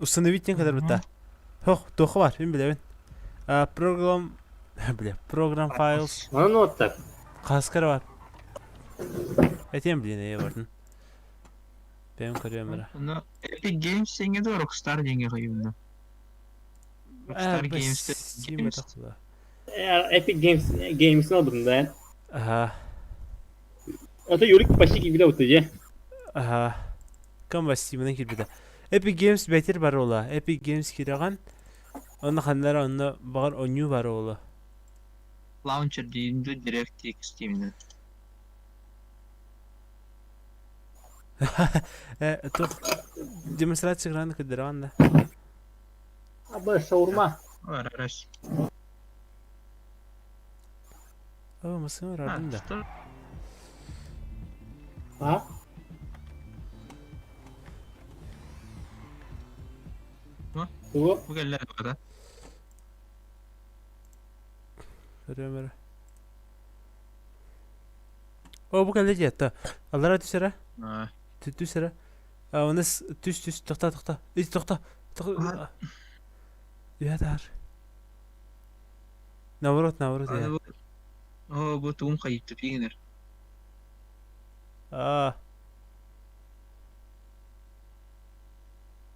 Установить диэн кытарбыта. Хох, туохха бар, мин билэбин. Program, бля, program files. Манан уоттар. Хаскара бар. Этиэм блин, эйэ бардын. Бэйэм көрүөм эрэ. Ону Epic Games сиҥҥэ да Rockstar диэҥҥэ хайыымна. Rockstar Games Steam этэх Epic Games Games албытын да. Ага. Это Юрик почти киирбитэ бутта дьэ. Ага. Кам Steam'ынан киирбитэ. Epic Games бэтир бар ола. Epic Games кирэҕин. Онно ханнара онно баҕар онньуу бар ола. Launcher диин ду DirectX Steam'нен. Туох демонстрация экрана көрдөрөҕүн да? Аба шаурма. Арарас. О, массыына барардым да. Что? А? Тугу? Бу кэллэ бата. Көрүөм эрэ. О, бу кэллэ диэтэ. Аллара түс эрэ. Түс эрэ. Оны түс түс тохта тохта. Ис тохта. Үһэ таар. Наоборот, наоборот. О, бу тугум хайытты пиңнер. А.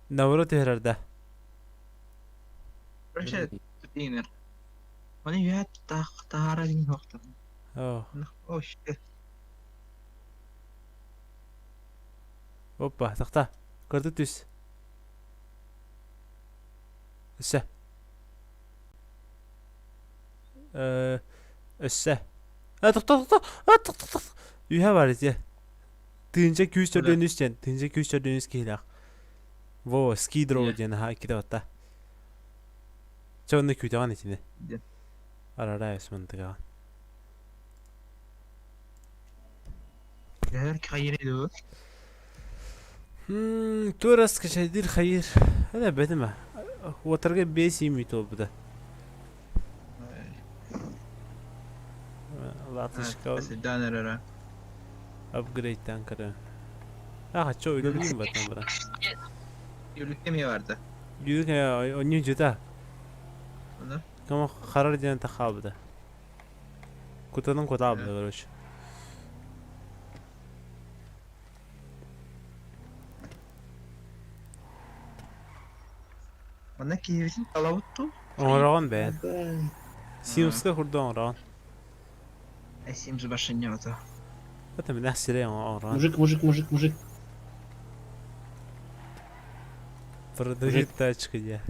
Наоборот түһэрэр да. Короче, пиңнер. Оны үһэ таһара дин хохта. О. О, shit. Опа, тохта. Көрдүк түс. Өссө. Өссө. А, тохто, тохто. А, тохто, тохто. Үһэ бар ити. Тыынча күүс төрдүөн үс диэн. Тыынча күүс төрдүөн үс киһилээх. Во, скидроу диэн аха иккитэ батта. Чэ, онно күүтэҕин итини. Арара эс мантыгаҕын. Эһэр хайыр ду. Туорас качайдыр хайыр. Эдэ бэтиме. Уотарга бес имит буолбута. Латышка Седан эрэ. апгрейдтан көрөн. Аха, чо үлэлиим батан бара. Юлүккэ эмиэ барда. Юлүк онньу жута. Ону? Кама харар диэн тахаабыта. Кутанын кутаабыта, короче. Манна киһибитин талабыт дуу? Оҥороҕун бэйэн. Симска курдук оҥороҕун. Симс башеннята. Это меня сирей оҥороҕун. Мужик, мужик, мужик, мужик. Продают тачку я.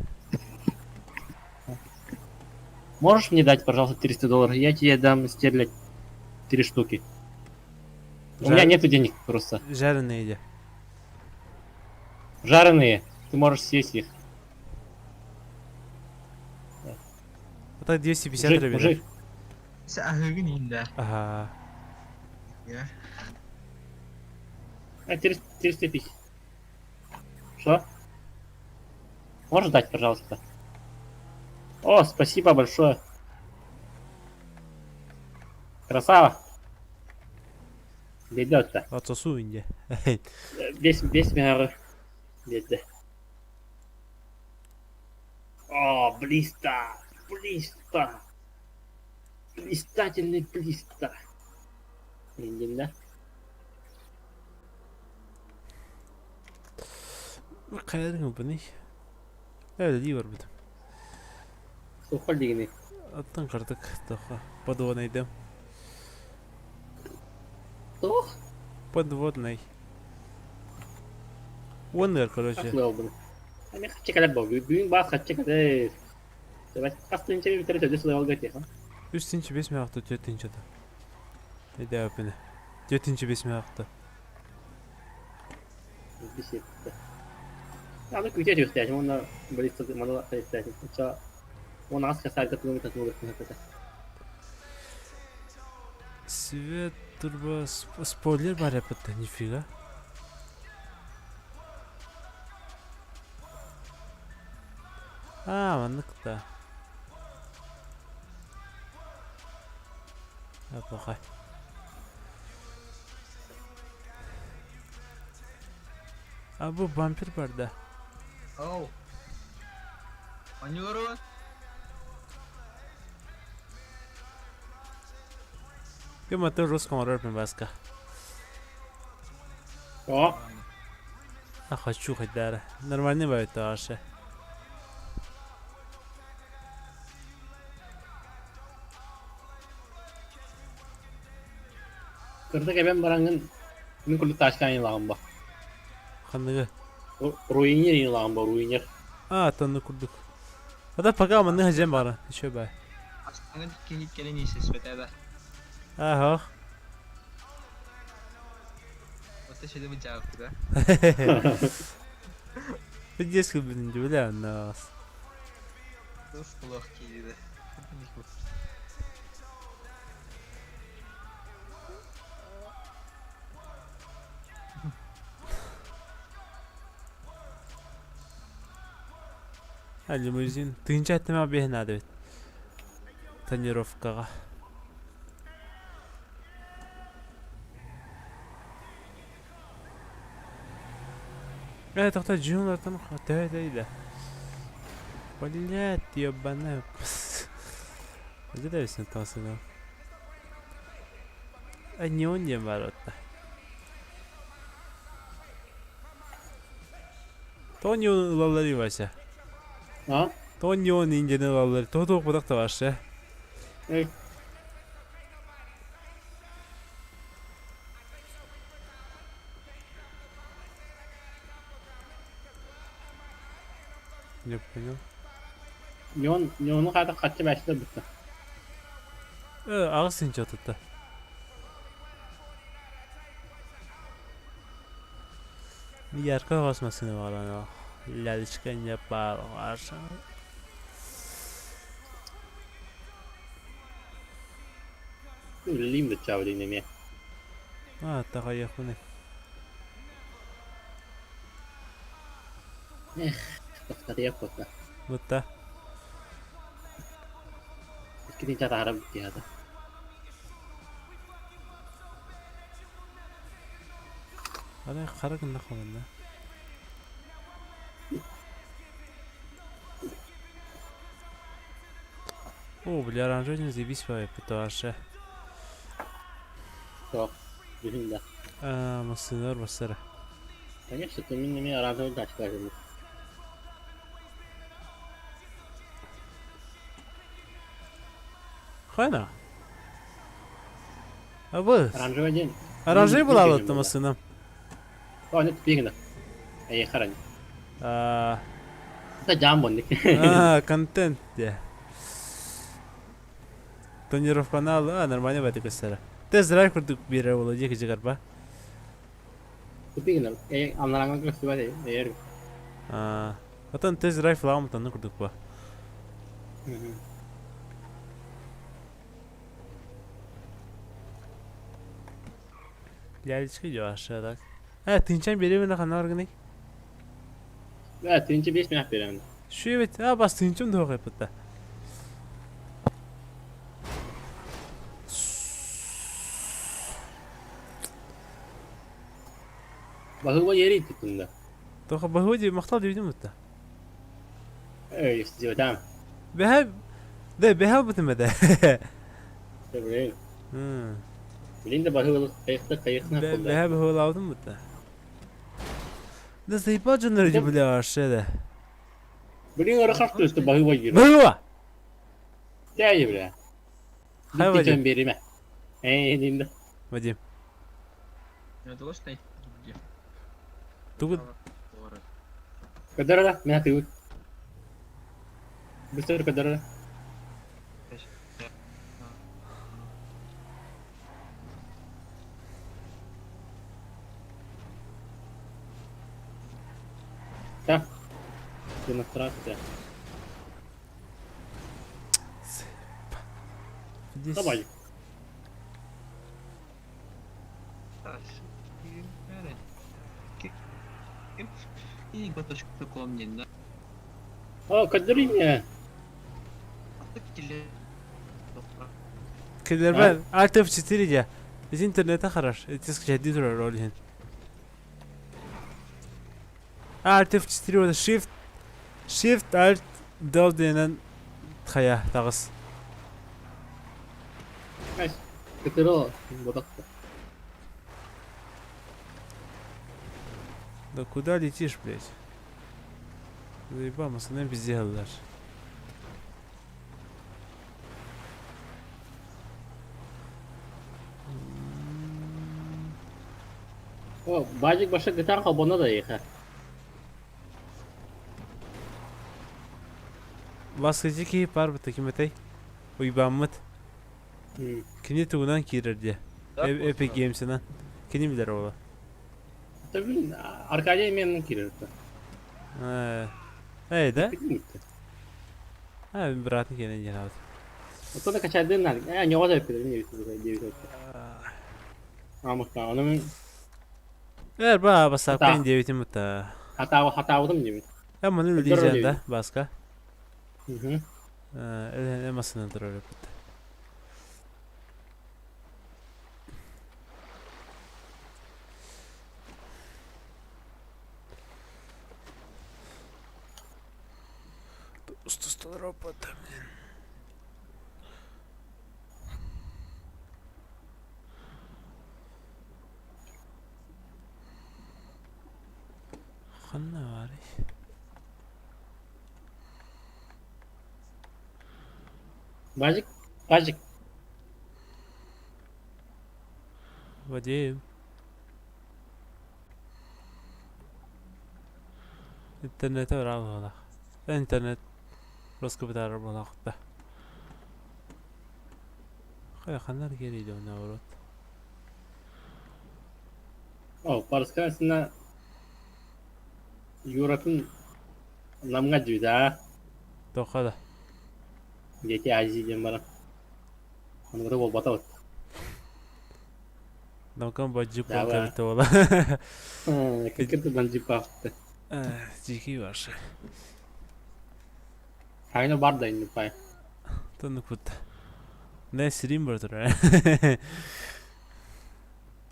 Можешь мне дать, пожалуйста, 300 долларов? Я тебе дам стерлядь три штуки. У меня нету денег просто. Жареные иди. Жареные. Ты можешь съесть их. Вот так 250 Мужик, рублей. мужик. Аһыгын иһин Ага. А, 300, 300 тысяч. Что? Можешь дать, пожалуйста? О, спасибо большое. Красава. Ведет-то. Отсосу инде. Весь, весь мягы. Бедде. О, блиста! Блиста! Блистательный блиста. Блин, да? Хайарың бұны. Öyle değil var bu. Сухой дигини. Аттан кырдык тоха. Подводный дым. Туох? Подводный. Уоннер, короче. Аслы алдым. Эми хаччы кэлэр бо. Бүгүн баас хаччы кэлэр. Хас тыынча бүтэрэ төрдүс сылы алга этиэх. Үс тыынча бес мягты, төрт тыынча да. Эдэ өпүнэ. Төрт тыынча бес мягты. Бисетте. Аны күтэ түһүөхтээхин уонна балиста маны хайыттааһын. Оччо уон аҕыс касаарга тугу татуу гыппыта. Свет турбо спойлер бар эппитте, нифига. А, маннык да. Плохой. А бу бампер бар да. Оу. Оонньууларбын? Ким аты русском оҥорор Баска? О, А хочу хайдара. Нормальный бывает вообще. Кырдык эбэн бараҥҥын мин курдук тачкаан илаҕым ба. Ханныгы? Руинер илаҕым ба, руинер. А, тонну курдук. А пока манныга дьэн бара. Еще бай. Астаҥын киһи кэлин иисэспэтэ Ага. Ота шеде быдьааппыта. Пиздец күлбүтүн дьүбүлэ оннос. Тус олох киирдэ. Лимузин тыынча эттэмэ биэһин наада эбит. Тонировкаҕа. Э, тоқта дьюнлартан төһө да. Блядь, ебаная. Где да весен тасына? А не он не ворота. Тони ылаллар Вася. А? Тони он индияны ылаллар. Тоҕо туох та ваше. Эй. Не понял. Неон, неону хаата хаччы бэстэ бутта. Э, аҕыс инча тутта. Ярко хос машина бар Лялечка не бар. Үлэлиим быччаабы диэн эмиэ. А, таҕайыахпыный. Эх, тохтатыйах куотта. Бутта. Иккитин чатаара бүттүһата. Арай хара гына холонно. О, бля, оранжевый заебись потому Суох, бүтүн да. А, массыналар бастара. Конечно, ты мин эмиэ оранжевый тачка Хайна? Абыс. Оранжевый день. Оранжевый была вот массына. О, нет, бигна. Эй, харань. А, Это жам а, контент, де. Тонировканы а, нормально бәті көстері. Тез драйв курдук биэрэр буолуо дии кыдьыгарба. Тупигна. Эй, амнараҥҥа көстүбэт эр. Аа, Отон тез драйв лаам танны курдук ба. Лялечка жаша так. Э, тынчан беребин ханна баргыный? Э, тынчы бес мях беремин. Шүбет, а бас тынчым туох эппитта. Баһыыба ери туттунда. Тоха баһыди махтал дибитим бутта. Эй, сделатам. Бэһэ да бэһэ бутум эдэ. Блин. Хм. Блин да баһыыба кайыхта кайыхна кулда. Бэһэ баһыылаабытым бутта. Да заебал дьоннор дии бля вообще да. Блин, ырахах түстэ баһыыба диир. Баһыыба! Тээйи бля. Хай Вадим. Бериме. Эй, динда. Вадим. Не удалось найти где? Тугу Көдөрө мен атыыбыт. Быстро көдөрө. Так. Демонстрация. Здесь. Давай. О, көдөрүнэ. Киллербен Alt F4 дьэ. Из интернета хорош. Эти скачать турар ол иһин. Alt F4 уонна Shift. Shift Alt Del диэнэн хайа таҕыс. Кытыры ботакта. Да куда летишь, блядь? Заебал, masını bizi yerler. О, бажик баша гитар холбоно да еха. Баскычы киһи паар быта ким этэй? Уйбааммыт. Кини тугунан киирэр диэ? Epic Games'ынан. Кини билэр оҕо. Блин, Аркадий мен киирэр. Эй, да? А, братный киэнэ диэн аабыт. Оттон да качайдыын наада. Ээ, ньоҕо да эппитэ, диэбит Амыкта, ону мен Эр ба, басаапкайын диэбитим бутта. Хатаабытым диэбит. Э, маны үлэлиир да, Баска. Э, масынан турар эппит. Устусталар опыта, блин. Ханна баарый? Бажик, Бажик. Вадим. Интернете бара буолах. Интернет роскобытаар буолаахта. Хайа ханна киэриийдэ наоборот. О, парскасына Юратын Намҥа дьүдаа. Тоха да. Дети Азии диэн баран. Онугута буолбата Намкан баджи полкабыта буола. Кыргыр банджипаахты. Дикий ваши. Хайна бар да инни пай. Тонну кутта. Не сирим бар турар.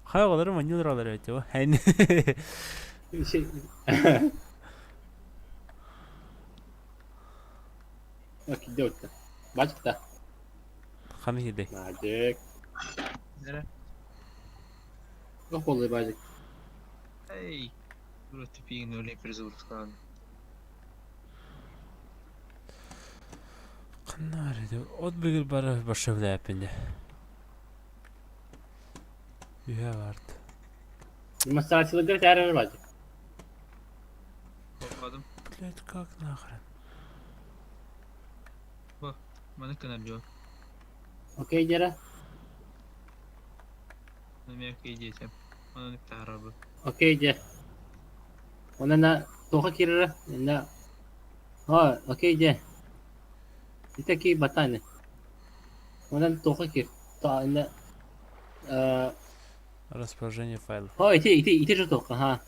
Хайа оҕолору манньыылар олор эбит дии. Хэн. Кидеутта. Бачта. Ханы хидей. Бажик. Туох буоллай Бажик? Эй, тупиин өле призывлыктаан. Ханна бар edi? От бүгүл бары башы билээппин Үһэ барт. Демонстрацияларга таарар Бажик. Холбоодум. Блять, как нахрен? Маны кынар дьон. Окей, дьара. Намерка идиэтим. Онон таһарабыт. Окей, дьэ. Онон туоха киирэрэ? Инна О, окей, дьэ. Ити ки батаны. Онон туоха киир. То инна Расположение файлов. О, ити ити ити же туоха, ха.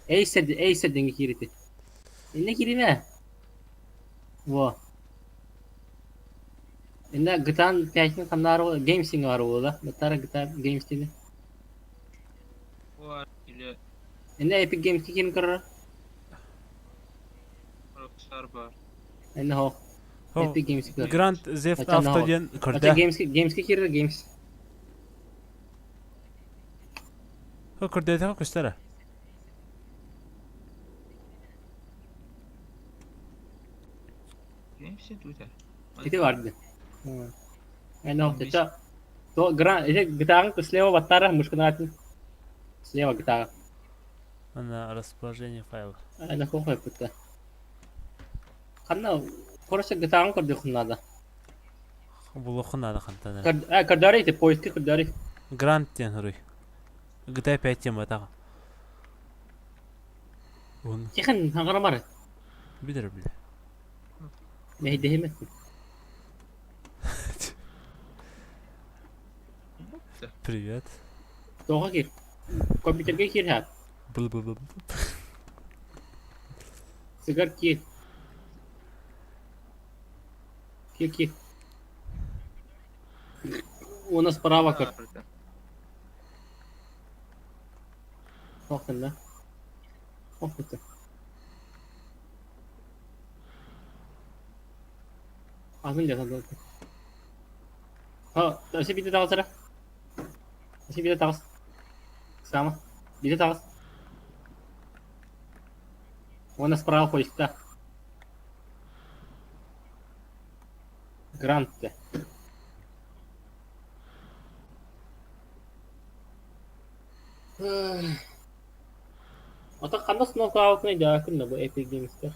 Эйсер эйсер диҥҥэ киир ити. Инна кииримэ. Во. Инна гытаан пятин ханнаары Games баар буолла. Баттара GTA Games диэн. Или Инна Epic Games киирин көрөр. Rockstar бар. Инна хо. Epic Games көр. Grand Theft Auto диэн көрдө. Games Games киирэр Games. Хо көрдөтө көстөрө. Games тута. Ити барды. Инна хо теча. То Grand ити GTA слева баттара мушканаатын. Слева GTA. На расположение файлов. Инна хо хойпутта. Ханна короче GTA көрдөхүн надо. Булуохун наада хантан. Көрдөөрү ити поиски көрдөөрү. Grand диэн хоруй. GTA 5 диэн батаҕа. Он Тихэн хаҥарамар. билэр билэ. Мэһийдэһимэт. Привет. Тоҕо киир. Компьютерга киир ха. Бл бл бл. Сыгар киир. Киир киир. У нас справа көр. Ох да. Ох это. Атын дьэ атын. Ха, өссө биирдэ таҕыс эрэ. Өссө биирдэ таҕыс. Саама. Биирдэ таҕыс. Уонна справа поиска. Грант дэ. Ата ханна сноукаутный дьаакын да бу Epic Games-тэр.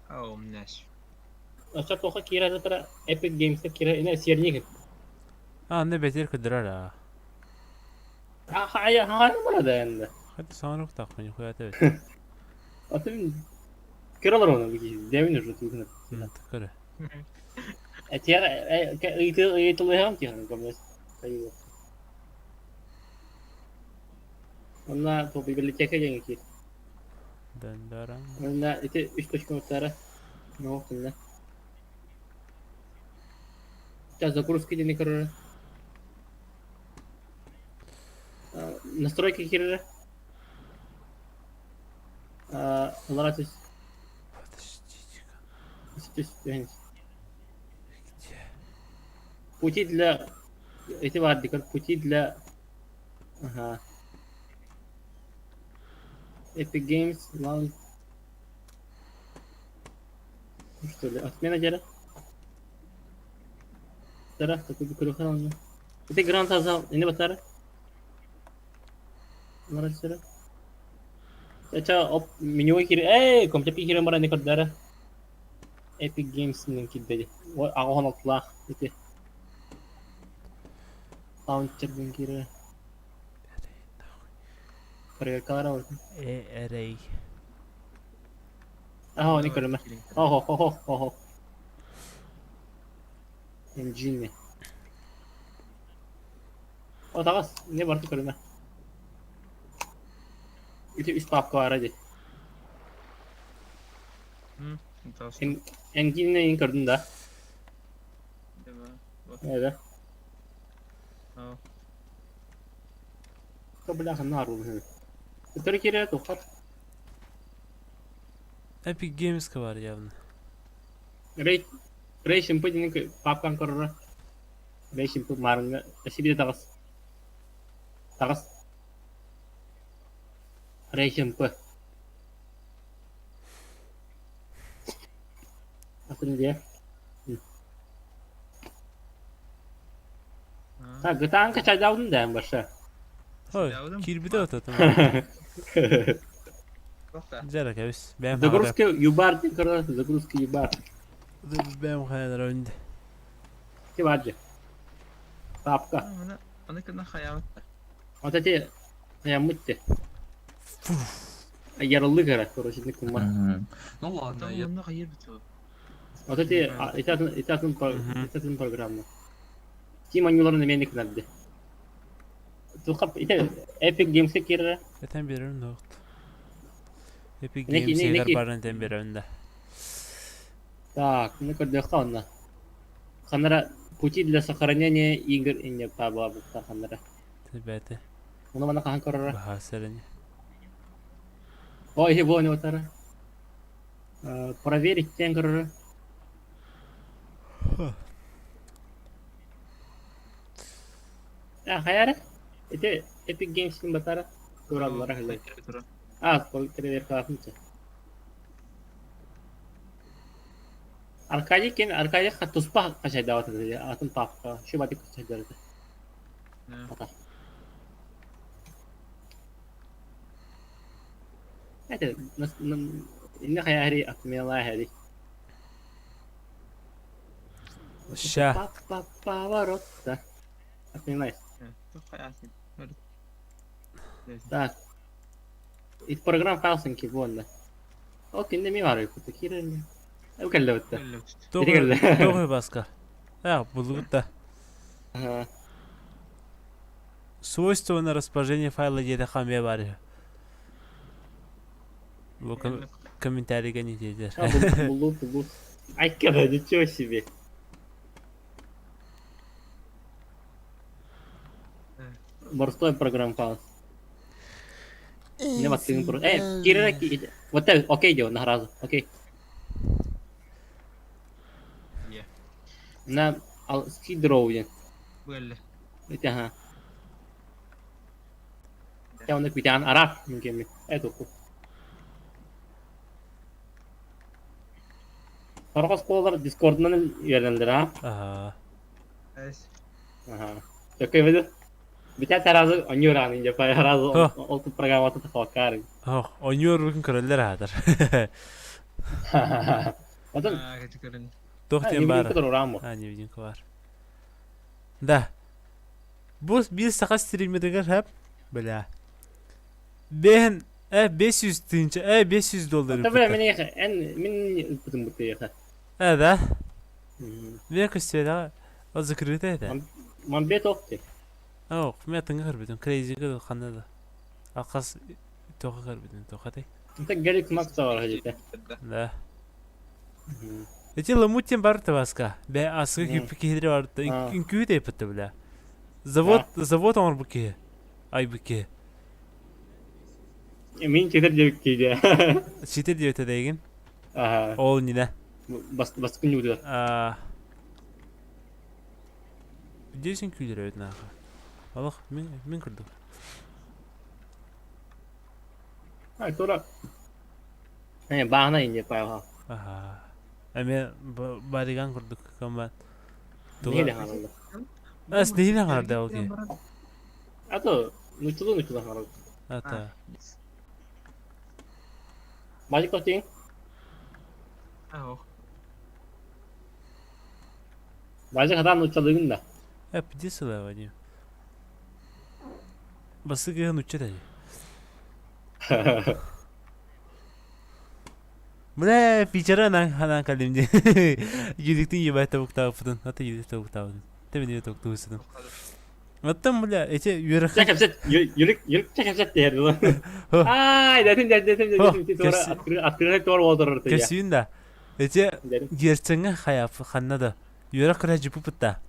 Оумнаш. Оччо туохха киирэ сытара Epic Games-ка киирэ ина сиэрнигин. А, анны бэтир кыдырар аа. Хая хая бара да энде. Хат саҥарык таххын нихуя эбит. Атын көр олор оны дэвин уже тугун. Көрө. Этиэр ыйты ыйытылыһам тиһэн көмөс. Онна бу библиотека диэн киир. Дандаран. Онна ити үс точка Ну, кинне. Сейчас загрузки диэн көрөр. Настройки киирэрэ. Лара түс. Подождите-ка. Түс, түс, Где? Пути для... Эти вардикар, пути для... Ага. Epic Games, Launch... Ну что ли, отмена дьара? Тара, такой көрүөххэ онно. Ити Гранд Азал, ини батара? Нарасыра. Эча оп менюга киир ээ компьютер киирэн баран көрдөрө. Epic Games киирбэди. Аҕа алтылаах ити. Лаунчерден киирэ. Проверкалара бар. Э, эрей. Аха, оны көрөмө. Охо, хо, хо, хо. Engine. О, таҕыс, не барты көрүмэ. Ити үс папка баара дии. Engine көрдүн да? Эбэ. Бля, ханна арылы. Өтөрү киирэ тухар. Epic Games бар явно. Рей Рей шимпы дин папкан көрөрө. Рей шимпы марыңга сибиде таҕыс. Таҕыс. Рей шимпы. Атын диэ. Так, гытаанка чайдаабытын дээн барса. Ой, киирбитэ ототум. Дьара кэбис. Бэм Загрузка юбар диэн көрөр, загрузка юбар. Бэм хайалар өнде. Ти баджы. Папка. Аны кына хаябыт. Вот эти аяммытты. Ярыллы кара, короче, не кумар. Ну ладно, я... Вот эти, итатын, итатын программа. Steam oyunlarını мен кынарды. Тухап, ите Epic Games'e киирэ. Этен берем ногт. Epic Games егер барын этен берем да. Так, ну көрдөххө онно. Ханара пути для сохранения игр инне пабла букта ханара. Бәте. Уну мана хахан көрөрө. Баха сэрини. Ой, его не отара. Проверить тен көрөрө. А, хайара? Ити Epic Games батара. Көраллара хылай. А, проверка Аркадий кен Аркадий туспа качайдаабат атын папка. Шу бати качайдарыты. Ата. Это инна хаяри атмела хари. Ша. Поворотта. Отменяй. Так. Ит программ файлсынки буонна. Ол кинде ми бар куту кирен. Өкелле бутта. Тоҕу баска. А, булгутта. Свойства на расположение файла диэте хамбе бар. Бу комментарийга не диэтер. Булу, булу. Айкара, ничего себе. Борстой программ файл. Не баттыгын про. Э, кирер Вот это, окей, дело, на разу. Окей. На Skid диэн. Буэллэ. Ити аха. Чэ онно күтэҕин араак мин кэммин. Э тукку. Сорох оскуолалар Дискордунан үөрэнэллэр аа? Аха. Эс. Аха. Такой веду. Бүтэ сразу онньуур аанын дьэ сразу Һо. ол программата тахалаккаар. Ох, ойуургун көрөллөр аатар. Отон Аа, кэти көрөн. Туох диэн баар? невидимка турураан бу. А, невидимка баар. Да. Бу биир саха стримеригэр хэп, бля. Бэһэн, э, 500 тыынча, э, 500 доллар Ата бля ыппыттар. мин эн мин ыппытым бутыйаха. Э, да? Мен көстүөдэҕэ, ол закрыта этэ. Мамбет охти. Ох, мен атыҥҥа көрбүтүм, Crazy-га ханна да. Алхас тоҕо көрбүтүм, тоҕо Это Гарик Макс бар дете. Да. Эти ламутин бар табаска. Бе асыгы күппү киһилери бар. Үҥкүү тейпитте бля. Завод завод оҥорбут киһи. Айбыт киһи. Мин читер диэбит киһи. Читер диэбитэ дейгин. Аха. Ол нина. Бас баскын ньуудугар. Аа. Десин күүлэр эбит нааха. Олох мин мин курдук. Ай тура. Э баана инде паха. Аха. Эме бариган курдук комбат. Нехиле ханалла. Ас нехиле ханалла ол ки. Ато нучулу нучулу ханалла. Ата. Мажик тотин. Ах. Мажик хатан нучалыгын да. Э пидесила вани. Басыгы нучча дали. Бля, фичера на ханан калим ди. Юдиктин ебать табуктаабытын. Ата юдик табуктаабытын. Тебин табуктаабытын. Оттон, бля, эти үөрэх... Чэ кэпсэт, юрик, юрик чэ кэпсэт диһэр. Ай, дэтим, дэтим, дэтим, дэтим, открыт туор уолдорор тыйа. Кэсүүн да. Эти герцеҥҥэ хайа ханна да. Үөрэх көрө жипупут да.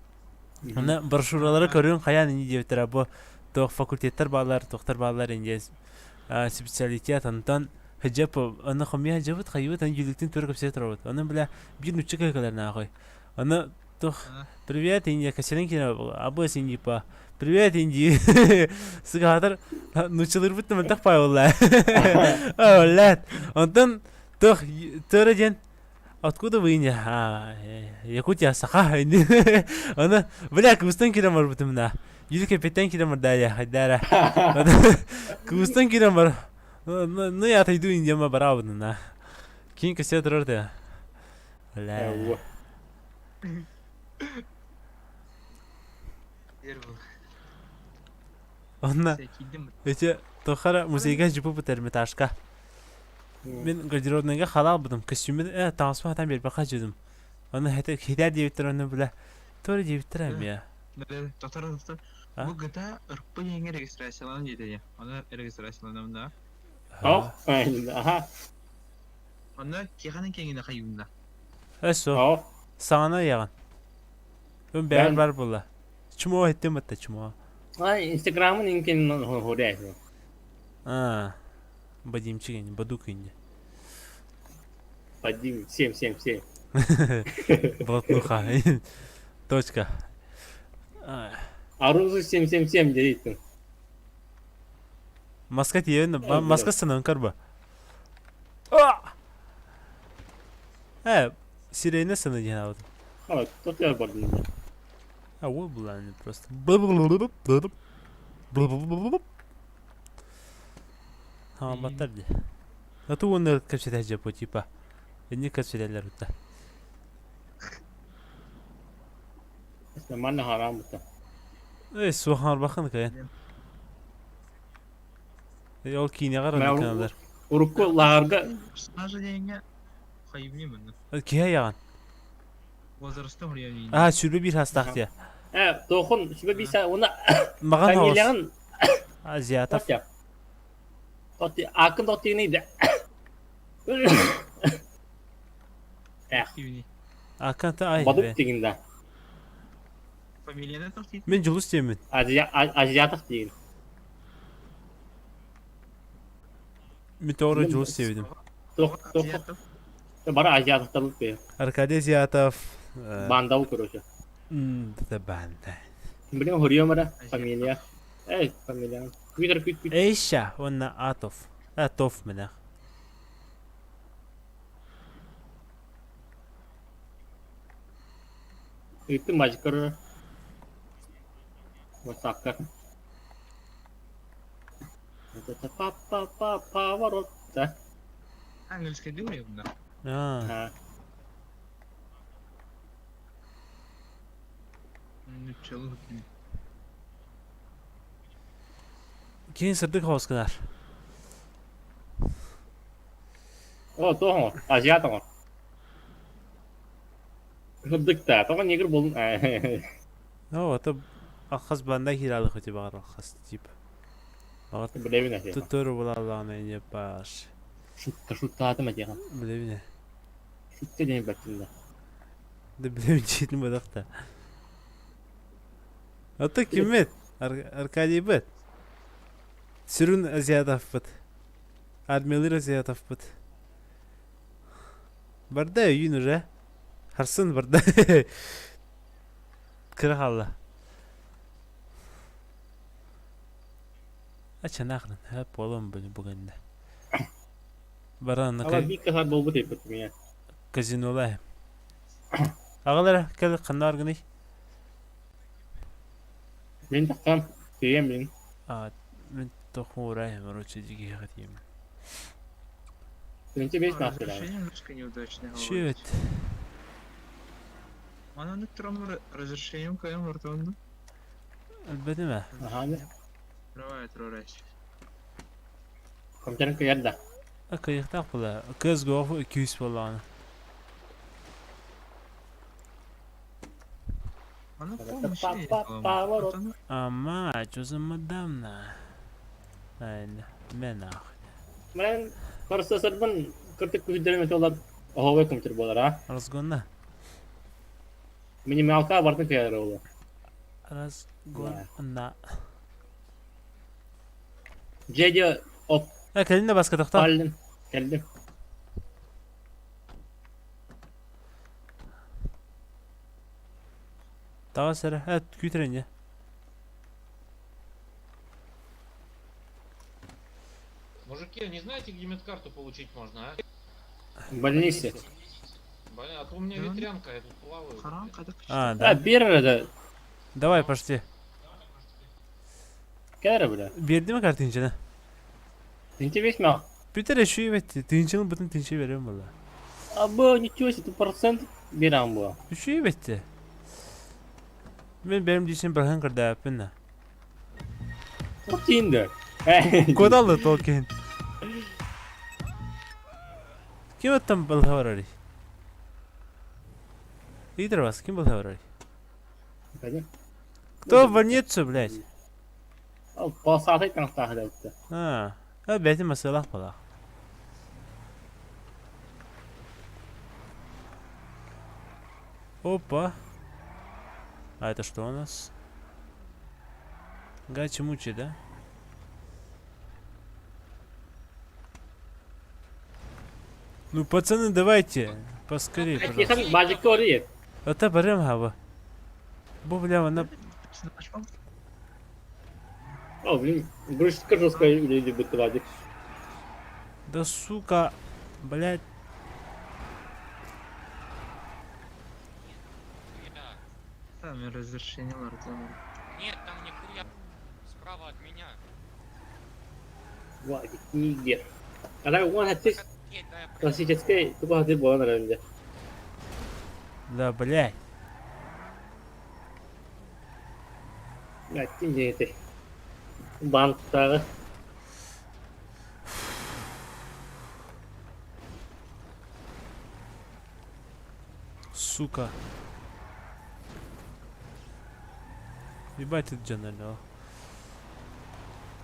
Онно брошюралары көрүн хайаан ини диэбиттэрэ бу туох факультеттар бааллар, туохтар бааллар инде специалитет онтон хыдьап аны хомуйа хыдьабыт хайыбыт аны дьүүлүктүн тура кэпсэтэ турабыт. Аны бля биир нучча кэлэр нахуй. Аны туох привет Индия кэсэрин киирэ абыс Индипа привет Индии сыгаатар нуччалыырбыт да мөлтөх пай буолла. Оллет. Онтон туох тура диэн Откуда вы не? А, Якутия, Саха. Аны, бля, кыбыстан киирэн барбытым да. Жүз кэппиттэн киирэн барда я, хайдара. Кыбыстан киирэн бар. Ну, я отойду Индияма барабын, на. Кин көсө турар да. Бля. Онна, эти тохара музейга жипу Эрмитажка. Мин гардеробныйга халаабытым, костюммун ээ таҥаспын хатан биэрбэххэ дьиэдим. Ону хэтэ хитээ диэбиттэр онно бile туора диэбиттэр эмиэ. Доктор, доктор, А? бу GTA ырпы иһиҥҥэ регистрацияланан диэтэ Ону регистрацияланам да. Ох, аха. Онно киэхэнин киэҥинэ хайыынна. Өссө Ох. саҥаны ыйаҕын. Ын бэйэр бар буолла. Чмо иттим бытта чмо. Ай, Инстаграмын инкин хоряйсың. А, Бадимчик ини, Бадук ини. Вадим, 7, 7, 7. Блатнуха. Точка. Арузу 777 дейтин. Маска тиен, маска сынан карба. Э, сирена сыны диэн абытым. А, тот я бардым. А, ол буланы просто. Хаамматтар дии. Ату уонна кэпсэтэ дьэ типа. Инник кэпсэтэллэр утта. Манна хараам бутта. Эй, суохаарбахын кайын. Ол киинэҕэр оннук Урукку лааҕырга Персонажа диэҥҥэ хайыбныы манна. Киһи айаҕын. Возраста хуруйан Аа, сүрбэ биир хастаах дии. Э, тохон сүбэ биир саа уонна Маҕан хаҕыс. фамилияҕын Азиатов. Тотя. Тоти акын тотины да. Эх, Аканта ай. Бадык деген да. Фамилияны тохтит. Мен Дьулус диэммин. Азиатов деген. Мен тоҕо Дьулус диэбитим. Тох, тох. Бары азиатовтар бе. Аркадий Азиатов. Бандал, короче. Да банда. Блин, хоруйум эрэ. Фамилия. Эй, фамилия. Күүтэр күүт күүт. Эйша уонна Атов. Атов мэнэх. Ыыттым мажикар. Ватсапка. Это па-па-па поворот. Да. Английский думаю, да. А. Кини сырдык хаос гынар. О, тоҕо, азиат оҕо. Сырдык да, тоҕо негр болун. Ну, это алхас банда кииралых өтө баҕар алхас тип. Баҕар Билэбин этиэхэ. туттару булаллаҕына не баш. Шутта шуттаатым этиэхэ. Билэбин. Шутта диэн бэртин да. Да билэбин чиитин бодохта. Ото киммит? Аркадийбыт. Сүрүн азиатовпыт. Армиялыыр азиатовпыт. Барда өйүүн уже. Харсын барда. Кыра хаалла. Ачанаахрын, һэ буолуом бу гэннэ. Баран Ала биир каһар буолбут эппит меня. Казинола. Аҕалара кэл ханна баргыный? Мин таххан тиийэн мин. А мин тохуурай короче дьигиһэҕэ тиийэм. Тыынча бес наахтыраҕын. Разрешение немножко неудачное Шөт. Манан туран разрешением кайым ортонду. Өлбөтүм ээ. Аха. Давай, турарайс. Компьютерин кыйар да. Кыйыктаах була. Кыз гоох 200 буоллаҕына. Она помощь Ама, что за мадамна? Айн, мен ах. Мен процессорбын кыртык күһүддэрин өтө оһоҕой компьютер буолар а. Разгонна. Минималка бартын кыйар ола. Разгонна. Дьэ оп. Э, кэлин да баскатахта. Кэллим. Кэллим. Таҕыс эрэ. Э, күүтэр инньэ. Мужики, не знаете, где медкарту получить можно, а? В больнице. Блин, а то у меня Да. ветрянка, я тут плаваю. А, А, да. биэр эрэ Давай, пошли. кэл эрэ бля. Биэрдим картинчаны. Тинче бес маа. Бүтэр эшүй бетти. Тыынчаны бутун тинче берем була. Абы ничего себе, процент берем була. Үшүй бетти. Мен берем дейсен бірхан кырдааппын на. Тиинде. Кодалды Толкин. Ким оттон балха барарый? Ыйдыр вас, ким балха барарый? Кто в больницу, блядь? Полсаатай таҥастаах А, а бэти масалах балах. Опа. А это что у нас? Гачи-мучи, да? Ну, пацаны, давайте. Поскорее, пожалуйста. Это барем хаба. Бу, бля, она... О, блин, брышка жесткая или бытовадик. Да сука, блядь. Там разрешение лордона. Нет, там нихуя. Справа от меня. Вадик, нигде. А он хотел классической, тупо хотел было наверное. Да, блядь. Блядь, не это. Банктағы. Сука. Ебать ты джанал.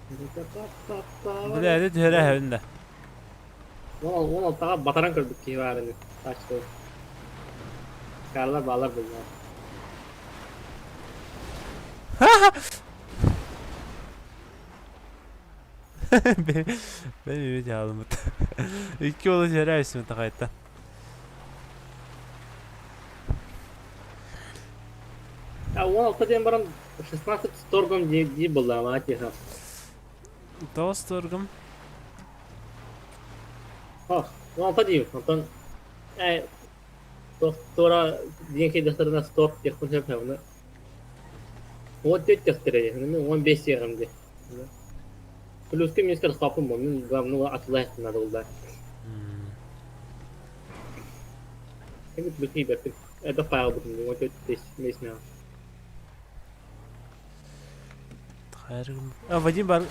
Бля, это түһэрэ да. Он алтаға батаран көрбүт киһи баар ини. Тачка. Карлар балар булла. Ben evet aldım. İki ola түһэрэ үсүм тахайта. 16 диэн баран 16 с торгом дии дии буоллаҕа тиһэх. Тоҕо с торгом? Ох, 16 диибин. Онтон э туора диэн киирдэхтэринэ сторг диэхпин сөп оны 14 диэхтэрэ дии. Мин 15 диэҕим дии. Плюска минуска хаппын бу. Мин главное атылайахпын надо булда. Кими плюс тиийбэппин. Элбэх файл бутун 14 5 мега. А, Вадим бар.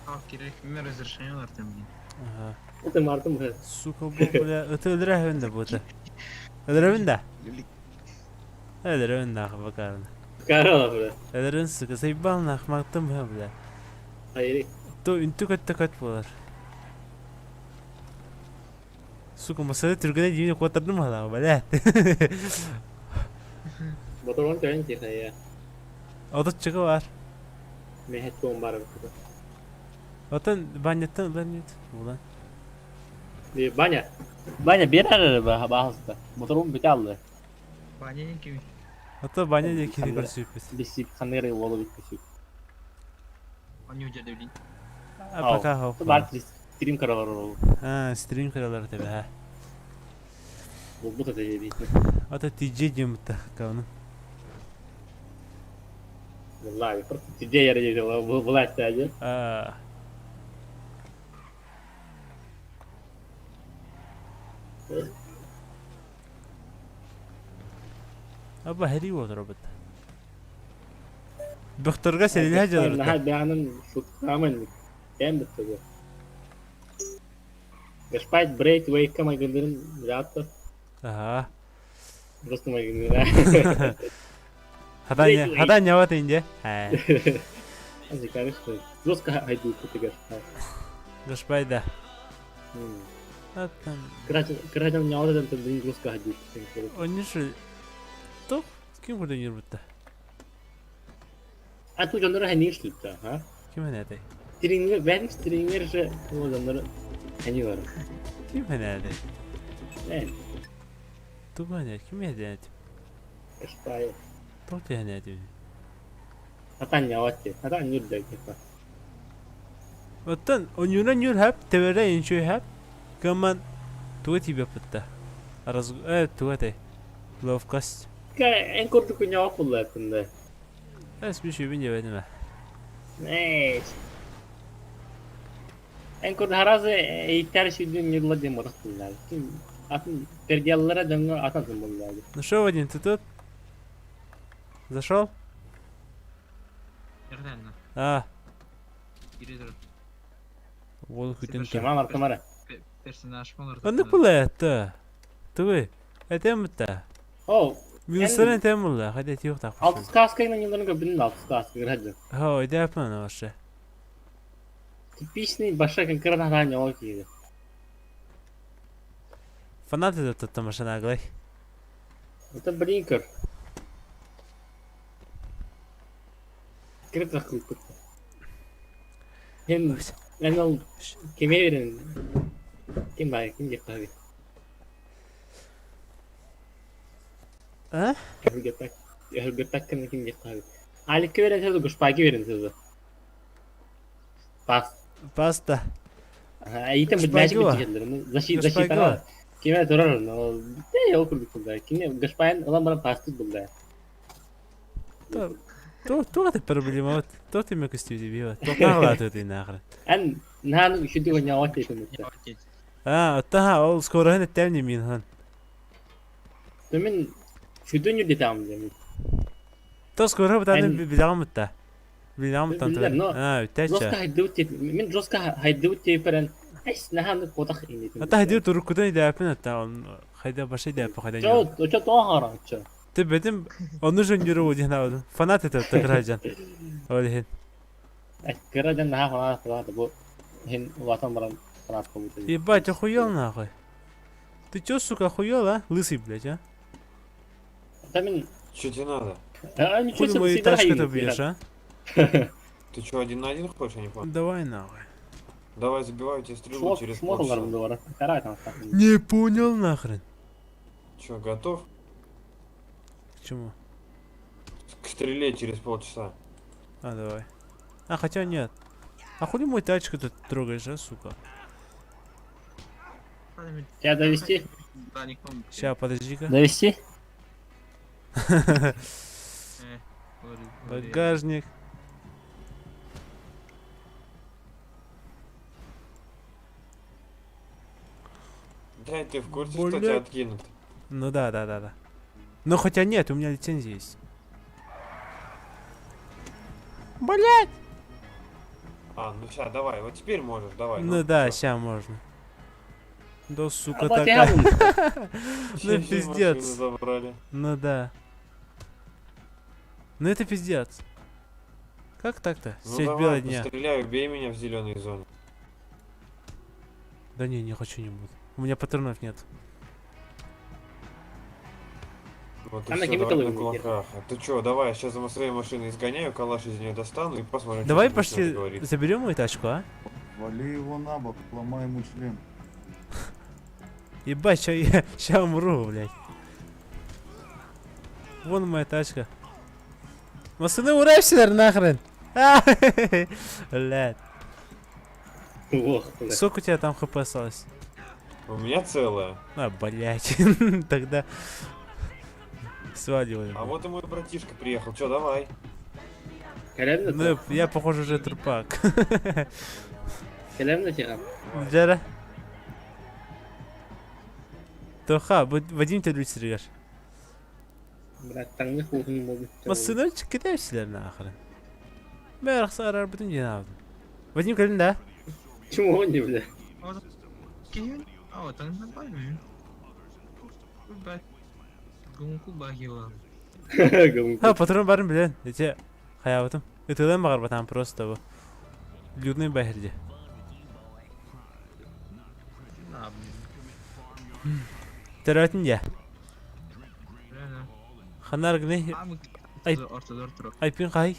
А, керек, мен разрешение артым дии. Ага. Это мартым бу. Сука, бу, бля, ыты өлөрөһүн да бута. Өлөрөбүн да. Өлөрөбүн нахуй бакарны. Карала бля. Өлөрөн сука, сайбал нах, мактым бля, бля. Hayır. То үнтү көттө көт буолар. Сука, масада түргэнэ дьиэни куоттардым баһылаах, бля. Моторон көрөн тихая. Отут чыгы бар. Мехет туон бар. Отон баняттан ылан нет. Булан. Баня. Баня биэрэр баһаста. Моторун бүтэ алды. Баня не кими. Ото баня диэки кини көрсүппүт. Бисип ханнары уолу бүппүт. Они у тебя блин. А пока хоп. Бар стрим каралар ол. А, стрим каралар тебе, ha. Булбут это дии. Ото TJ диэмитта кавны. Валлаhi, просто TJ яра дии власть аje. А. Аба хери болор бит. Бөхтөргө сэлилэһэ дьаларыта. Наһаа бэҕэнэн шуткааман кэм биттэгэ. Гашпайт Брейт Вейка майгындырын билаатта. Аха. Просто майгындыра. Хатаня, хатаня вот инде. Азикарыш жестко хайду кутыгаш. Гашпайда. Аттан. Кыратан ньаҕадан тындын жестко хайду. Онньушу. Тоқ ким курдун юрбутта? А ту дьоннору хэнии штутта, а? Ким хэнээтэй? Стрингер, бэйэм стрингер же ол дьоннору хэнии барар. Ким хэнээтэй? Эн, Тугу хэнээ? Ким хэнээтэй? Гашпай. Тоқ ти хэнээтэй? Хатан ньаҕат хатан ньурда типа. Оттон оньуна ньур хэп, тэбэрэ инчүй хэп. Кыман туга тиийбэппит Раз э туга этэй? Ловкость. Эн курдук ньаҕат буллааттын да. Эс би шүбүн диэбэтим ээ. Эс. Эн курдук харазы эйттэр сүдүн ньурла диэн мотох буллаа. Ким атын пердиаллара дьоҥҥо атын атын буллаа. Ну что, Вадим, ты тут? Зашел? Реально. А, Кире вот хоть Кема мартымара. Персонаж болор. Оннук булла Тугуй? Этем бутта. О, Минустарын этем булла. Хотя тиох так. алтыс каскайынан ньурларын көрбүнүн алтыс каска кыраджа. Хо, идеапын вообще. Типичный баша конкретно хатан ньаҕат киһи. Фанаты да тут машина аглай. Это блинкер. Кырык кылпыт. Эн эн ол кеме берен. Ким бар, ким деп кабы. А? Өһүргэтак, өһүргэтак ким ким деп кабы. Аликке берен сөзү, Гушпаки берен сөзү. Пас. Паста. Итен бит Гушпаки мәжик ва. бит Защита, Гушпаки защита. ва. Кеме турар, но те ол курдук булда. Киме Гушпайн улан баран пастык булда. То то то ты проблема вот. То ты мне костюм бива. То кагла ты ты нахрен. Эн нааны шүдү ньаҕат дейтин. А, та ол скоро хэн темни мин хан. Мен шүдү ньү детам дем. То скоро бутаны Эн- билямытта. Билямыттан Билер, но- А, Жестко үтәчә. хайдыбыт тип, мин жестко хайдыбыт типерен. Эс наһаны котах инде. Ата хайды туруккутан идәпин ата он хайда башы идәпи хайда. Чо, чо то хара, чо. Ты бетим оны жөн жүрү удин алдым. Фанат это тагражан. Ол хин. Эс кырадан наһа фанат фанат бу. Хин ватан баран фанат кобут. Ебать, охуел нахуй. Ты чё, сука, охуел, а? Лысый, блядь, а? Та мин Че тебе надо? а ничего Хули себе мою всегда тачку-то хайдыбыт. бьешь, а? Ты что, один на один хочешь, я не понял? Давай нахуй. Давай забиваю тебе стрелу Шмот, через шмот полчаса. аларым двора. Карай там. Не понял нахрен. Че, готов? К чему? стреле через полчаса. А, давай. А, хотя нет. А хули мой тачку тут трогаешь, а, сука? Тебя довести? Ща, подожди-ка. Довести? Багажник. Да, ты в курсе, что Блядь. тебя откинут? Ну да, да, да, да. Ну хотя нет, у меня лицензия есть. Блять! А, ну ща, давай, вот теперь можешь, давай. Ну да, всё. ща можно. Да сука А вот я такая. вон. Ну Все пиздец. машину забрали. Ну да. Ну это пиздец. Как так-то? Ну Средь давай, бела дня. постреляй, убей меня в зеленой зоне. Да не, не хочу, не буду. У меня патронов нет. Вот и Там на всё, кем давай на это выглядит? кулаках. А ты чё, давай, я сейчас за своей машины изгоняю, калаш из нее достану и посмотрим, что Давай ты будешь на пошли это говорить. заберем мою тачку, а? Вали его на бок, ломай ему член. Ебать, ща я ща умру, блядь. Вон моя тачка. Машины урайся нахрен. А, Блядь. Ох, бля. Сколько у тебя там хп осталось? У меня целая. А, блядь. Тогда сваливаем. А вот и мой братишка приехал. Чё, давай. Кэлэмнэ Ну, я, похоже, уже трупак. Кэлэмнэ тиһэн. Джара. Тоха, Вадим тебя люстригаш. Брат, таҥны хуһун буолбут. Массыначык китайсилер нахрен. Бәрі сарар бүтін жинадым. Вадим кэлин да? Чего не, бля? Ha патрон барын билен. Эте хаябытым. Ытылан бағар батам просто бу. Людный бахирде. Төрөтүн я. Ханар гне айпин кай.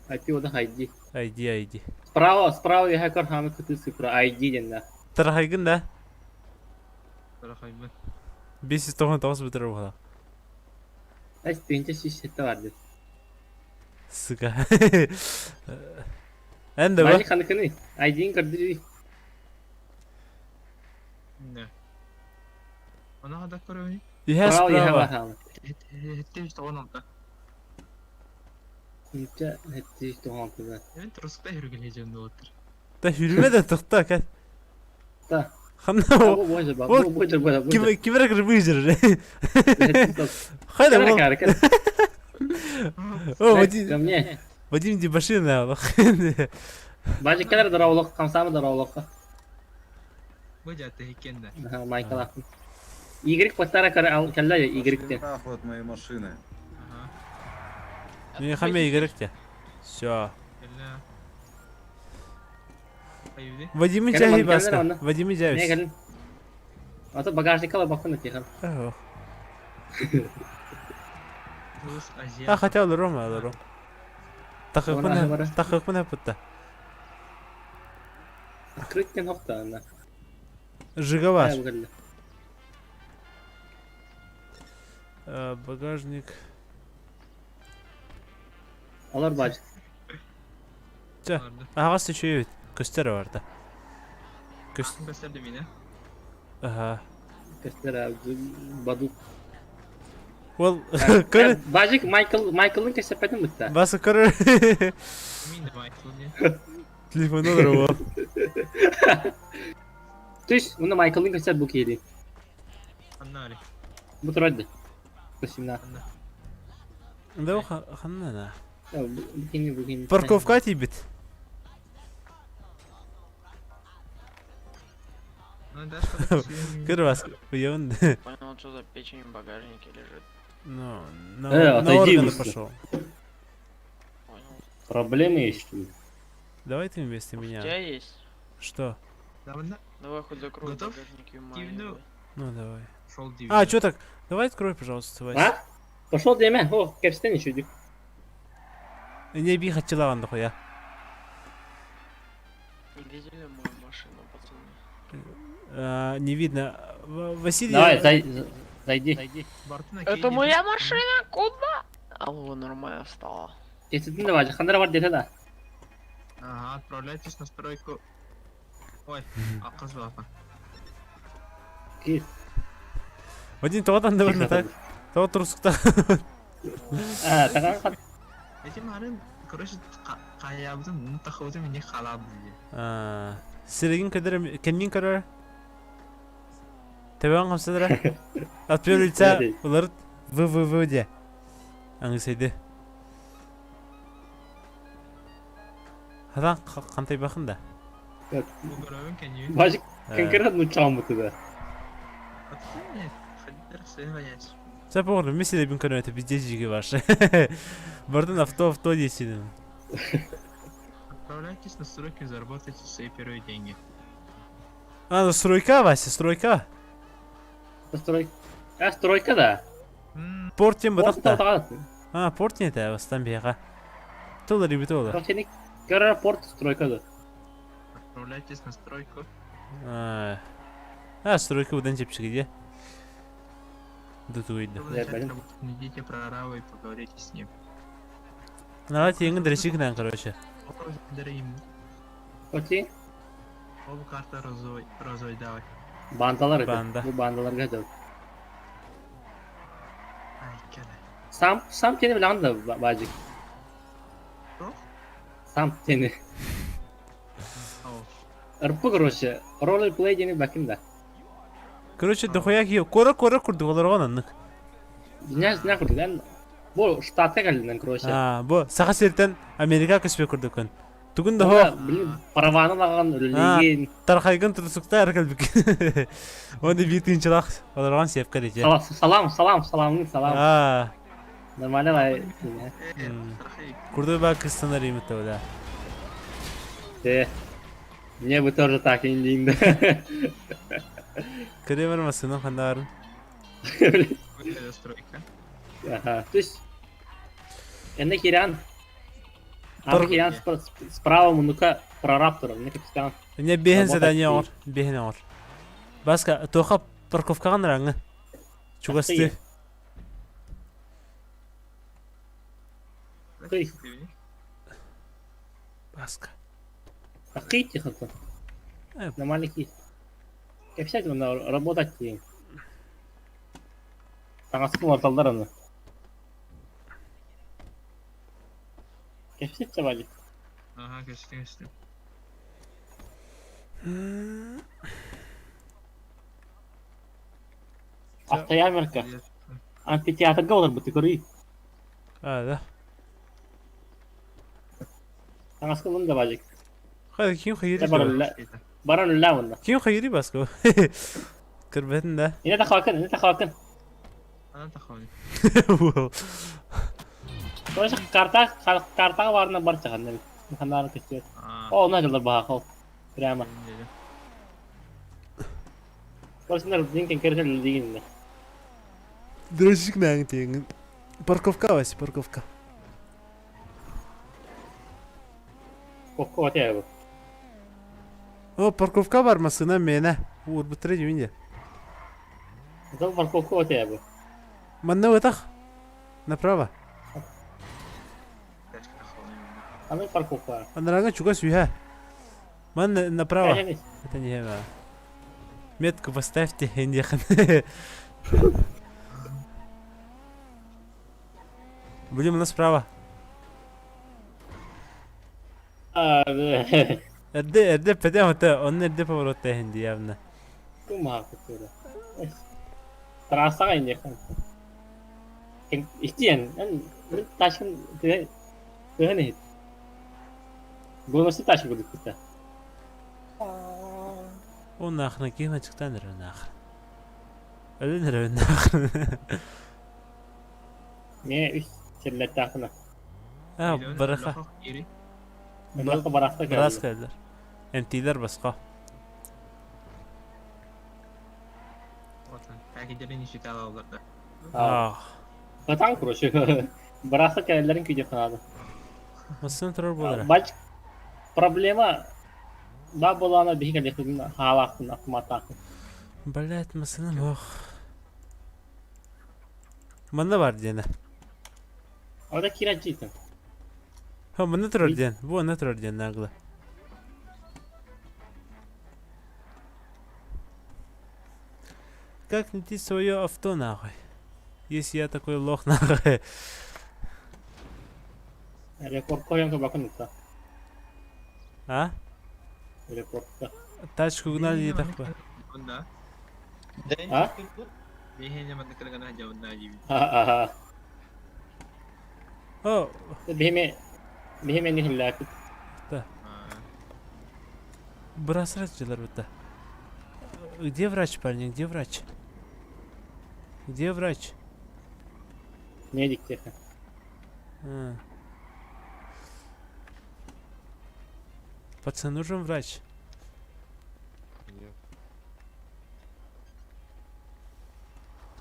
IP ода ID. ID ID. Справа, справа я көр хамы күтү цифра ID ден да. Тарахайгын да. 599 бүтүр була. Эс тинче шишетте бар дед. Сука. Энде Бажи бу. ханыкыны. ID-ин көрдү. Иһэ Справа я справа. хамы. Тинче хетти тохон кыза. Та хүрүмэ да тохта кат. Та. Ханна Бу боже ба, бу боже ба, бу. Ким кимер кырбыжыр. Хайда Кара бу. кара. О, Вадим, Ко мне. Вадим дебошир на. Бажи кэлэр дараулак, хамсамы дараулак. Аха, Майкл ахын. Y бастара кара ал кэллэ Пошли Y-тен. нахуй от моей машины. Не хаме игрек те. Все. Вадим Кэлэн, жахи кэлэн баска. онно. Вадим Не жахи. кэлин. Ата багажник ала бакын тихан. А хотя олорум, олорум. Ора, ора. Тахыкмын, тахыкмын пытта. Открыть кен хокта ана. Жиговаш. Ай, бугалла. Багажник. Алар бажы. Ага, сөчөйүт. Көстөр бар да. Көс. Ага. Көстөр баду. Ол көр Бажик Майкл Майклдын кесепетин бутта. басы көр. Телефон олор Түш, муну Майклдын кесеп бу кейди. Бу турады. Көсүмна. Да ханна на. Бу кини бу кини. Парковка тибит. Көр бас. Уён. Понял, что за печень в багажнике лежит. Ну, на, Э, на отойди органы быстро. пошел. Понял. Проблемы есть, что ли? Давай ты вместо У меня. тебя есть? Что? Давай хоть закрой Готов? багажник и Ну давай. А, чё так? Давай открой, пожалуйста, Вася. А? Пошел деме. О, кепстен еще. Не би хотела он дохуя. Видели мою машину, пацаны? А, не видно. Василий. Давай, зайди. Это моя машина? Куда? Алло, нормально стало. Кэпсэтин да баадьы, ханна эрэ бар диэтэ да. Ага, отправляйтесь на стройку. Ой, аккас баапа. Киир. Вадим тоҕо тандыбын так? Тоҕо турсукта? А, таҥара хат. Эти марын, короче, хайаабытын, тахыбытын мине халаабы дии. Сиригин көдөр, кэннин көрөр. Төбөҥ хамсадыра. От первого лица уларыт ВВВ де. Аңысайды. Хатан хантайбахын да. Бажик конкретно нуччааммыты да. Сап оҕолор мин сирэбин көрөтө везде жиги ваши. Бардын авто авто диэсиним. Отправляйтесь на стройку и заработайте свои первые деньги. А, ну стройка, Вася, стройка. Стройка. А, стройка да. Порт диэн бытах да. А, порт диэн этэ, бастан биһиэхэ. Тыл рибит ола. Көрөр порт стройка да. Отправляйтесь на стройку. А, стройка удан чэпчэки дии. Дутуйда. Найдите прораба и поговорите с ним. Надо тиэҥин дречи гынан, короче. Окей. Ол карта розовый, розовый давай. Бандалар это. Банда. Бу бандаларга дьон. Ай, кэлэ. Сам сам тени билэҕин да баажык? Туох? Сам тени. РП, короче, роль-плей диэни бакин да. Короче, дохуя киһи кора-кора курдук олорон оннук. Дьиҥэ дьиҥэ курдук эн бу штатка кэллинэн, короче. Аа, бу Саха сиртэн Америка көспө курдуккун. Тугун да хоох. Блин, параваны лаган үлэлиигин. Тархайгын тутусуктаар кэлбиккин. Уонна биир тыынчалаах олорон сиэпкэ дии. Салам, салам, саламын, салам. Аа. Нормально бай. Курдук баа кыстанар имит да. Э. Мне бы тоже так индиин да. Кремер массыынан ханнаарын. Стройка. Ага, то есть Энне Кирян. А Кирян справа мунука прораб турар, не капитан. Не бэһин задание оҥор, бэһин оҥор. Баска, туоха парковкаҕа нараҥы. Чугасты. Баска. Акый тихо. Нормально ки. Кэпсэт онно работать диэн. Таҥаскын уларыталлар аны. Кэпсэт Валик. Ага, кэпсэтиҥ кэпсэтиҥ. Автоярмарка. Амфитеатрга олорбут көрүй. А, да. Таҥаскын ылын да Валик. Хайа ким хайыри? Баран үллээ уонна. Ким хайыри баска? Көрбөтүн да. Инэ тахабакын, инэ тахабакын. Ана тахабын. Короче, карта картаҕа баарына бар чахан ханнаары көстүөт. О, онно дьыллар баһаахол. Прямо. Короче, динкен көрсөл дигин. Дрожик нааҥ тиэҥин. Парковка Вася, парковка. Парковка отея О, парковка бар массыына мээнэ. Уурбуттара дьимин дьэ. Это парковка отея бу. Манна ытах. Направо. Аны парковка. Анарааҥа чугас үһэ. Ман направо. Это не Метку поставьте, индихан. Будем у нас справа. Эрдэ, эрдэ пэтэ это, он эрдэ поворот тэһинди явно. Кумаа кутура. Трассаҕа индихан. Истиэн, эн ташын тыһын иһит. Бонусы ташын кудуккута. Ол нахрен ким ачыктан эрэ нахрен. Өлөн эрэ нахрен. Не үс сирлэттаахына. А, бараха. Бараха бараха Барас кэллэр. Эмтиилэр басқа. Ах. Батан короче. Бараха кэллэрин күйдеп хаады. Массыына турар буолара. Бач проблема ба буолаана биһи кэлиэхпитин хаалаахпын автоматтаахпын. Блять, массыынам ох. Манна бар диэнэ. Ода киирээччи Ха, манна турар диэн. Бу онно турар диэн нагло. Как найти свое авто нахуй? Если я такой лох нахуй. Рекордка ойон бакын utta. А? Рекордка. Тачку гнали и такой. Да. А? А-а-а. О, Биһиме биһиме нихиллээпит. Да. Бросать дьылар бытта. Где врач, парни? Где врач? Где врач? Медик тихо. А. Пацан, нужен врач? Нет.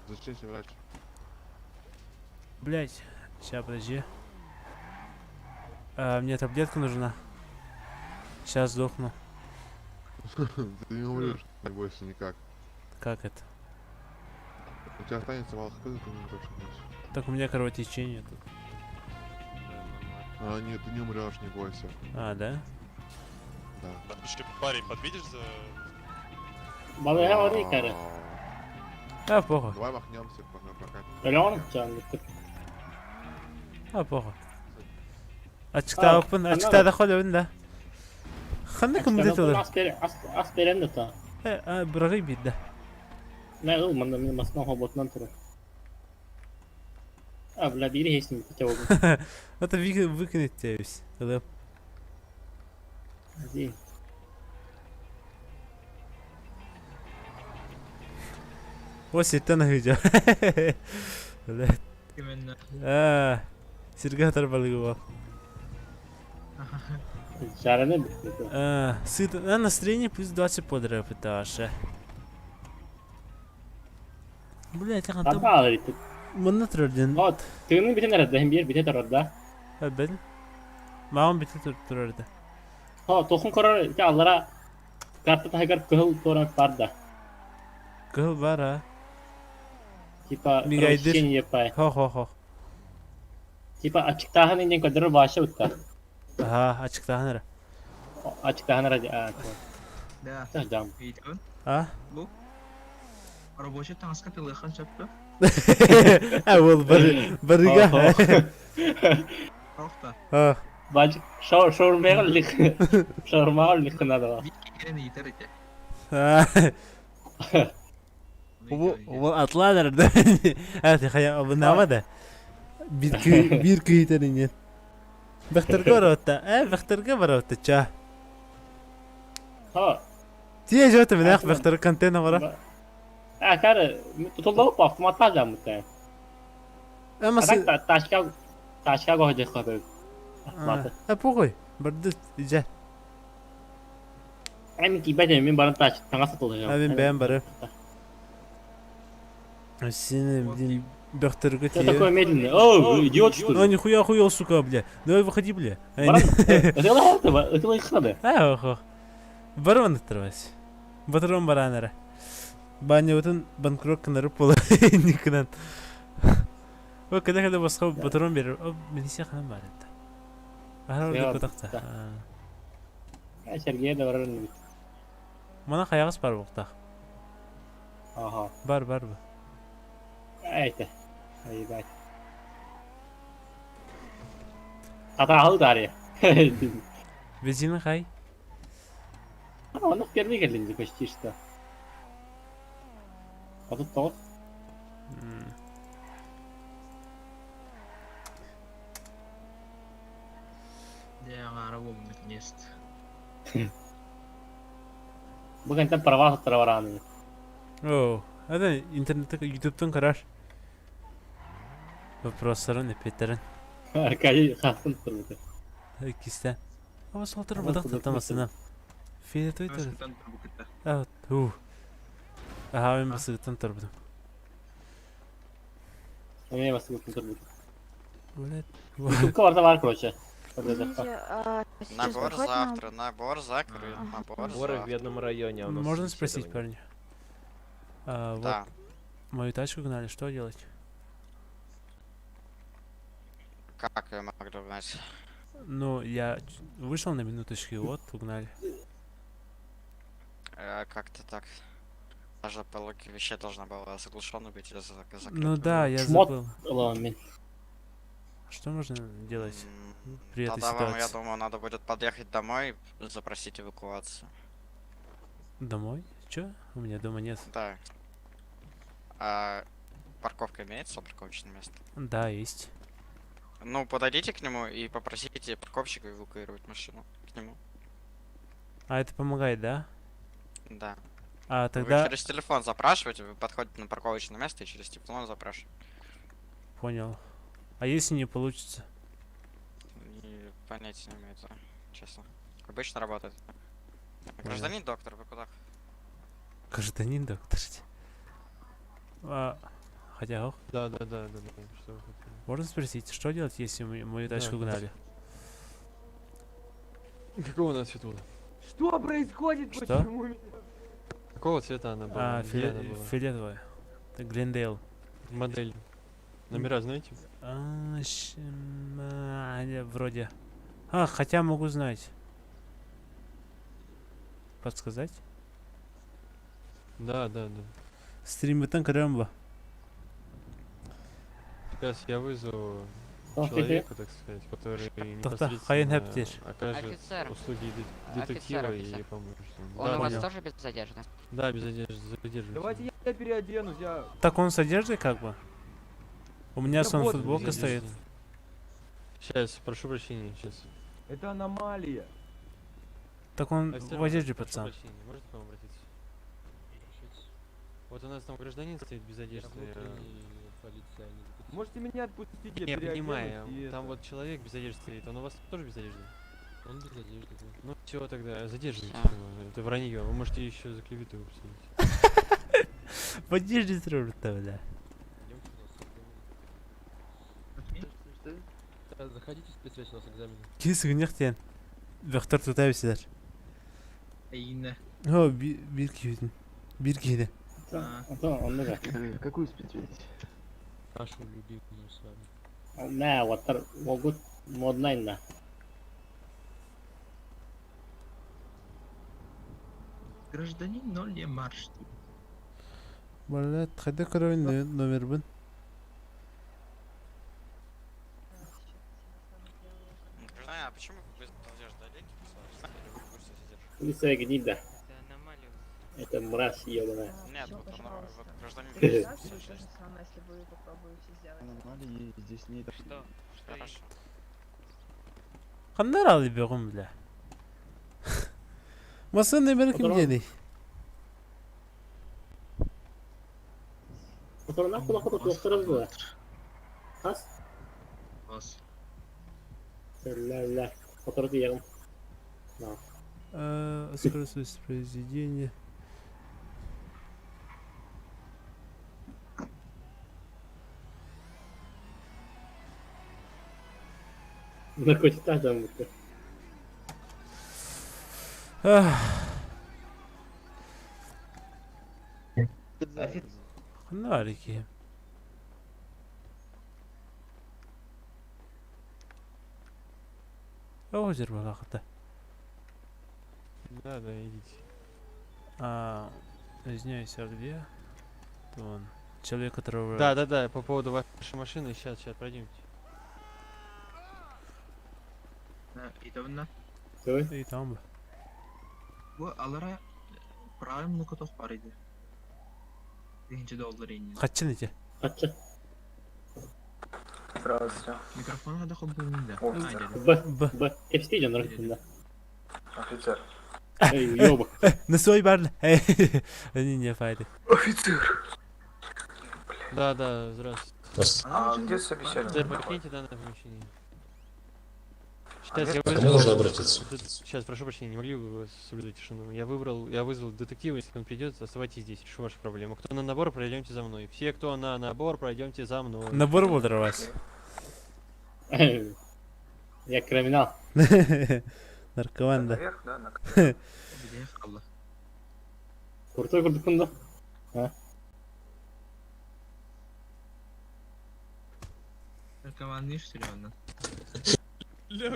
Зачем тебе врач? Блять, сейчас, подожди. А, мне таблетка нужна. Сейчас сдохну. Ты не умрешь, не бойся никак. Как это? У тебя останется мало хп, ты не умрешь, конечно. Так у меня кровотечение тут. А, нет, ты не умрешь, не бойся. А, да? Да. Еще парень, подвидишь за... Балыга орый кары. А, похуй. Давай махнемся, пока прокатим. Өлөҕөр чааннык. А, похуй. Ачыктаабыппын, ачыктаадахха өлөбүн да. Ханна кымды тылыр? Ас бер ас ас берен да та. Э, бырагый биирдэ. Мэ ыл манна мин масна хоботунан турар. А, бля, биири хейсин битэ болдум. Это выкинуть тебя весь. Ылым. Ди. О, сиртэн аһыыдьа. Блядь. Аа, сиргэ хатар балыгы бол. Жараны бүттү. Аа, сыт, на настроение плюс 20 подряд пыташа. Блядь, я Хата алыр итик. Манна турар диэн. Вот, тыгынын бүтэн эрэ да, биир бүтэ турар да. Бен. Маам бүтэ турар да. Хо, тохун корор ити аллара карта таһыгар кыһыл туоран бар да. Кыһыл бар а. Типа Мигайдыр. кровотечение пай. Хо-хо-хо. Типа ачыктааһын иннин көрдөрөр баша утта. Аха, ачыктааһын эрэ. Ачыктааһын эрэ а. Да. Жам. Видео. А? Бу. Рабочий таҥаска тылыхан сөптө. А, ол бар барыга. Рохта. А. Бач шау шаурмага лих. Шаурмага лих надо. Кирен итер ите. Ол атланар да. А, ты хая абынама да. Бир күй бир күйтерин Бэхтэргэ барабытта. Э, бэхтэргэ барабытта ча. Ха. Тие жөтө мен ах бэхтэр контент бара. А, кары, тутулдап автоматта жамыт. Ама А ташка ташка гоһ хабы. Автоматы. А, похуй. Барды ижа. Эми кибете мен баран таш таңа сатылды. А мен бэм бары. Сен блин бэхтэргэ Что такое тие. медленный? О, идиот что Ну ли? нихуя хуел, сука, бля. Давай выходи, бля. Баран, это это это А, ох. Барон отрывайся. Батырон баранара. Баня отын банкрот кынарып бола никынан. О, когда когда басқа батырон берер. О, милиция ханам бар это. Ара Я орды кутакта. Сергей да барар. Мана хаягыс бар буктак. Ага. Бар бар бу. Айта. Ай бай. Ата ал даре. Бензин хай. Он впервые келди почти что. А тут тот. Я арабом наконец-то. Бүгін права саттыра. О, это интернетте ютубтан карар. Вопросларын эпетерин. Аркадий хасын турбуты. Кисте. Ама солтыр Ама бадак солтыр татамасына. Фиолетовый туру. Баскытан турбукта. А, у. Аха, мен басыгыттан турбудум. Эме басыгыттан турбуты. Блядь. Ютубка барда бар, короче. Извините, а сейчас Набор выходит на завтра, набор закрыт, набор Сборы в завтра. бедном районе, а у нас Можно спросить, собеседование. парни? А, вот Да. мою тачку гнали, что делать? Как ее могли угнать? Ну, я вышел на минуточку, и вот, угнали. Как-то так. Даже по логике вещей должна была заглушена быть или закрыта. Ну да, я Шмот. забыл. Ылабын мин. Что можно делать при этой Тогда вам, я ситуации? думаю, надо будет подъехать домой и запросить эвакуацию. Домой? Чё? У меня дома нет. Да. А парковка имеется, парковочное место? Да, есть. Ну, подойдите к нему и попросите парковщика эвакуировать машину к нему. А это помогает, да? Да. А Вы тогда... через телефон запрашиваете, вы подходите на парковочное место и через телефон запрашиваете. Понял. А если не получится? И понятия не имею, да, честно. Обычно работает. Гражданин доктор, вы куда? Гражданин доктор. А, хотя, ох, Да. Что вы хотели? можно спросить, что делать, если мою тачку Да. угнали? Какого она цвета была? Что происходит? Что? Почему меня- Какого цвета она была? А, Где она была? фиолетовая. Это Глендейл. Модель. Номера знаете? А, не, вроде. А, хотя могу знать. Подсказать? Да. Стримытан Карамба. Сейчас я вызову Ох, человека, так сказать, который Тоқта, хайын непосредственно әптер. окажет Офицер. услуги Офицер, детектива и офицер. поможет. Он Да, у вас понял. тоже без одежды? Да, без одежды, задерживайте. Давайте я переоденусь, я... Так он с одеждой как бы? У меня Да сон вот, футболка Без стоит. одежды. Сейчас, прошу прощения, сейчас. Это аномалия. Так он Офицер, в одежде, прошу пацан. прощения, можно к вам обратиться? Вот у нас там гражданин стоит без одежды. Можете меня отпустить, я Не, я переоденусь понимаю, и там это. вот человек без одежды стоит, он у вас тоже без одежды? Он без одежды, да. Ну все, тогда задерживайте Всё. его, это вранье, вы можете еще за клевету его посадить. В одежде срут-то, бля. Заходите в спецсвязь, у нас экзамен. Кис гнехтен. Вахтар тутай сидер. Эйне. О, бир киюдин. Бир киюдин. Онтон оннук. Какую спецсвязь? Нашу любимую с вами. Мэ, уоттар уолгут моднай на. Гражданин ноль марш. Бля, хайда көрөйүн номер бун. Гражданин, а почему вы без одежды оденьте, пожалуйста, или вы будете задерживать? Улица гнида. Это мразь ебаная. Нет, Всё, вот он, пожалуйста. вот гражданин Э. Да, всё то же самое, если вы попробуете сделать. Аномалии здесь нет. Что? Что Хорошо. Кандар алы бегум, бля. Масын номер ким Отырам. дени? Моторuna кулак туохтарыз була. Хас? Бас. Ля-ля. Мотору тиягым. Скорость воспроизведения. Наркотиктаах дьон бутта. Ах, Кандар ики. Озер балаката. Да, идите. А, извиняюсь, а где? Это он. Человек, которого... Да, по поводу вашей машины, сейчас, пройдемте. Итовна. И там. Бу алара правильно котох бар иди. Биринчи доллар инни. Качан эти? Качча. Здравствуйте. Микрофон да холбун да. Б. Б. Б. Кепсти дьон да. Офицер. Эй, ёба. На свой бар. Не, не, файды. Офицер! Да, здравствуйте. А где собеседник? Сэр, покиньте данное помещение. Сейчас я Кому вызвал... нужно обратиться? Сейчас, прошу прощения, не могли бы вы соблюдать тишину? Я вызвал детектива, если он придет, оставайтесь здесь, решу вашу проблему. Кто на набор, пройдемте за мной. Все, кто на набор, пройдемте за мной. Набор был вас. Я криминал. Наркоман, да. Наверх, да? На... Крутой курдукунда. А? Наркоманы, что ли, он?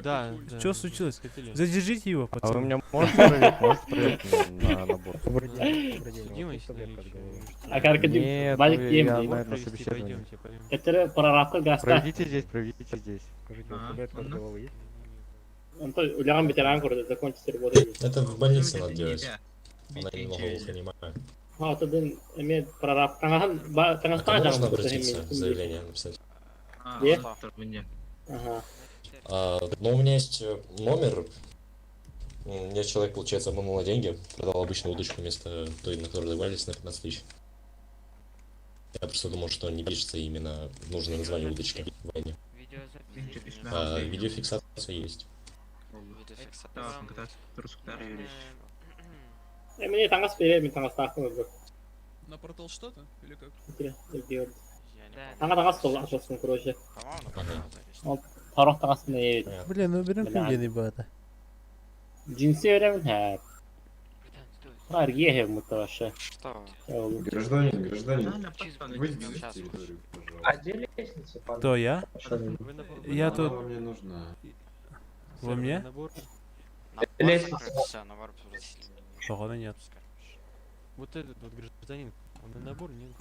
Да, да. Что случилось? Хотели. Задержите его, А вы пацаны. меня можете проверить? Можете проверить на набор? Судимость наличие. А крокодил, Нет, Валик ну, я, ем. наверное, на Провести, собеседовании. пойдемте, пойдемте. Который прорабка гаста. Проведите здесь, проведите здесь. Скажите, А, ну. Антон, уляган ветеран курда, закончится работа. Это в больнице Ну, надо это делать. не Она я. немного глухонемая. А, тогда имеет прораб. Танган, ба, А танган кому можно обратиться, заявление написать? А, Где? он мне. Ага. А, но у меня есть номер. Мне человек, получается, обманул на деньги, продал обычную удочку вместо той, на которую договорились, на 15 тысяч. Я просто думал, что не пишется именно нужное название удочки в войне. Видеозапись. А, видеофиксация есть. Видеофиксация. Да, кататься, Русктар Юрьевич. Мне тангас пере, мен тангас тахын. На портал что-то? Или как? Я не помню. Танга тангас сол ашылсын, короче. По-моему, на портал зависит. Ол тарох тангас не Блин, ну берем Бля. күнгені бата. Джинсы беремин хә. Аргия хә вообще. Что? Гражданин, гражданин, выйдите Сейчас. на территорию, пожалуйста. А где лестница, пан? Кто, я? Вы на- вы Я на- тут- Она вам не нужна. сэр, Вы мне? на набор? Набор Лестница. закрыт, всё, набор попросили. Походу нет. Вот этот вот гражданин, он на набор нет?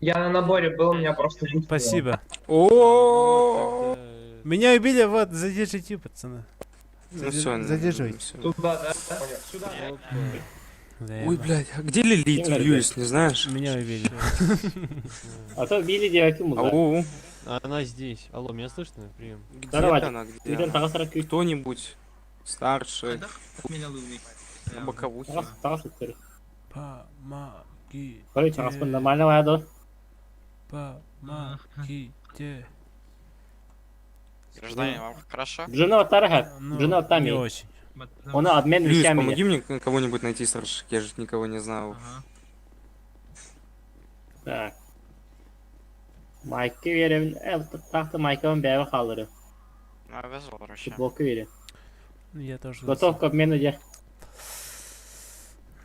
Я на наборе был, меня просто выкинуло. Спасибо. О! Меня убили, вот, задержите, пацаны. Ну всё, Задерживайте. Туда, да? Сюда. Ой, блядь, а где Лилит, Льюис, не знаешь? Меня убили. А то били девки муза. Ау, Она здесь. Алло, меня слышно? Прием. где Здорово. она, где Виден она? тангас ракы. Кто-нибудь старший, Меня лыжный. на боковухе. Тангас тангас өттөр. Помогите. Короче, тангас нормально ваяды. Помогите. Гражданин, вам хорошо? Джуна оттары хә. Ну, Джуна не оттами. очень. Оны обмен Льюис, вещами. помоги мне кого-нибудь найти старших, я же никого не знаю. Ага. Так. Майка беремин. Э, тахта майкамын бәбе қалдыры. Ну, я вызвал, короче. Футболка берем. Я тоже. Готов к обмену де.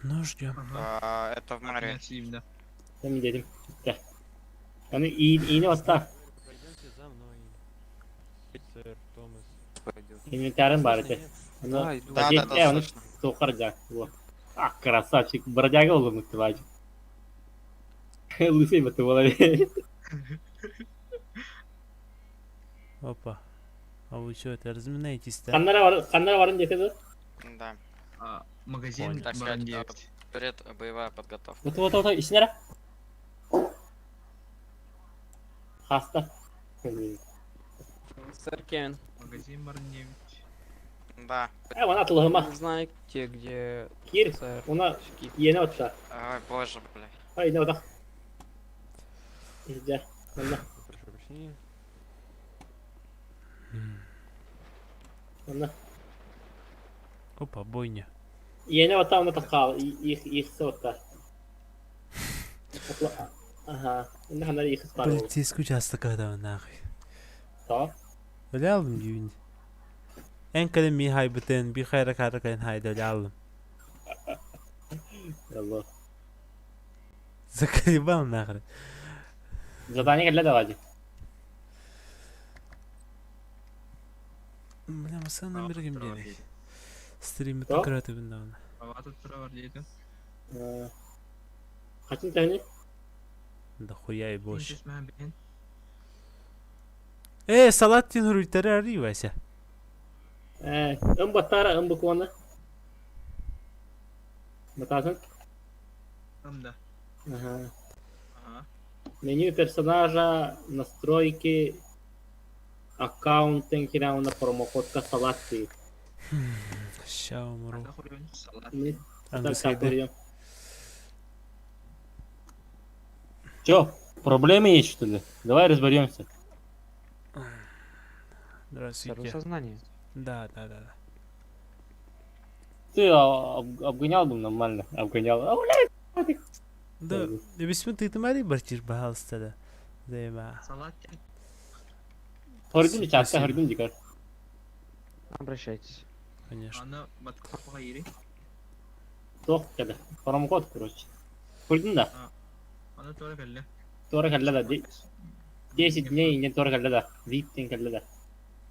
Ну, ждем. Ага. А, это в море. Отсюда. Мен дедим. Да. Аны иini отта. Пройдемте за мной. Сэр Томас. Пойдет. Инвентарым бар Слышно, edi. нет? Аны Да, иду. Да, да, да, э, аны слышно. тоқар Вот. А, красавчик. Бродяга олым твач. Лысый бы ты была. Опа. А вы что, это разминаетесь, да? Қаннара бар, қаннара барын десе Да. А, магазин Так сказать, Барандеевич. Перед боевая подготовка. Вот вот вот ишнere. Хаста. Сэр Кевин, Магазин Барандеевич. Да. Э, она атылыма. знаете, где Кир, сэр она Скип? yeni отта. Ой, боже, бля. Ай, не отак. Изде. Мында, Прошу прощения. мында. Опа, бойня. Yeni отта оны тақал, их их отта. Ага, энэ ханар их бар. Полицейский участок когда нахуй. Та. Öyle aldım gibi. En kalem mi haybıtın bir hayra kara kalem hayda öyle aldım. Алло. Заколебал нахрен. Задание келді давайте. Бля, мы номер ким делай. Стримы Что? краты бында. Права тут права дейді. Қашын тәне? Да хуя и больше. Интес мә бен. Салат тин руйтары ари Вася. Э, ым баттара, ым букваны. Батасын? Ымда. Ага. Ага. Меню персонажа, настройки, аккаунт на промокодка салат ты. Ща умру. Салат. Мы Английский так Чё, проблемы есть что ли? Давай разберемся. Здравствуйте. сознание. Да, да, да. да. Ты обгонял бы нормально. Обгонял. А, блядь, Да, бисмин ты мари барчир пожалуйста, да. Займа. Салат. Хордун часто хордун дикар. Обращайтесь. Конечно. Аны батқапаға ери. Тох кеде. Промокод, короче. Хордун да. Аны тура кәлі. Тора кәллә да. 10 дней диэн туора кэллэ да? VIP диэн кэллэ да?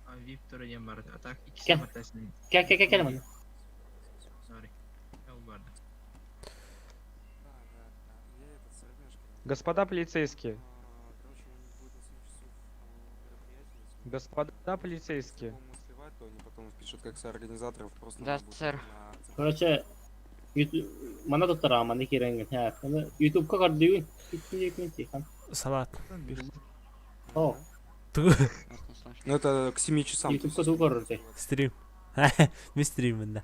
А VIP тура диэн барда. А так икки Кэл. самотесный. Кэл, кэл, кэл, кэл манна. Sorry. Ол барды. Господа полицейские. Господа полицейские. Сливать, то они потом впишут как соорганизаторов просто Да, нам будет сэр. на Короче, YouTube манна туттара манна киирэн һэ. Аны YouTubeка көрдүүгүн. Тихан. Салат. О, Ну это к 7 часам. то есть, YouTubeка тугу көрөртэй. Стрим. Ми стрим да.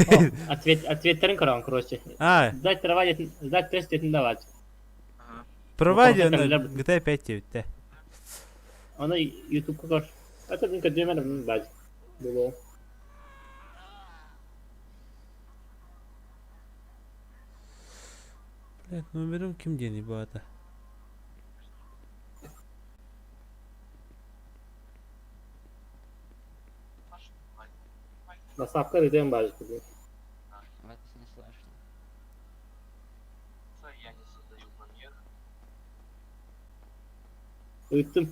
О, ответ ответтерин көрөҕүн, короче. А, Сдать права диэтин, сдать тест диэтин давать. права Оттон диэн кэллэр. GTA 5 диэбиттэ. Аны YouTubeка көр. Это мин көрдүөмэр бааж. Булуо. Блядь, номерим ким диэний бу аата? Доставка ыытыам бааж курдук. Вас не слышно. Ыыттым.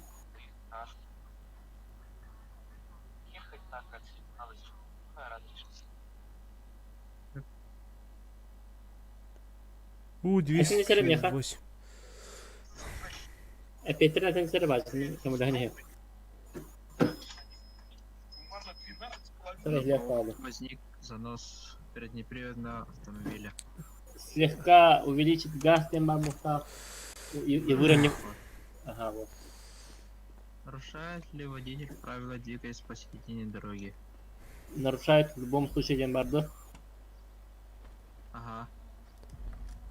У, Эсин сэрэ миэхэ. 208. Эппиэттерин этэн сэрэ бааж. Көмөлөһөн иһиэм. Сэрэ хаалла. Возник занос переднеприводного автомобиля. Слегка увеличить газ тем бамбухтаах и выровняв. Ага, вот. Нарушает ли водитель правила двигаясь посередине дороги? Нарушает в любом случае диэн барды. Ага.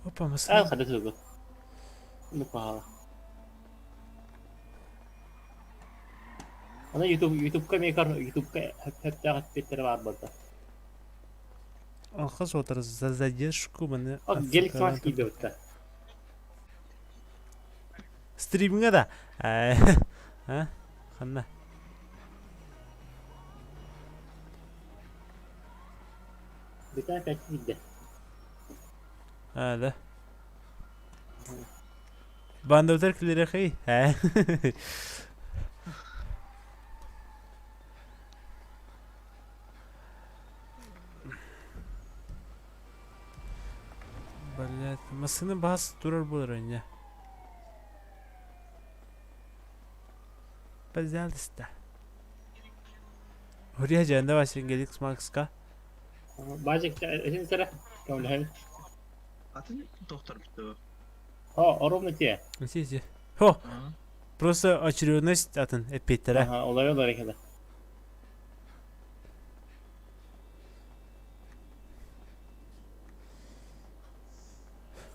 Опа, А, массыына. хада тугу. Ну паала. Аны YouTube YouTubeка мекар YouTubeка хөптөөх эппиэттэрэ баар буолта. Алхас отыр за задержку маны. О, гелик смас киирдэ бутта. Стримҥэ да. А? Ханна. Бүтэ опять киирдэ. А, да. Бандовтар килерехей. А. Блядь, массыына бас турар буолар инньэ. Пожалуйста. Хурия жанда васин Геликс Макска. Баажык этин сэрэ көмөлөһөн. Атын доктор бүтү. О, ровно те. Си си. Хо, Ага. просто очередность атын эппиэттэрэ. Ага, олай олар экен.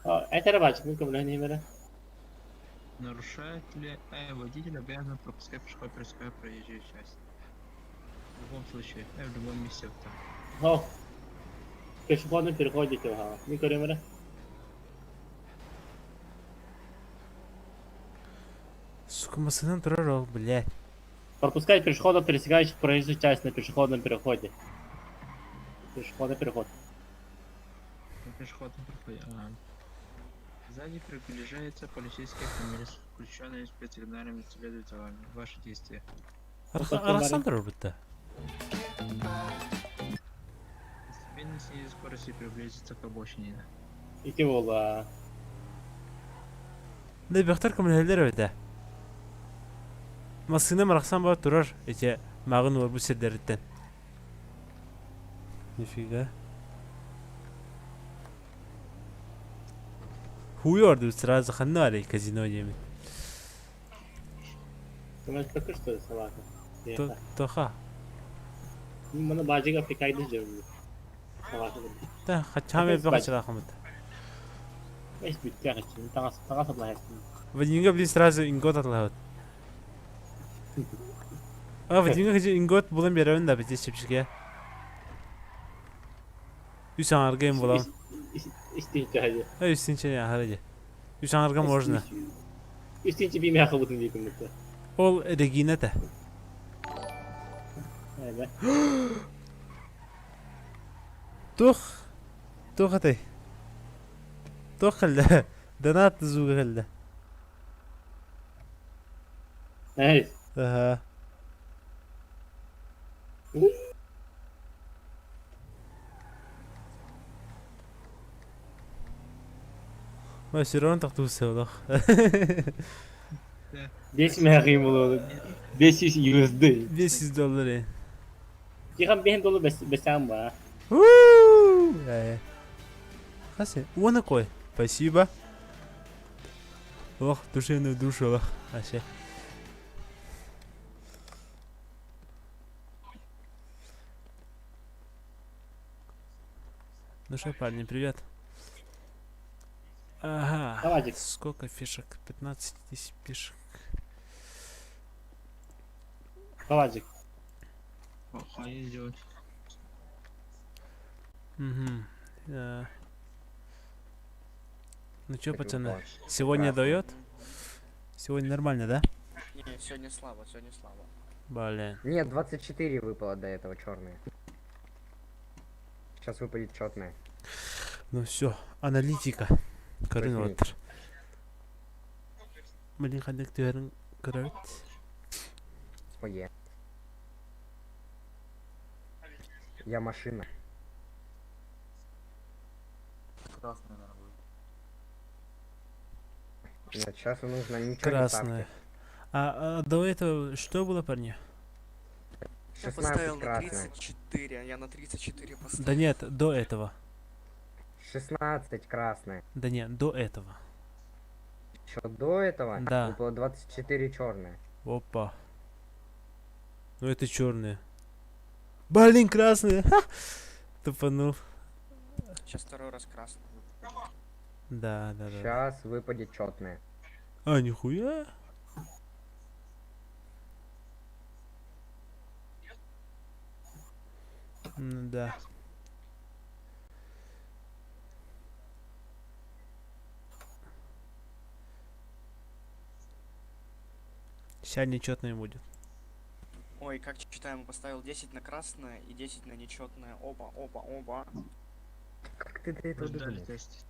О, этэрэ баажык мин көмөлөһөн иһимэрэ. Нарушает ли водитель обязан пропускать пешеход пересекая проезжую часть? В любом случае, в любом месте вот так. О, пешеходный переход диэтэ ага. Мин көрүөм эрэ. Сука, массыынан турар ол, блядь. Пропускать пешеходов, пересекающих проезжую часть на пешеходном переходе. Пешеходный переход. На пешеходном переходе. Ага. Сзади приближается полицейский автомобиль с включенными спецсигналами следует за вами. Ваши действия. Арахсан турар бутта. Постепенно снизить скорость и приблизиться к обочине. Ити буолла. Да бөхтөр көмөлөһөллөр эбитэ. Массыына марахсан бар турар эти мааҕын уорбут сирдэриттэн. Нифига. Хуй орду сразу ханна арай казино диэмин. Көмөлөспөккө что ли собака? Тоха. Маны баажыга пикайды жүрүм. Собака. Та хачааме бахачалахамыт. Эс бүттэ хачын. Таңас таңас аблайсын. Вадимга блин сразу ингот атлабыт. А Вадимга хажы ингот булан беребин да бизде чепчиге. Үс аңарга им булам. Истинче хажы. Эй үстинче ахарыжы. Үс аңарга можно. Истинче биме хабытын дейт бутта. Ол Регина та. Эбе. Тух. Тух атай. Тух хылла. Донат зуга хылла. Эй. Ага. Ма все равно так тусылах. 5 мягим было. 10 USD. 10 долларов. Тихан 5 доллар бесам ба. Хасы, он такой. Спасибо. Ох, душевную душу, ох, вообще. Ну что, парни, привет. Ага. Давайте. Сколько фишек? 15 тысяч фишек. Давайте. Плохое сделать. Угу. Ну чё, пацаны, сегодня дает? Сегодня нормально, да? Не, сегодня слабо, сегодня слабо. Блин. Нет, 24 выпало до этого черные. Сейчас выпадет четное. Ну все, аналитика. Көрүн Блин, ханнык түһэрин көрөбүт. Ое. Я машина. Красный, наверное, будет. Нет, сейчас нужно ничего не Красная. ставьте. А до этого что было, парни? Я 16 поставил на красная. 34, я на 34 поставил. Да нет, до этого. 16 красная. Да нет, до этого. Еще до этого Да. выпало 24 черная. Опа. Ну это черные. Блин, красные. Ха! Тупанул. Сейчас второй раз красный. Да, да, да. Сейчас выпадет четное. А, нихуя. Ну да. Сейчас нечетный будет. Ой, как читаем, поставил 10 на красное и 10 на нечетное. Оба, оба, оба. Как ты до этого Ждали додумался? тест.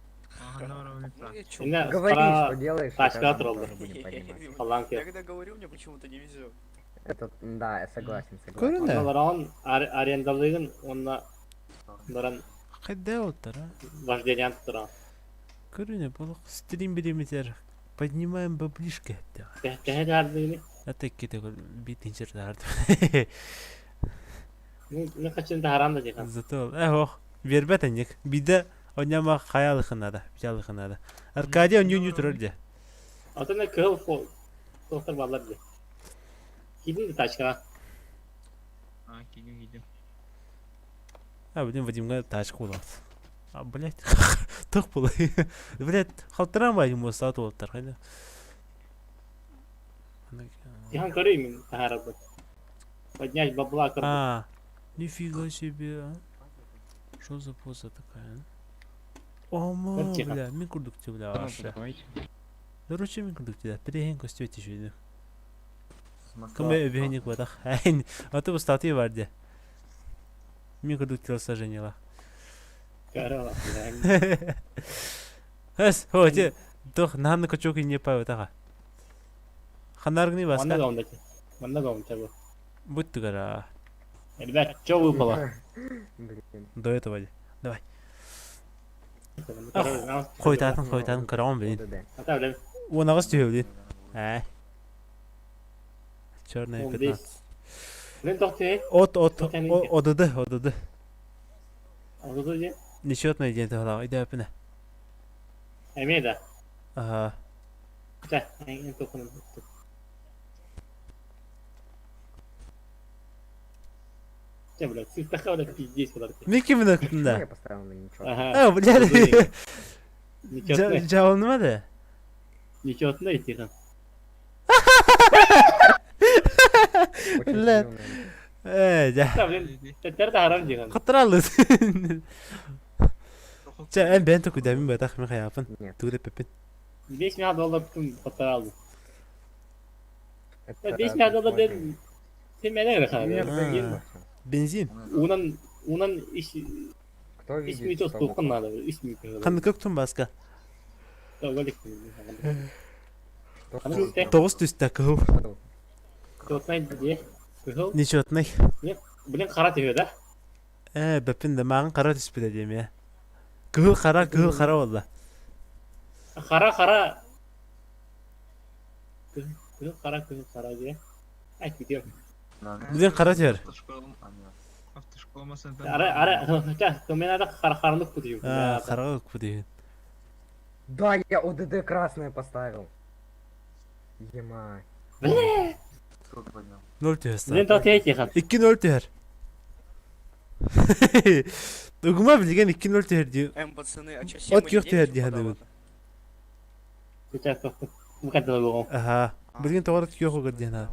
Ага, на уровне Ну, я чё? Инна Говори, пора что делаешь, и тачка тогда мы отролла. тоже будем понимать. Халанки. Я когда говорю, мне почему-то не везет. Это, да, я согласен, согласен. Көрүнэ. Оннолорон арендалыгын онна баран Хайда оттара. вождениyan туттаран. Көрүнэ болох стрим береметер. Поднимаем баблишки. Тэһэ тардыгыны. Это кете битинчер тарды. Ну качын таран да дихан. Зато, эх, вербет анник. Биде оняма хаялыхын надо, пиялыхын надо. Аркадий он юню турар де. Отон кыл фо доктор баллар ди. Кидин тачка. А, кидим, кидим. А, блин, Вадимга тачка улат. А, блядь, тох был. Блядь, халтыран Вадим болса олтар, хайда. Дихан көрөймүн тахарабы. Поднять бабла кырды. А, нифига себе, а. Что за поза такая, а? Ома, Тихо. бля, мин курдук те, бля, вообще. Короче, мин курдук те, перехен костюте еще. Кім бехеник батах. А то статья варде. Мин курдук телосложение Карала. Эс, о, те, тох, нанны кочок не павы таға. Ханаргны Манна баска. гаунда. Манна гаунда бу. Будь тугара. Ребят, что выпало? Блин. До этого. Давай. Ах, Қойтатын, қойтатын, кырауын блин. ОДД. Ата блин. Он ағыз түйе блин. Ә. Черная Он 15. Блин, тохты. От, от, Тохты. ОДД, ОДД. Озоду же. Нечетный день тогда, иди опина. Эмеда. Ага. Да, мен тохун. Че, блядь, сыстаха, блядь, пиздец, блядь. Микки міне Почему я күтінде. поставил на ничего? Ага. А, блядь. Нечетный. Жауынма да? Нечетный, тихо. Очень Блядь. зелёная. Э, жа. Да, блин, тетер да харам тихо. Қытыралы. Ча, ән бән току дәмін батақ мен қаяпын. Нет. Түгіліп пеппін. 5 миллион доллар кім қотаралды. Это 5 миллион доллар бессмысленно. ден сен менен Нет, рахат. Бензин. Унан унан иш Кто иш видит, минут что тоқын выпало? надо, иш минут. Қанды көк түн басқа. Что Аны выпало? Тоғыз түсті кыл. Что? Четный где? Кыһыл? Нечетный. Нет, блин, хара түһүө да? Ээ, бэппин да мааҕын хара түспүтэ диэм ээ. Кыһыл хара, кыһыл хара буолла. Хара хара. Кыһыл хара, кыһыл хара диэ. Ай, күтүөм. Блин, хара түһэр. Автошкола Ара, ара, хотя, мен ада хара харанык кутуйум. Аа, хараҕы кутуйун. Да, я ОДД красное поставил. Ема. Бля! Нөл түһэр. Блин, тот тихан. 2-0 түһэр. Угума билигин 2-0 түһэр дии. Эм, пацаны, а чё, От күөх түһэр дии саныыбын. Сейчас, мукадала бугум. Аха. Билигин тоҕо күөх угар диэн аа.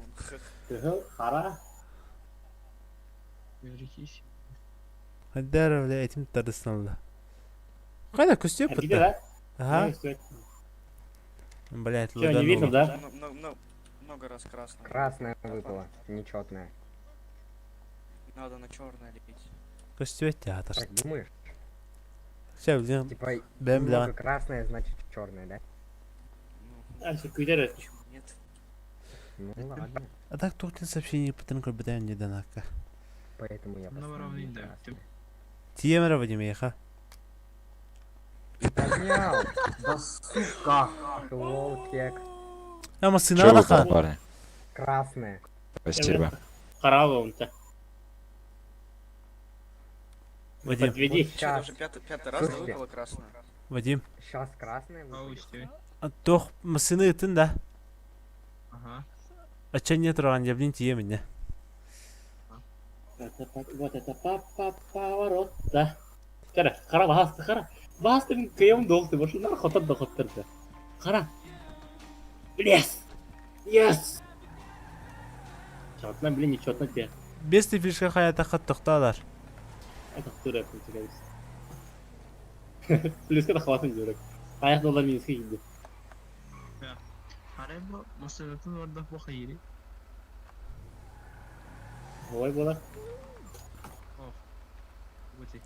Кыһыл, хара. Берегись. Хайдара бля этим тардысналла. Кайда көстүө Где, пытта. да? Ага. Блять, Чё, не видно, да? Много раз красное. Красное выпало, нечетное. Надо на черное лепить. Көстүө театр. Так думаешь? Все, блин. Типа, Бэм много бля. красное, значит черное, да? А, всё, күтер. Нет. Ну ладно, А так тухтин сообщение потом көрбөтөм не данакка. поэтому я Ну, поставил ровнее, да. красное. Тиемера Вадим еха. Поднял! Да сука! Лол, кек. А машина да парни? Красное. Спасибо. Хара бугум-то. Вадим, Подведи. Сейчас, уже пятый, пятый раз да, Слушайте. выпало красное. Вадим. сейчас красное выпадет. А Тох машина ытын да. Ага. А че не турган блин тиемине. Это па- Вот это па поворот, да. Кара, хара басты, хара. Басты мен кыям долты, башындар хотор да хотор да. Хара. Лес. Yes. Четно, блин, нечетно те. Без ты фишка хаята хат тоқталар. Это тура получилось. Плюска да хватит дюрек. Аяқ доллар минуске киді. Арай бу машинатын орда бу хайри. Ой, бола.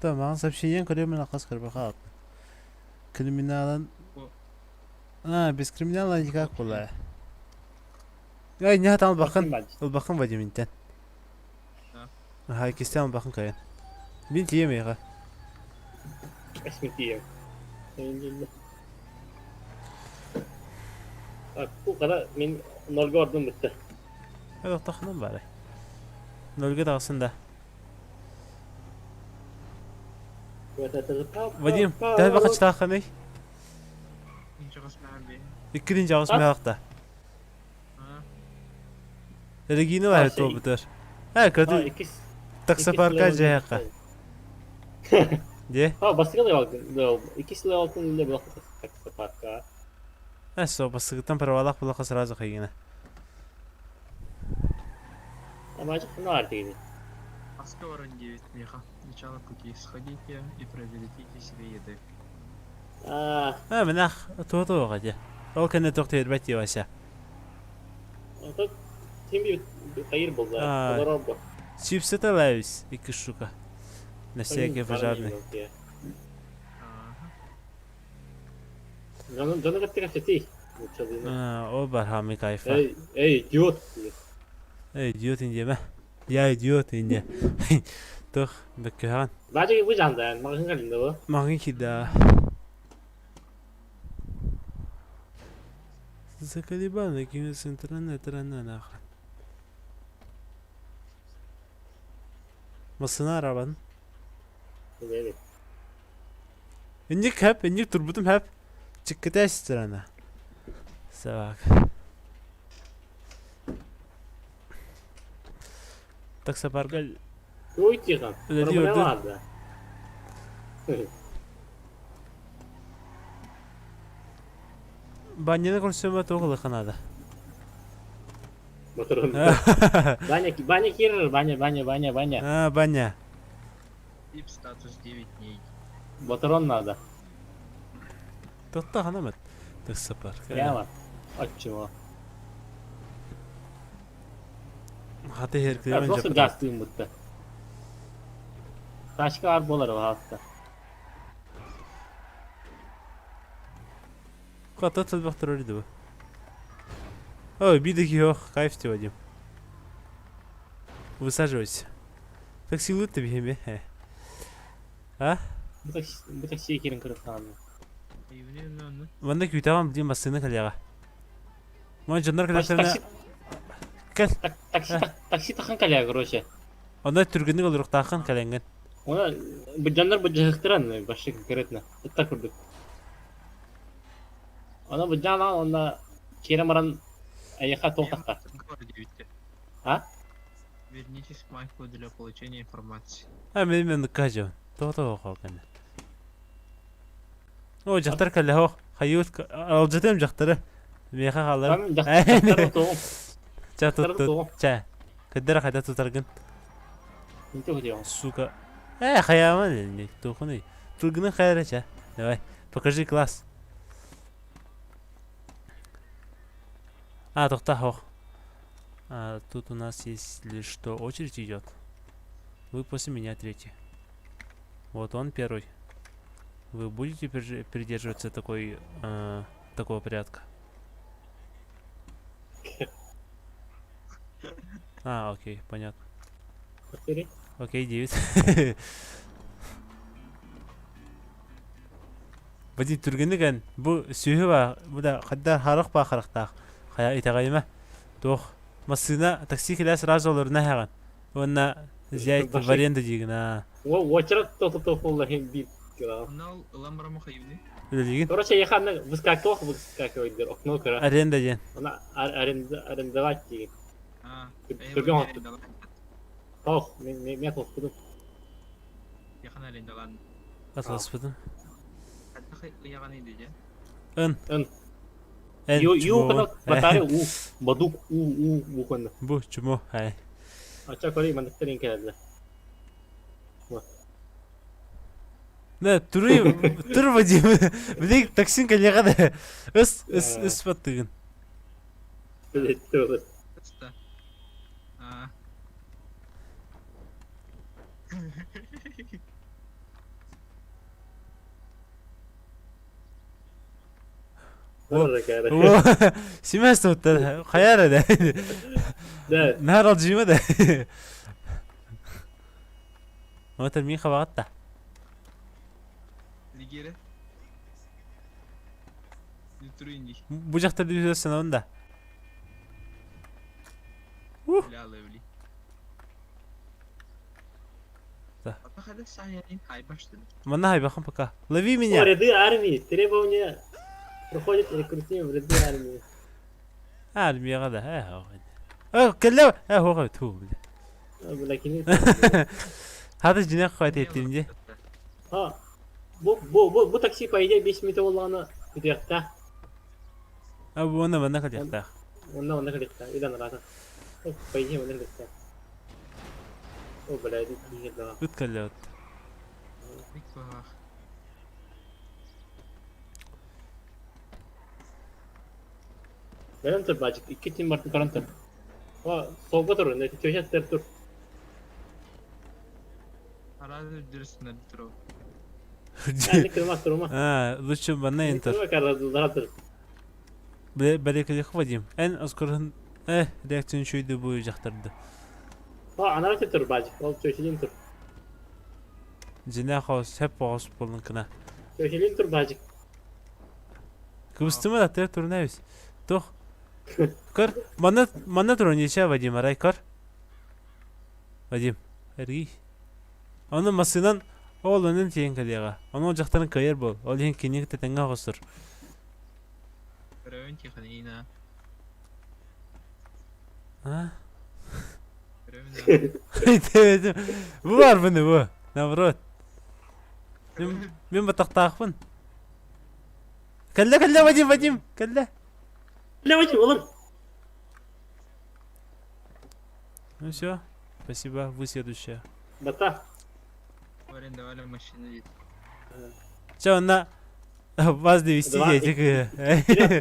Tamam, сообщение көрөмүн акас көрбө Криминалын... А, без криминала никак была. Ай, не там бакын. Бакын Вадим интен. Ага, кистен бакын кайын. Мин тиемейга. Эсми тием. Бу кара мин нолга ордум битти. Ай, тахнам бары. Нолга тагсын да. Вадим, тәл бакы чытаханы. Иккидин жагыс мягакта. Регина бар тобутер. Ә, көтү. Таксопарка жаяка. Де? А, басыгы да алды. Икис ле алтын иле булак таксопарка. Ә, со басыгытан правалак булака сразу хайгина. Амажы кына артыгы. Москва 9 меха. Начало пути. Сходите и приобретите себе еды. А, А, менах туоту гадя. Ол кене токтойр бәти вася. Тут ким бир кайыр булды. Олар бу. Чипсы талабыз, икки штука. На всякий пожарный. Жаны жаны каттыга сети. А, о бар хами кайфа. Эй, эй, идиот. Эй, идиот индеме. Я идиот инде. Тох, беккехан. Бажы бу жанда, магын калинде бу. Магын кида. Заколебал, кинулся интернет, нахрен. Масына арабан. Evet. Инник хэп, инник турбутум хэп. Чиккетес страна. Собак. Таксопарка. Ой, тихо. Проблема Баняны көрсөмө тоғылы қанады. Баня, баня кирер, баня, баня, баня, баня. А, баня. Тип статус 9 дней. Батарон надо. Тотта ханамат. Таксопарка. Прямо. Отчего? Хаты херкелемен Просто газ тыын бутты. Ташка ар болар хаста. Ката тылбак турар иди бу. Ой, бидеки yok, кайф ти Вадим. Высаживайся. Таксилыыр да биһиэми. А? Бу такси, бу такси киирэн көрүөхтэҕим. Манна күүтэҕим дии массыына кэлиэҕэ. Мон дьоннор кэлэхтэринэ кэл. Такси такси тахан кэлиэ, короче. Онно түргэнник олоруохтааххын кэлэҥҥин. Она бу дьоннор бу вообще конкретно. Это курдук. Она бу дьана онно киирэн баран эйиэхэ туох тахтар? А? Вернитесь к Майклу для получения информации. А мен мен кажу. То-то кэннэ. О, дьахтар кэллэ ох. Хайыут алжатым дьахтары. Миэхэ хаалар. Дьахтар тоҕум. Ча тут ча. Кыддара хайда тутаргын. Сука. Э, хайааман не тухуный. Тылгыны хайара ча. Давай, покажи класс. А, тохта, ох. А, тут у нас если что, очередь идет. Вы после меня третий. Вот он первый. Вы будете придерживаться такой, такого порядка? А, окей, понятно. Повтори. Окей, 9. Вадим түргэнник эн бу сүһү ба бу да хаддар харах ба харахтаах хайа итэҕэйимэ туох массыына такси кэлээ сразу олоруна эһэҕин уонна взять в аренду диигин аа Уочарат то-то-то биир Онно ылан барамы хайыыны? Үлэлиигин? Короче, я ханна выскакивал, выскакивает, дер, окно кыра. Аренда диэн. Она аренда, арендовать диэн. А, Түргэн оттук. Ох, мен мен тохтудум. Яхан арендалан. Атласпытым. Ыйаҕан иди Ын. Ын. Эн Ю ю чмо. кына батарея у, бадук у у бу кына. Бу чмо. Хай. Ача көрей мандыктар ин кэллэ. Не, туры, тур Вадим. Билиг таксин кэлиэҕэ да. Ыс, ыс, ыс баттыгын. Да. А. Симэс туттар. Хайар да. Да. Наар алжыма да. Отыр мин хабаҕатта. Лигере. Нүтрүнди. Бу жакта дүзөсүн онда. Ля левли. Да. Ата саяни хайбаштын. Манна хайбахан пока. Лови меня. О, ряды армии. Требования проходят рекрутирование в ряды армии. Армияға да. Э, кэллэ. Э, хоға ту. Бля, кини. Хата жинек қойт еттимде. А, бу бу бу бу такси по идее 5 минут боллаҕына бүтүөхтээх. А бу онно манна кэлиэхтээх. Онно онно кэлиэхтээх. Идан араата. По идее онно кэлиэхтээх. О, бля, киһи да. Ыт кэллэ от. Бэлэм тур баачык, икки тим бартын көрөн тур. О, солго тур, төшет тер тур. Аразы дүрсүнөр тур. Кырма турума. А, лучше манна энтер. Бәлекелих Вадим. Эн оскорын э реакцияны шүйді бу жақтарды. О, анара тур баачык, ол төшелин тур. Жина хаос хеп хаос болын кына. Төшелин тур баачык. Кыбыстыма да тер турнайбыз. Тох. Көр, манна манна турун нече Вадим, арай көр. Вадим, эрги. Оны масынан ол өнүн тиен кэлиэҕэ. Ону жактарын кыайар бол. Ол иһин киниги тэтэҥҥэ оҕустур. Көрөбүн тихонина. А? Көрөбүн. Бу бар бұны бу. Наоборот. Мен мен батақтаақпын. Кэллэ кэллэ Вадим Вадим кэллэ. Кэллэ Вадим олор. Ну все. Спасибо, вы следующая. Бата. Арендовали машину дейт. Че, онна вас довести этих.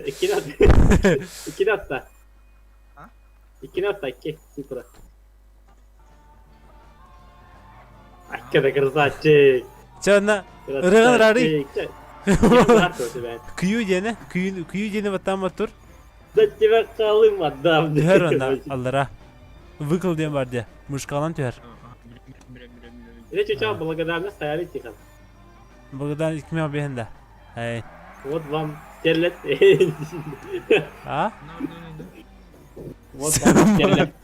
Иккини атта. Иккини атта, икки цифра. Акка да красавчик. Че, онна ырыгын рары. Күйүү диэни, күйүү диэни баттаан тур. Да тебя калым отдам. Түһэр онна аллара. Выкл диэн бар дии. Мышкалан түһэр. Или чуча благодарность стояли тихо. Благодарность кимиэхэ биэһин да. Эй. Вот вам терлет. А? Вот вам терлет.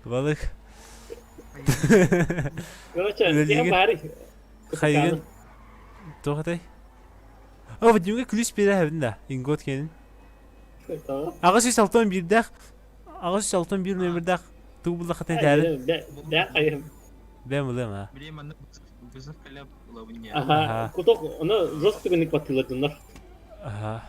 Балык. Короче, тихо бары. Хайыгын. Туох этэй? О, Вадимга күлүс биэрэ да. Ингот кенин. 861-дээх 861 номердаах тугу буллаххытына этээрин. Бэм ылыам а. Ага, куток, ону жестко гыннык баттыылардыннар. Ага.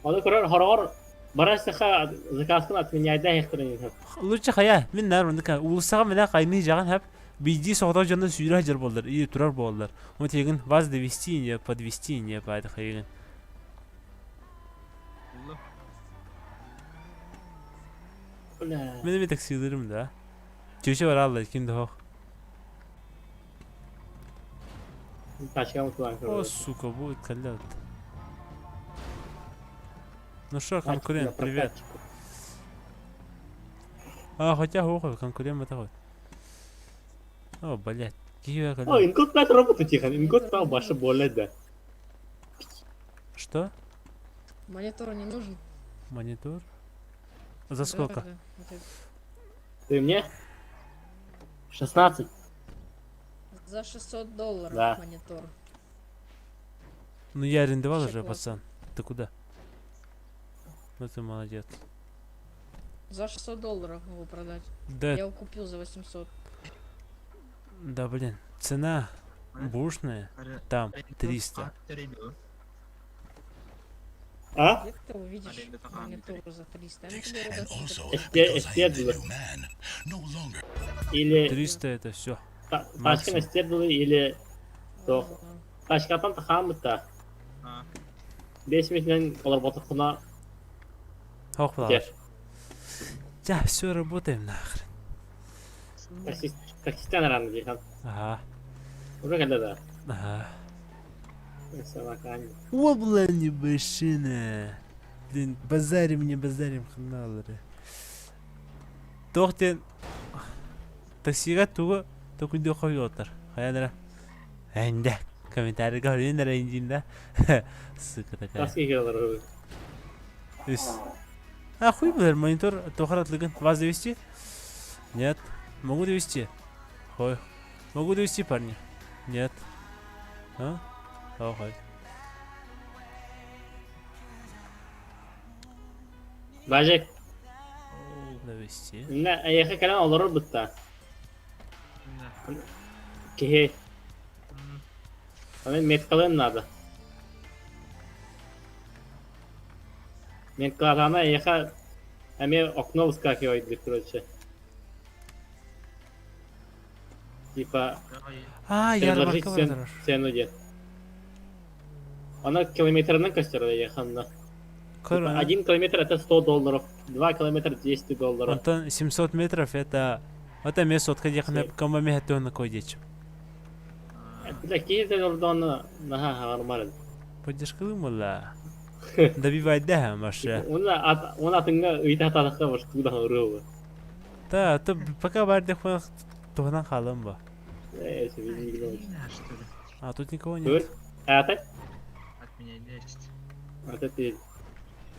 Ону көрөр хороҕор барар саха заказкын отменяйда хехтерин. Лучше хая, мин нар мындыка уулуссаҕа мене кайны жаган хап бийдии соҕотох дьонно сүүрэ сылдьар буоллар, и турар буоллар. Оны тегин вас довести не подвести не пайды хайыгын. Мен эми таксилырым да. Чүчө бараллар ким да хох. О, сука, будет калят. Ну что, конкурент, привет. А, хотя хох, конкурент это вот. О, блядь. О, инкод 5 робота тихо, инкод стал больше более, да. Что? Монитор не нужен. Монитор? За сколько? Да, да, Ты мне? 16. За 600 долларов Да. монитор. Ну я арендовал Вообще уже, классно. пацан. Ты куда? Ну ты молодец. За 600 долларов могу продать. Да. Я его купил за 800. Да блин, цена бушная, там 300. А? Где ты увидишь монитор за 300? Я тебе говорю, Стердлы. Или... 300 это все. Тачканы стердлы или... Тоқ. Тачкатан тахамыта. 5 минутынан олар ботақына Хох Где? Да, все, работаем нахрен. Таксист, таксисттен рано дихан. Ага. Уже когда да. Ага. Собака. О, бля, не машина. Блин, базарим, не базарим, ханалары. Тохтен таксига тугу токундо койотор. Хаянара. Энде. Комментарий говорин индинда. Сука такая. Такси келер. Ис. А хуй блин, монитор тохарат лыгын. Вас довести? Нет. Могу довести. Хой. Могу довести, парни. Нет. А? Охой. Бажек. Довести. Не, аяққа кэлэн олорор бытта. Киһи. Аны меткалыан надо. Меткалаатаҕына эйиэхэ эмиэ окно выскакивает, короче. Типа А, предложить ярмарка цен- бар цену диэн. Она километрынан көстөр эйиэхэ онно. Короче. Типа, 1 километр это 100 долларов, 2 километра 200 долларов. Антон 700 метров это... Это место отходя на комбаме на кодечь. Бля, киһи ордону наһаа нормально. Поддержка мала. Добивай да, Маша. Уна ат уна атыңга ыйта татакка баш туда ырыыбы. Да, то пока бардых туһунан хаалым ба. Э, себе А тут никого нет. А так? От меня 10. А ты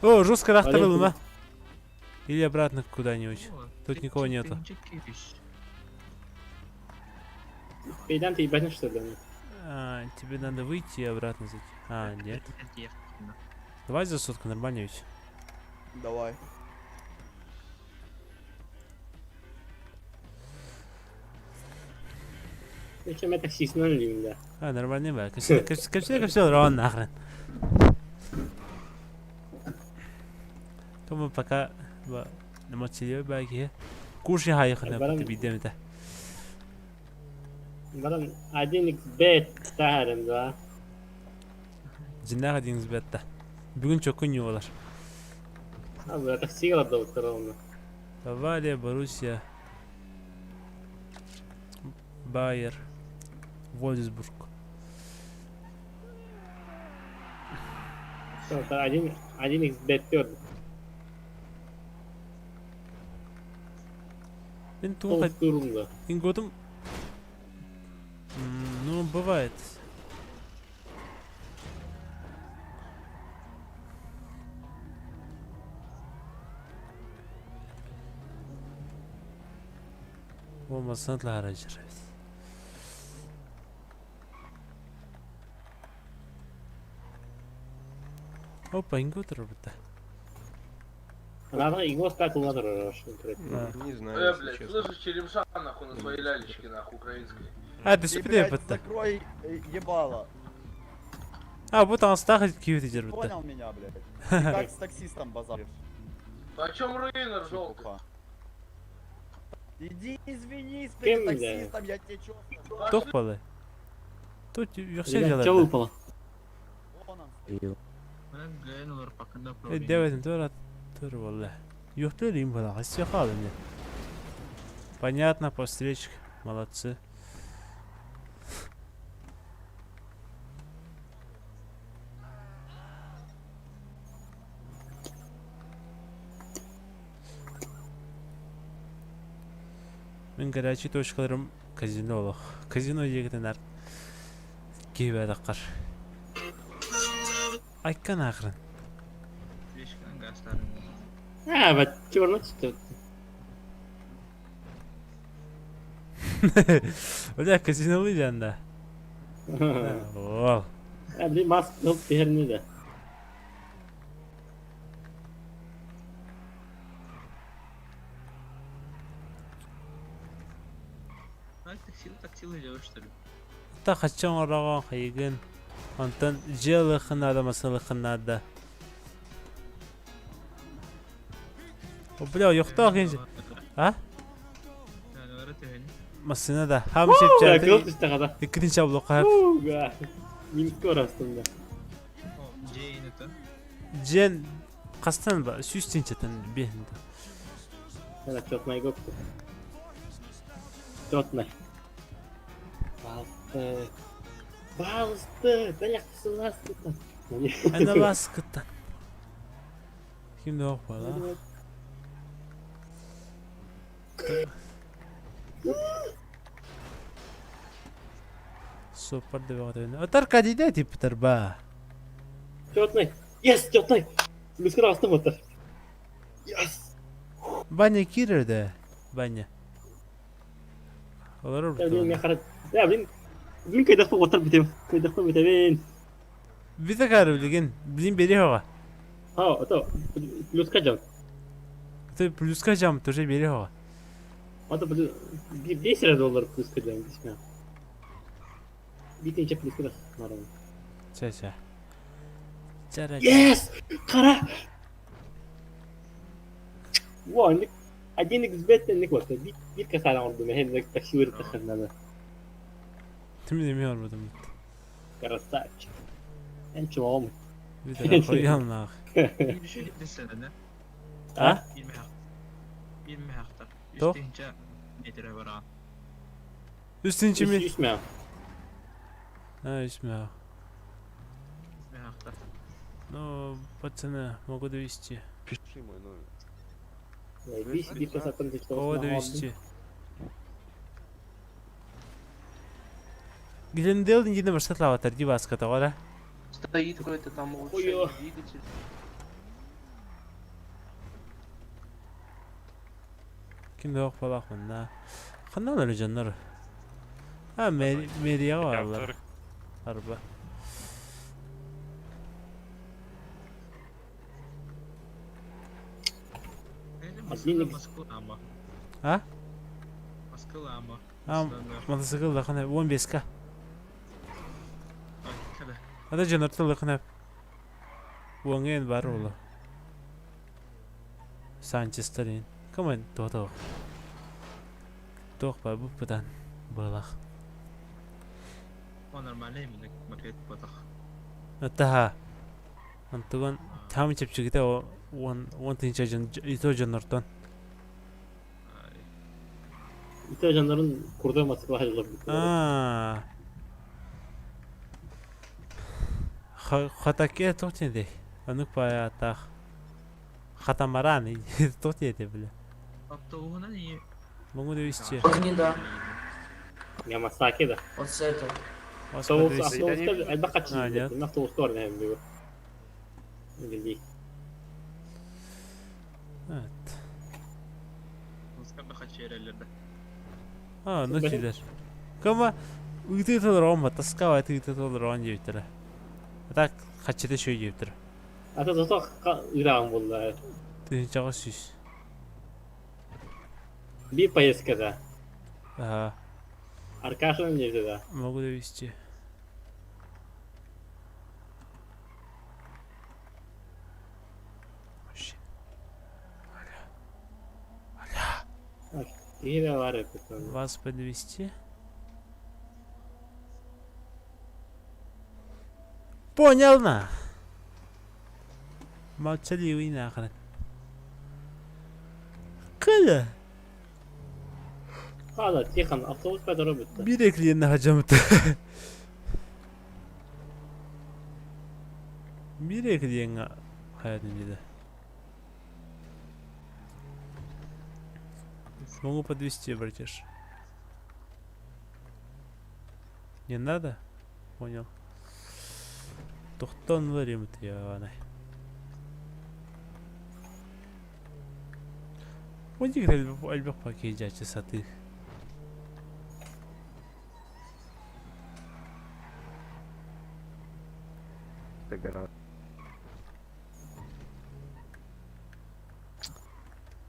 О, жестко рахтарыл Валентин. ма. Или обратно куда-нибудь. Тут никого нету. Пейдан ты ебать что ли? А, тебе надо выйти и обратно зайти. А, нет. Давай за сотку, нормально ведь. Давай. Зачем я таксист на да? А, нормально, ба. Капсел, капсел, рон нахрен. Тому пока ба намациле ба ки. Куши хайхна Баран- бидемте. Баран 1xbet таһарым да. Жинага диңиз бетта. Бүгүн чокун юолар. А, бля, такси да уттарылны. Бавария, Боруссия, Байер, Вольфсбург. 1 1xbet төрт. Мин тугу Инготум Ну, бывает. Болмаса лара жүрөбүт. Опа, инго турбута. Надо иглу ставить надо Не знаю, Э, если блядь, честно. слышишь, черемша нахуй на своей лялечке нахуй украинской. А, ты спиде бытта. Закрой ебало. А, бу таҥастаах киһи жүрбүттэ. Понял меня, блядь? Ты как с таксистом базаришь? Почем руинер желтый? Чепуха. Иди извинись Кем, перед бля? таксистом, я тебе чё сказал? Туох буолай? Тут юхсе Что дьалар. выпало? Вон он стоит. Дэвидин тура тур буолла. Юхтер им була, хассе хаалын. Понятно, по встречке. Молодцы. Мин горячий точкаларым казино олох. Казино диэгитин ар киһибэтэххэр. Айкан ахрын. А, вот черно что Бля, казинолы да. Ол. А, блин, маск был теперь да. Та хачан ораған хайыгын. Онтон дьиэлыхын да масылыхын да. О, бля, йохтаах инжи. А? Масына да. Хам Кыл шепчәти. түсті қада. Иккитин чаблоққа хап. Минуске орастым да. Жен қастан ба сүүс тинчэтэн биһин. Это четный гоп. Четный. Пожалуйста. Пожалуйста, бля, Ана баскыттан. Ким де бала? Супер деп атайын. Отар кадиде типтер ба. Четный. Yes, четный. Плюске астым отыр. Yes. Баня кирерде. Баня. Олар Я, блин, мен қарат. Я, блин. Блин, кайдақпа отыр бітем. Кайдақпа бітемін. Бите кары билген. Билин бери хога. А, ото, плюска жам. Ты плюска жам тоже бери хога. Ото, плюс... 10 доллар плюска жам, бисмя. Битинче плюска да. Нормально. Ча ча. Чара. Yes! Қара! Во, ник один xbet ник вот. Бит бит касара орду мен такси өрт тахнада. Тим деме орбудум. Красавчик. Эн чоом. Бите кояннах. А? Тоқ? Үстүнчү ми? Үс мә. А, үс мә. Ну, пацаны, могу довести. Пиши мой номер. Бис бит касаттан Кого довести? Глендел не маршрутлаватар ди баска тоҕо Стоит какой-то там улучшение двигатель. Ким да балах манна. Ханнан өлө дьоннор. А, мэрияҕа бараллар. Арба. А? А, мотоцикл лахана 15к. Ада дьоннортон лахана. Уоҥҥа бар ола. Санчестарин. Кому туох Туох ба бу бытан былах. Атаха. Антуган таам чэпчигите он он тинча жон ито дьоннортон. Ито дьоннорун курда мотоцикл хажылар. Аа. Хатаке туох тинде. Анук бая атах. Хатамаран туох тиэте бля. Могу довести. Огни, да. Ямасаки да. Вот с этого. Вас Автобус, подвести. автобуска элбэх А, нет. хаччы. Автобуска бар нэһэм бүгүн. Evet. Автобуска хачерелерде. А, ну килер. Кама ыытыы толорон таскава ыытыы толорон диэбиттэрэ. А так хаччыта шөй диэбиттэрэ. Ата зато ыраан буолла. Тыһыынчаҕа сүүс. Би поездка да. Ага. Аркашин нельзя да. Могу довести. Вообще. Киһи бар эпит. Вас подвести? Понял на. Молчаливый нахрен. Кыла. Хала, Тихон, автобус бәдөрө бүттү. Bir ekleyenine hacamıtı. Bir ekleyenine hayatım dedi. Могу подвести, братиш. Не надо? Понял. Тохтон варимт я ана. Ондик альбек пакет саты.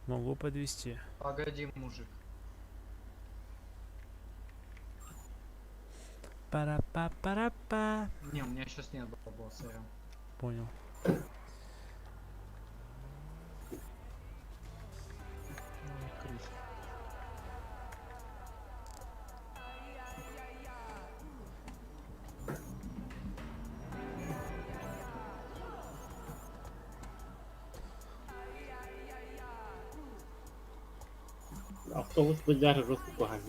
Могу подвести. Погоди, мужик. Пара-па-пара-па. Не, у меня сейчас нет бабла, сорян. Понял. Крыса. Автобус бәдөрө жестко кухан.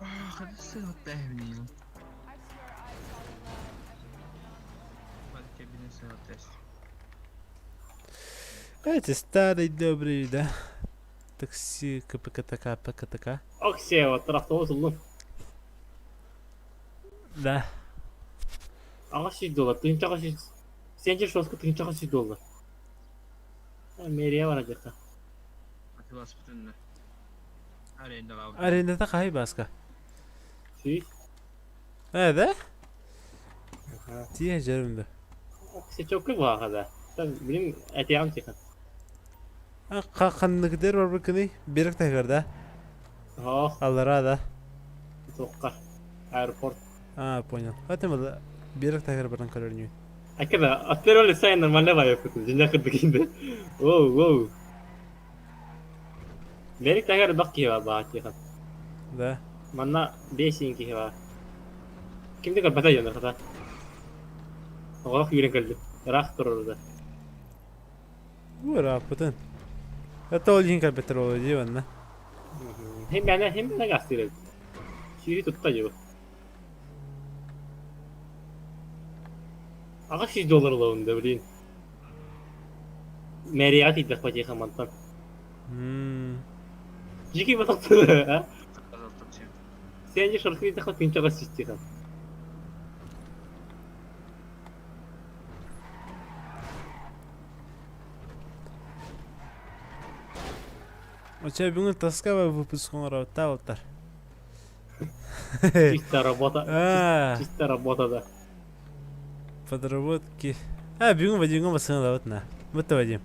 Ах, это сын термин. Это старый добрый, да? Такси КПКТК ПКТК. Оксия, вот автобус улун. Да. Ага 6 доллар, тыһынчаҕа 6. Сенче шоска тыһынчаҕа 6 доллар. Мэрия бар жакка. Арендата кай баска? Сүй. Э, да? Тие жеримди. Оксия чокку баага да. Билим этиям Тихон. А канныгдер бар бикини берек тагыр да. Ох, Аллара да. тоққа. Аэропорт. А, понял. Атым берек тагыр баран көрөрнү. Акада, аттер сайын нормально байып кетти. Жинжа кырдык инде. Воу, воу. Берик тагыр бак киба баа Тихон. Да. Манна 5 киһи бар. Кимди көрбөтө жана хата. Оҕолох үүрэн кэлди. Ыраах турар да. Ура, пытын. Это ол жин капитал ол диван, Хим бәне, хим бәне гастыры. Сүүрү тутта жыбы. Ага 100 доллар лоунда, блин. Мэрияга тиийдэх батиха мантан. Мм. Жики батакты, а? Сен же шорты тиийдэх тынчага систиха. Оча бүгүн таскава выпуск оҥоробуттаа буолтар. Чисто работа. А. Чисто работа, да. Подработки. А, бүгүн Вадимга басына на. Бутта Вадим.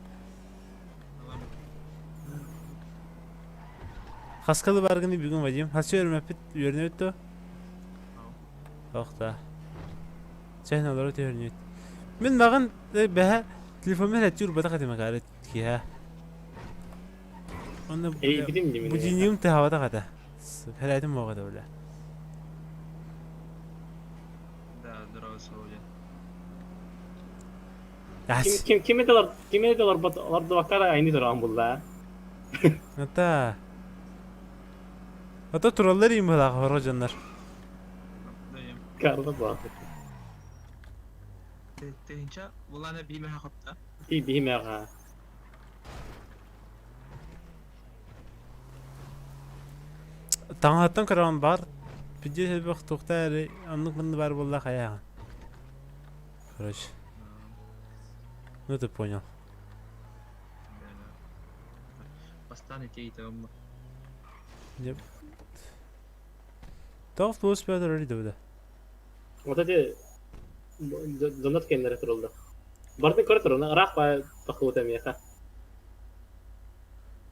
Хаскалы баргыны бүгүн Вадим. Хасы өрмөппүт, үөрнөбүт то? Ох да. Чэхин олору төһөрнүт. Мин маган бэһэ телефон мен әтүр бата катыма кары киһэ. Онно Эй, билим димин. будильнигым тэхавата ката. Хәрәтим моға да бля. Да, здорово, Солодин. Ким ким ким это ким это лар лар бакара айни туран булла. Ата. Ата тураллар им бала хоро жаннар. Карла ба. Тыһынча булана биимэхэ хопта. Ти бихимэга. Таҥаһыттан көрөҕүн баар пиздец элбэх туохта эрэ оннук манна баар буолла хайааҕын. Короче. Ну ты понял. Бастаан ити ыйытабын Деп. Тоҕус туос Петр да. Вот эти донат кэннэрэ тураллар. Барды көрө туран ыраах баа тахута миэхэ.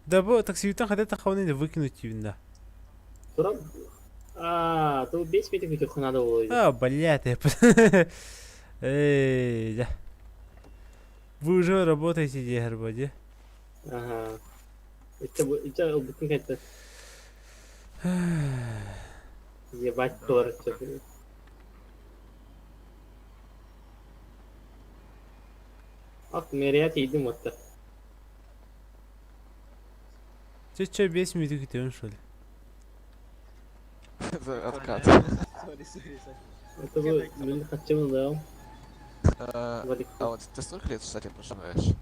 Да бу такситтан хотя тахауны выкинуть да. Туран А, тут 5 метров күтүөх надо было. А, блядь, я... Эй, да. Вы уже работаете, где, Ага. Это это бүтүн кэтте. Ебать, торт. Ак, мэрия тиийдим отта. Че, че, 5 минут күтөбүн, что ли? Это откат. Это вы, мин хотел, да. А вот ты сколько лет в штате проживаешь?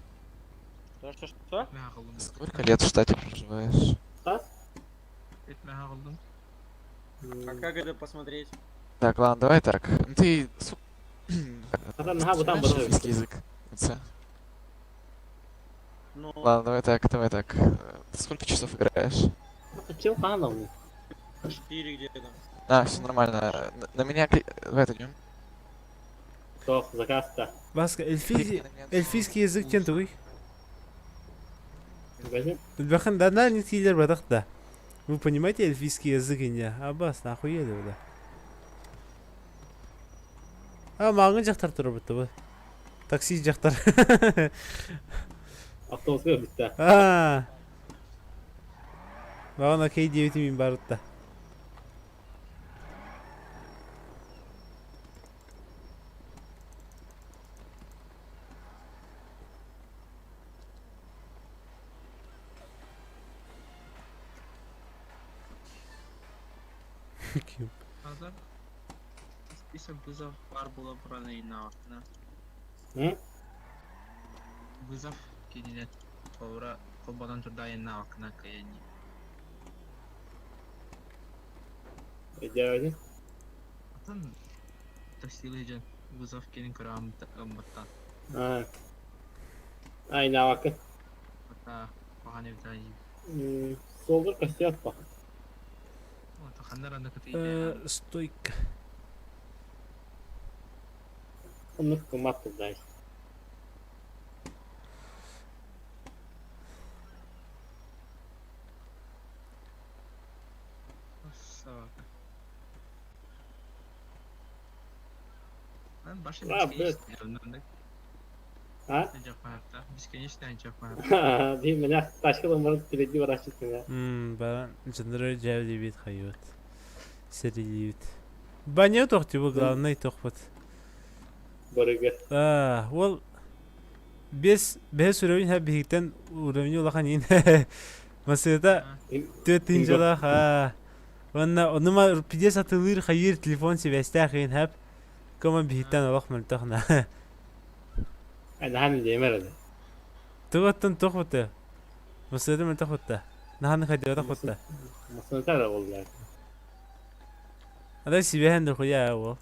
Что, что? Сколько лет в штате проживаешь? А? А как это посмотреть? Так, ладно, давай так. Ну Ты... Ага, там знаешь английский язык? Це. Ну... Ладно, давай так, давай так. Ты сколько часов играешь? Хотел канал. 4 где-то. А, все нормально. На, на меня... Давай отойдем. Тох, заказ-то. Баска, эльфийский, эльфийский язык тен тугуй. Бахан да на не киллер бадах да. Вы понимаете эльфийский язык и не? Абас, нахуели вы да. А, маңын жақтар тұр бітті бұл. Такси жақтар. Автобусқа бітті. А. Маған окей 9 мен барытта. Қазір список вызов бар бола бұраны на М? Вызов кенелет Толра қолбадан турдайын на окна каяни. Идеально. Атын таксилы жан вызов кенен көрөм ымбаттан. А. Ай, навакы. Ата пахан евдай. Солдыр костят па. Ханнар анда көтөй. Стойка. Оннук кымат дай. Собака. Башы А, блядь. А? Бесконечно Дим, меня тачка может впереди ворачивать меня. Мм, баран жындыры жабдебит хайот. Серилибит. Баня тох типа главный тохпот. Барыга. А, ол бес бес уровень ха бихиктен уровень улахан ин. Масыта төтин жыла ха. Онна онума пиде сатылыр хайыр телефон себестах ин хап. Кома бихиктен алах мөлтахна. Нахан демер. Тугаттан тохпот. Масыта мөлтахпот. Нахан хайда тохпот. Масыта да болды. Ада себеһен де хуя ол.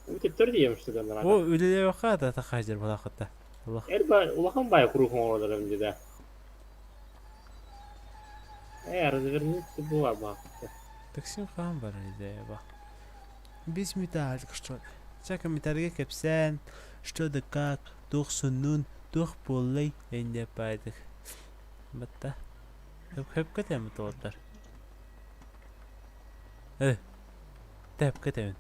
Өтөттөр дием что да. О, үлеле бака да тахажыр балакытта. Аллах. Эрба улахан бай курухан олар эмде да. Э, развернуться була ба. Таксим хан бар иде ба. Бис металл что. Ча комментарийге кепсен, что да как, тух суннун, тух поллей, энде байдык. Батта. Хөп хөп кетем тоолдар. Э. Тэп кетем.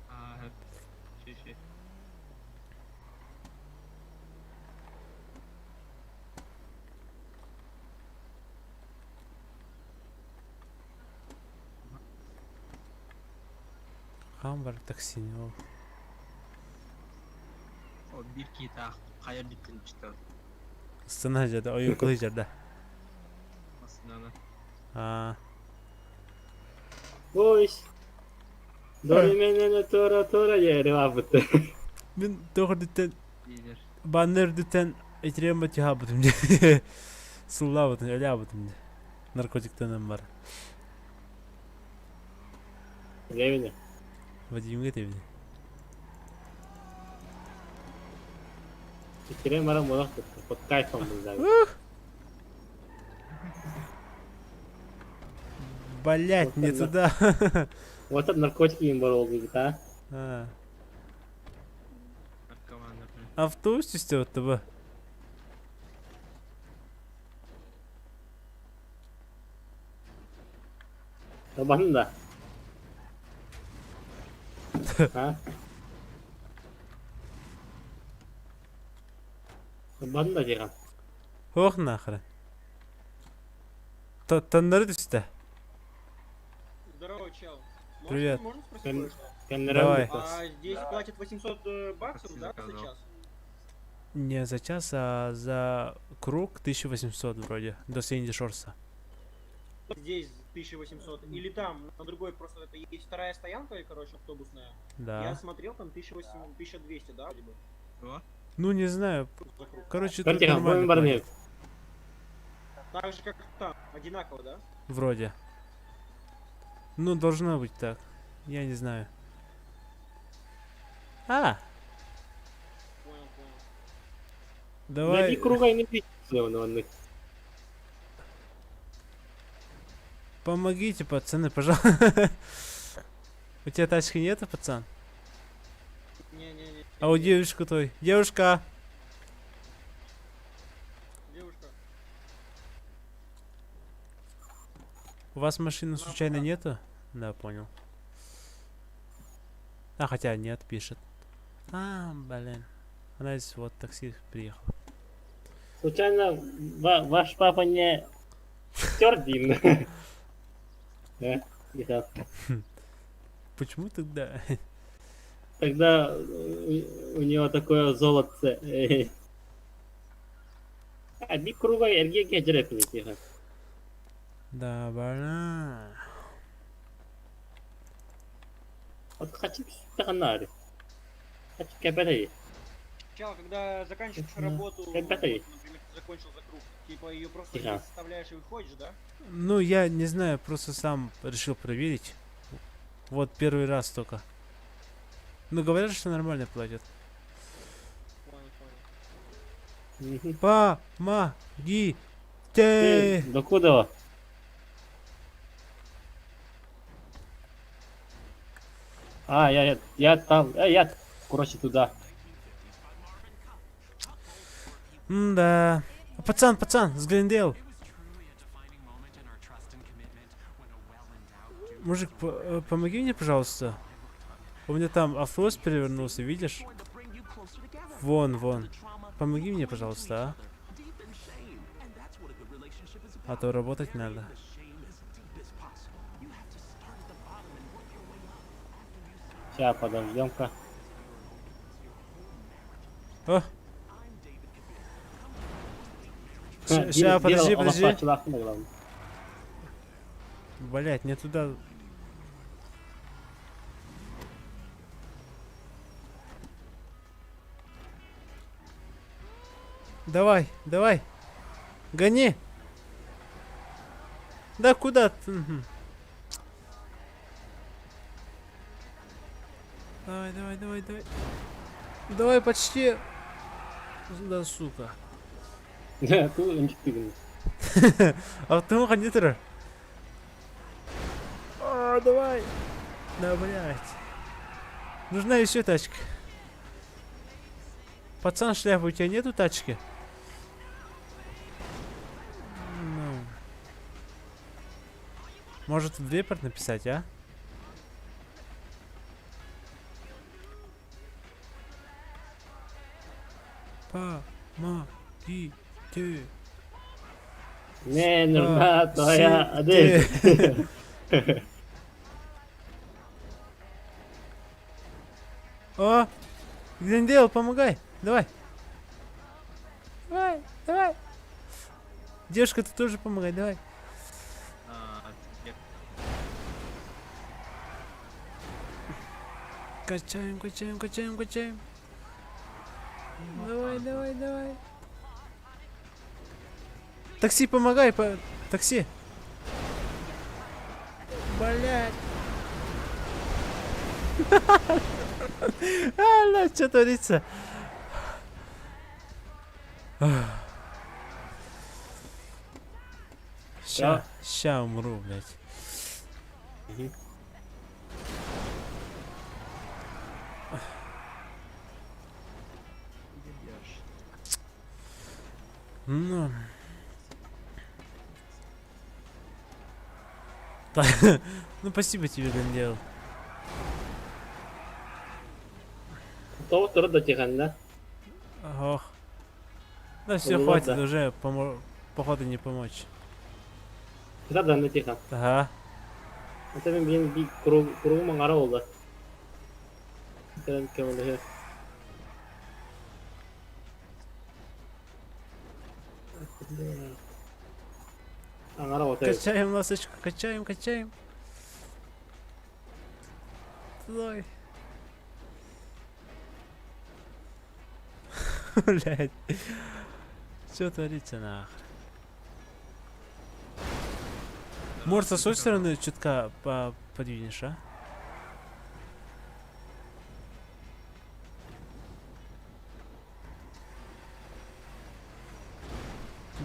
Хан бар таксини ол. О, бир кита кая биттин чыта. Ыстана жерде, ойын кылый жерде. Астына. А. Ой. Дори тора тора жери бабыты. Мен тоғырдыттен баннер дүттен этирем бат яха бутум. Сыллаабытын, өлөөбүтүн. Наркотиктанан бар. Левина. Вадимга этэбин. Итирэн баран буолах тутта. Под кайфом был даже. Блять, не туда. Вот это наркотики им борол будет, а? А. Автобус түстэ бу. Табан да. А? Табан да диган. Ох нахрен. Таннары түстэ. Здорово, чел. Можно- Привет. Можно спросить кое-что? Давай. А здесь платят 800 баксов, да, за час? Не за час, а за круг 1800 вроде. До Сэнди Шорса. Здесь 1800. Или там, на другой просто это есть вторая стоянка, короче, автобусная. Да. Я смотрел, там 1800, 1200, да, вроде бы? Ну не знаю. Короче, тут Картина, нормально будем барнет. платят. Так же, как там, одинаково, да? Вроде. Ну, должно быть так. Я не знаю. А! Понял, понял. Давай. Найди круга и не бей. Помогите, пацаны, пожалуйста. У тебя тачки нету, пацан? Не-не-не. А у девушку той. Девушка! Девушка. У вас машины случайно нету? Да, понял. А, хотя нет, пишет. А, блин. Она здесь вот такси приехала. Случайно ваш папа не Тердин? Э, Михаил? Почему тогда? Тогда у него такое золотце. А би круга эрге жерепин тихо. Да, блин. Вот хочу таганари. Хочу кабаре. Чел, когда заканчиваешь Это- работу, Ребята, вот, например, ты закончил за круг, типа ее просто Тихо. здесь оставляешь и выходишь, да? Ну, я не знаю, просто сам решил проверить. Вот первый раз только. Ну, говорят, что нормально платят. Понял, понял. Помогите! Докуда? А, я там, я, короче, туда. Да. Пацан, пацан, с Глендейл. Мужик, помоги мне, пожалуйста. У меня там автобус перевернулся, видишь? Вон, вон. Помоги мне, пожалуйста, а? А то работать надо. Сейчас, подождем-ка. О! Ща, подожди, подожди. Блять, не туда. Давай, давай. Гони. Да куда ты? Мгм. Давай, давай, давай, давай. Давай почти. Да, сука. Да, тут ничего. А ты кондитер. А, давай. Да, блядь. Нужна еще тачка. Пацан, шляпа, у тебя нету тачки? Ну. Может, в репорт написать, а? Помогите. Не нужна твоя одежда. О! Глендейл, помогай! Давай! Давай, давай! Девушка, ты тоже помогай, давай. Качаем, качаем, качаем, качаем. Давай, давай, давай. Такси, помогай, по... такси. Блять. Аля, что творится? Ща, ща умру, блядь. Ну. Ну, спасибо тебе, Гандел. Тоҕо турар да тихонна. Ох. Да все, Ну, хватит ладно. уже, помо... походу не помочь. Да, да, тихон. Ага. Это мен блин би круг кругум аңара болду. Кэлэн көмөлөһө. Аңара отыр. Качаем ласочку, качаем, качаем. Стой. Блять. Что творится нахрен? Может, со той стороны чутка по подвинешь, а?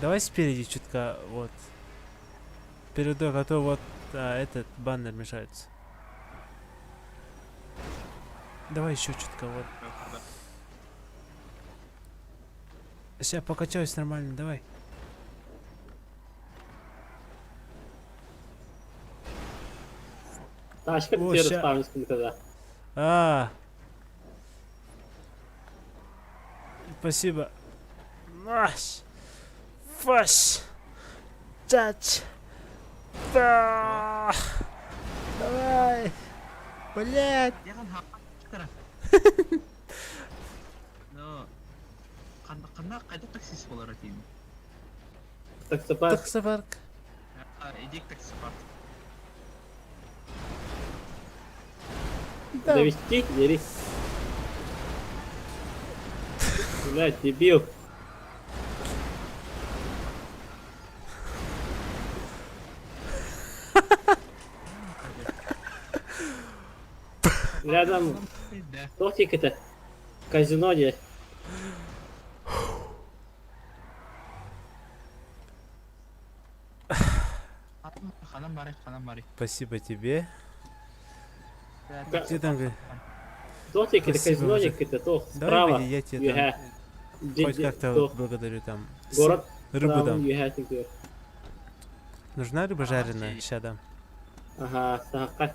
Давай спереди чутка, вот. Передок, а то вот а, этот баннер мешается. Давай еще чутка, вот. Сейчас покачаюсь нормально, давай. Ташка О, теперь ща. ставим тогда. А. Спасибо. Маш. Фаш. Чач. Та. Давай. Блять. Но қандай қайда таксист болар деймін? Таксопарк. Таксопарк. Иди к таксопарк. Да. Довести, дери. Блять, дебил. Рядом тортик это. Казино где. Ханам бары, ханам бары. Спасибо тебе. Да. Где там? где? Тортик это Спасибо, казино мужик. это то Давай, справа. погоди, я тебе Юхэ. там Ди- хоть ди- как-то то. благодарю там. С- Город Рыбу справа, дам. юхэ тигр. Нужна рыба жареная? Ща дам. Ага, сахар.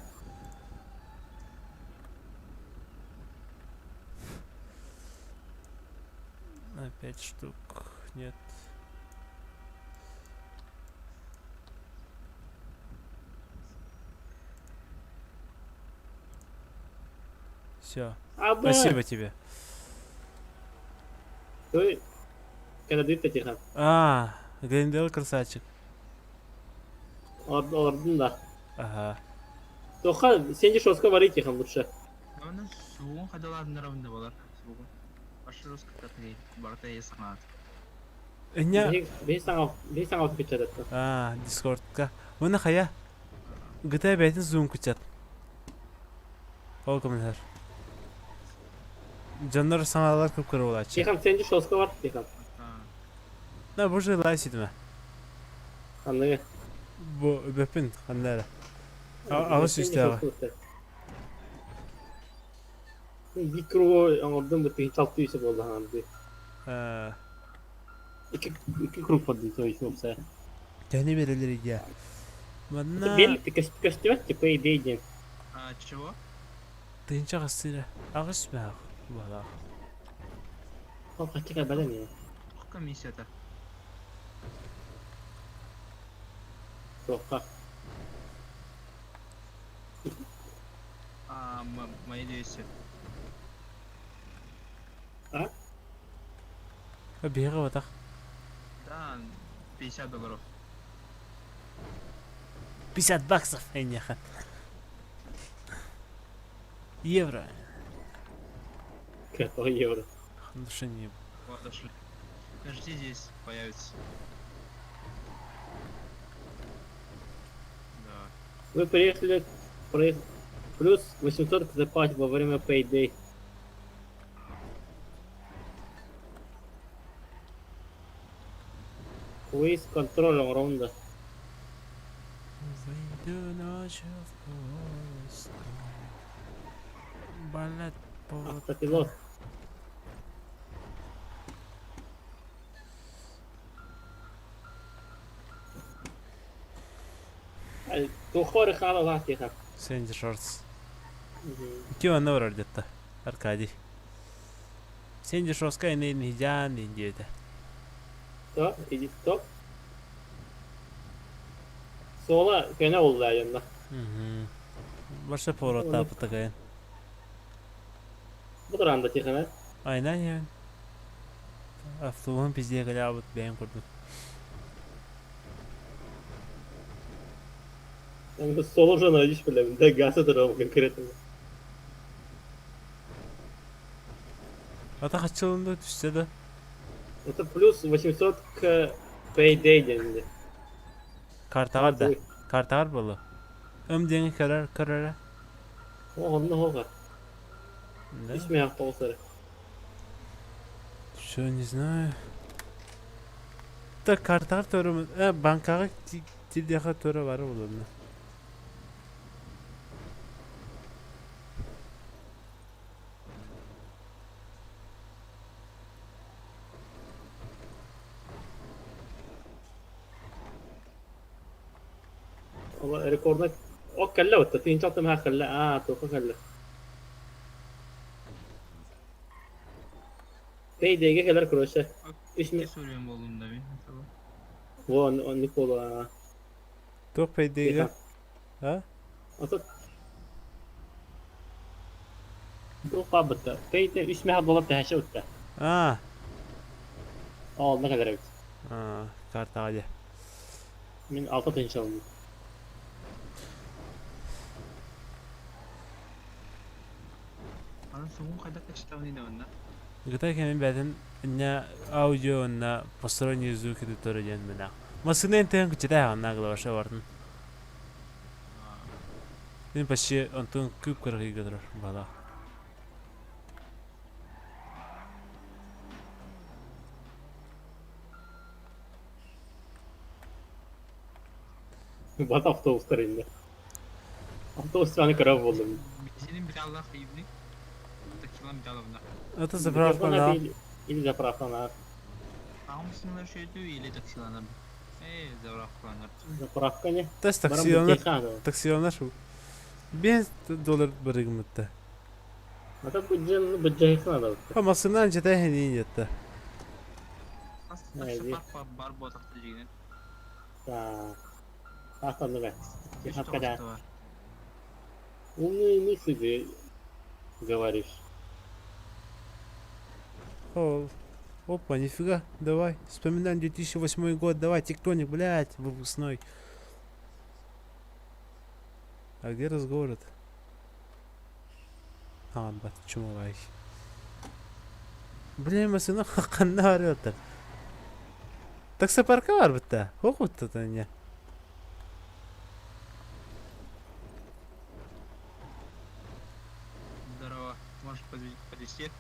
На 5 штук. Нет. Все. А, да. Спасибо тебе. Ты когда ты тихо. А, Глендел красавчик. Ордын да. Ага. Тоха, сен же шоска вари тихо лучше. Оны суғын қадалардың арабында болар. Суғын. Башы русската барта есаңат. Эня. Бей саңа печатать. А, Дискордка. Оны хая. GTA 5-ин зум күтет. Ол комментар. Дьоннор саҥалар көп көрө буолааччы. Тихон, сен же шоска бар тихон. На, бу же лай ситиме. Анны. Бу өбөппүн ханна эрэ. Аҕыс үстээҕэ. Bir круг оңордум бу тыгын чалты үйсө болду ханды. Iki iki круг подды то есть опса. Төһөнү берелер идея. Манна Бел көстүбөт типа идея ден. А, чего? тыһынча хастыыра. Аҕыс мээх буолаах. Ол качыка балан я. Комиссията. Тоққа. А, мои 200. А? Биһиги батах. Да, 50 долларов. 50 баксов энньэхэ. Евро. Какой евро? Душе не Вот, дошли. Жди здесь, появится. Вы приехали плюс 800 к зарплате во время payday. Круиз контроль оҥоробун да. Выйду ночью в поиск. Балет по... Автопилот. Туохха эрэ хаалалаах диэхэ. Сэнди Шортс. Ики онно барар дьатта. Аркадий. Сэнди Шортска инейин хижаан диэн диэтэ. Стоп, иди стоп. Суола көнө булла дьонно. Больше поворота такая. Бу туранда тихона. Айна иһэн. Автобуһун пиздиэ кэлээбит бэйэм курдук. Сол уже найдешь, бля, да газа дорогу конкретно. Ата хаччылында түссе да. Это плюс 800 к Payday деньги. Картаҕар да. Картаҕар буолуо. Ым диэҥи көрөр көрөрө. О, онно хоҕа. Үс миһэх тоҕус эрэ. Что, не знаю. Так картаҕар төрө э банкаҕа тилдиэхэ төрө бары булунна. Ол рекордна О кэллэ отта тыынча алтымаһа кэллэ аа туохха кэллэ. Payday-ге кэлэр короче. Үс Икки суруйан буоллум да мин. Вон оннук буолуо. Туох Payday-га? А? Ото Туох баабытта. Payday үс мэһэ доллар тэһэчэ утта. Аа. Оо, онно кэлэр эбит. Аа, картаҕа дьэ. Мин алта тыһыынча ыллым. Аны сугун хайдах кэчтэҕиний да манна? Гытай кэмин бэйэтин инньэ аудио уонна посторонние звуки туттара диэн мэнэх. Массыына интэн кыччата аҕаннаах главаша бардын. Мин почти онтон күүп кыргыйга турар бала. Бат автобустар инде. Автобус аны көрө буоллум. Бензинин bir Allah ибни. Таксилан bir алабына. Это заправка Или заправка Ағымсынлар шөйтү или таксиланар. Э, заправкаланар. Заправка не? Тас таксиланар. Таксиланар шу. 5 доллар барыгымытта. Ата быджын быджайхна да. Ha масынан жете хенин jetте. Бар ботакты жигинен. Да. Ахтанныга. Хапкада. Умные мысли ты говоришь. О, опа, нифига, давай. Вспоминаем 2008 год, давай, тектоник, блядь, выпускной. А где разговор-то? А, бат, чумалай. Блин, масына хакканна арыатар. Таксопарка бар битта. Хокутта таня. Здорово. Можешь подвести?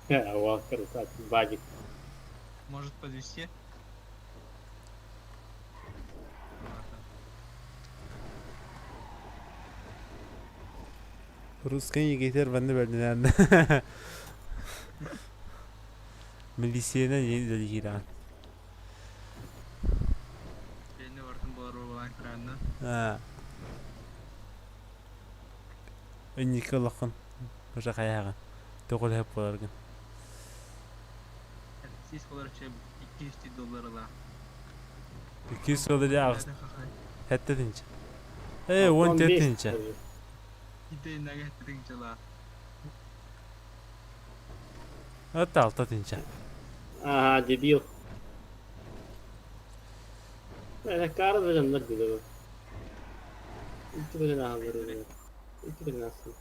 О, красавчик, Вадик. Может подвести? Русский гейтер банды бәрден. Милисияна не Бені бартын болар болан кыранна. А. Өнники олоххун уже хайааҕын тоҕул хөп буоларгын. Сис болар чэ 200 доллар ыла. 200 доллар аҕыс хэттэ тынча. Э, 14 тынча. Ите нага тынчала. Ата алта тынча. Ага, дебил. Это кара жаннар диде бу. Икки күнүн аһаллар Икки күнүн асын.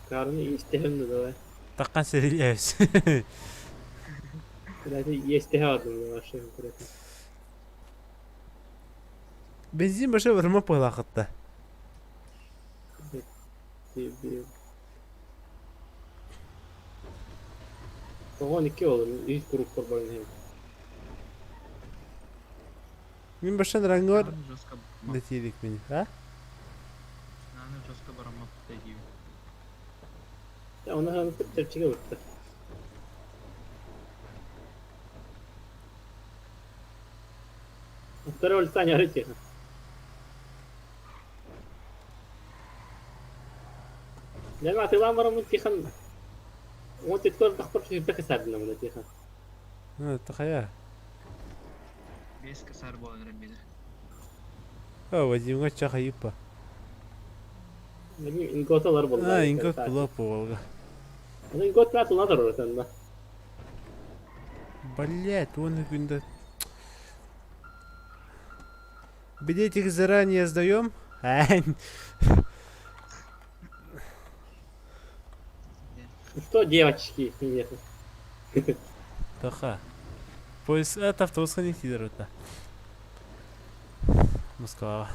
Карны истеһем да давай. Таккан серилебис. Блядь, истеһе алдым вообще конкретно. Бензин баша барыма пыһалаахытта. Тоҕо икки ол үс куруппар баран иһэбин. Мин башан рангор дэтиилик мин, а? Наны жестко бараммаппыта диибин. Оны ханытып чэпчэки бытта. Второй Саня тихо. Лема атылаан бараммын Тихон уон тетки ордохпор сүүрбэ кысаардына мына Тихон. Ну, это хайа. Без косар буолан эрэн биэрэр. О, Вадимҥа чахайыппа. Вадим инготалар буолла. А, ингот була буолга. Аны ингот баа тула турар этэнна. Блять, он күндө. Билетик заранее сдаем? Что, девочки? Нет. Тоха. Поезд это автобуска не тидер это. Москва.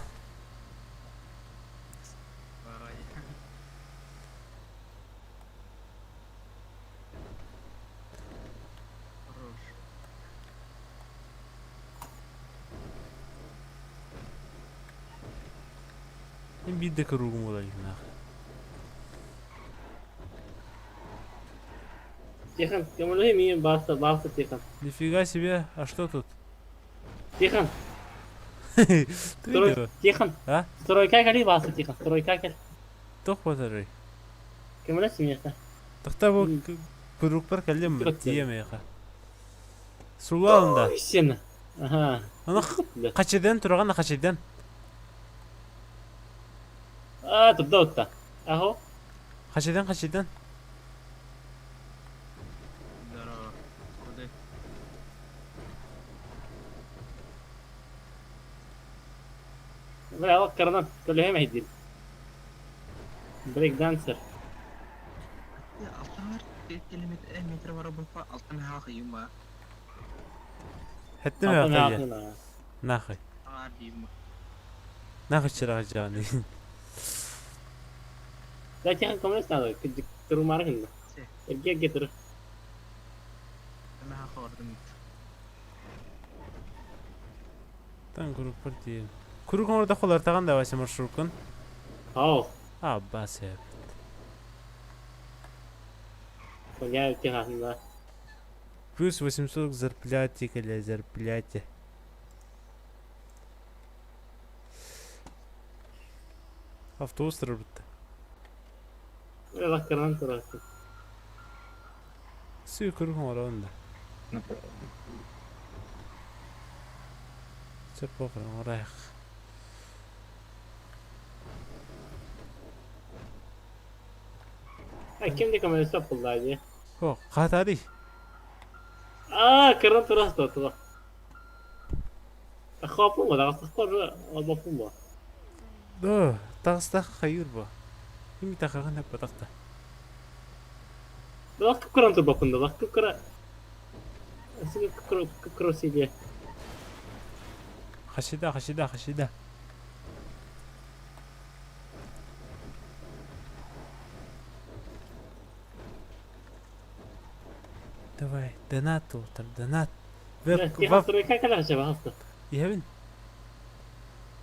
Биирдэ куруугум буолар Тихон, көмөлөһө миигин бааса, бааса Тихон. Нифига себе, а что тут? Тихон. Ты Тихон. А? Стройка кали бааса Тихон, стройка кэл. Туох буоларый? Көмөлөс миэхэ. Тохтоо бу курууктар кэллим тиийэ миэхэ. Сулаан да. Сен. Ага. Аны хачыдан тураҕын хачыдан. А, турда утта. Ахо. Хачыдан хачыдан. Здорово. Куда? Бля, ал каранан көлөһөм эйдин. Брейк дансер. Алтан километр бар бу алтан хаахыйма. Хэттим яхай. Нахай. Аар диим. Нахай чыраҕа дьааны. Да, Тихон көмөлөс надо. Турумары гынна. Эрге эрге тур. Мэ хаахордум. Тан группар диэн. Курук оҥордо холартаҕан да вася маршруткун. Ау. Абба сеп. Коня Тихон да. Плюс 800 к зарплате, или зарплате. Автобус турбутта. Бля, каранан турасың. Сүү курук оҥорон да. Сөп оҥорайах. А ким де көмөлөсө булла ди. О, хатари. А, каранан турас да тура. Хапын ба, дагыстар албаппын ба. Да, тағыстақ хайыр ба. Ким тақаған әп батақта. Лак кып-кыран турбаппын да, лак кып-кыра. Сине кып-кыра кып-кыра сиде. Хашида, хашида, хашида. Давай, донат ултар, донат. Веб, Тихон веб, стройка кэлэ хаста. Иһэбин.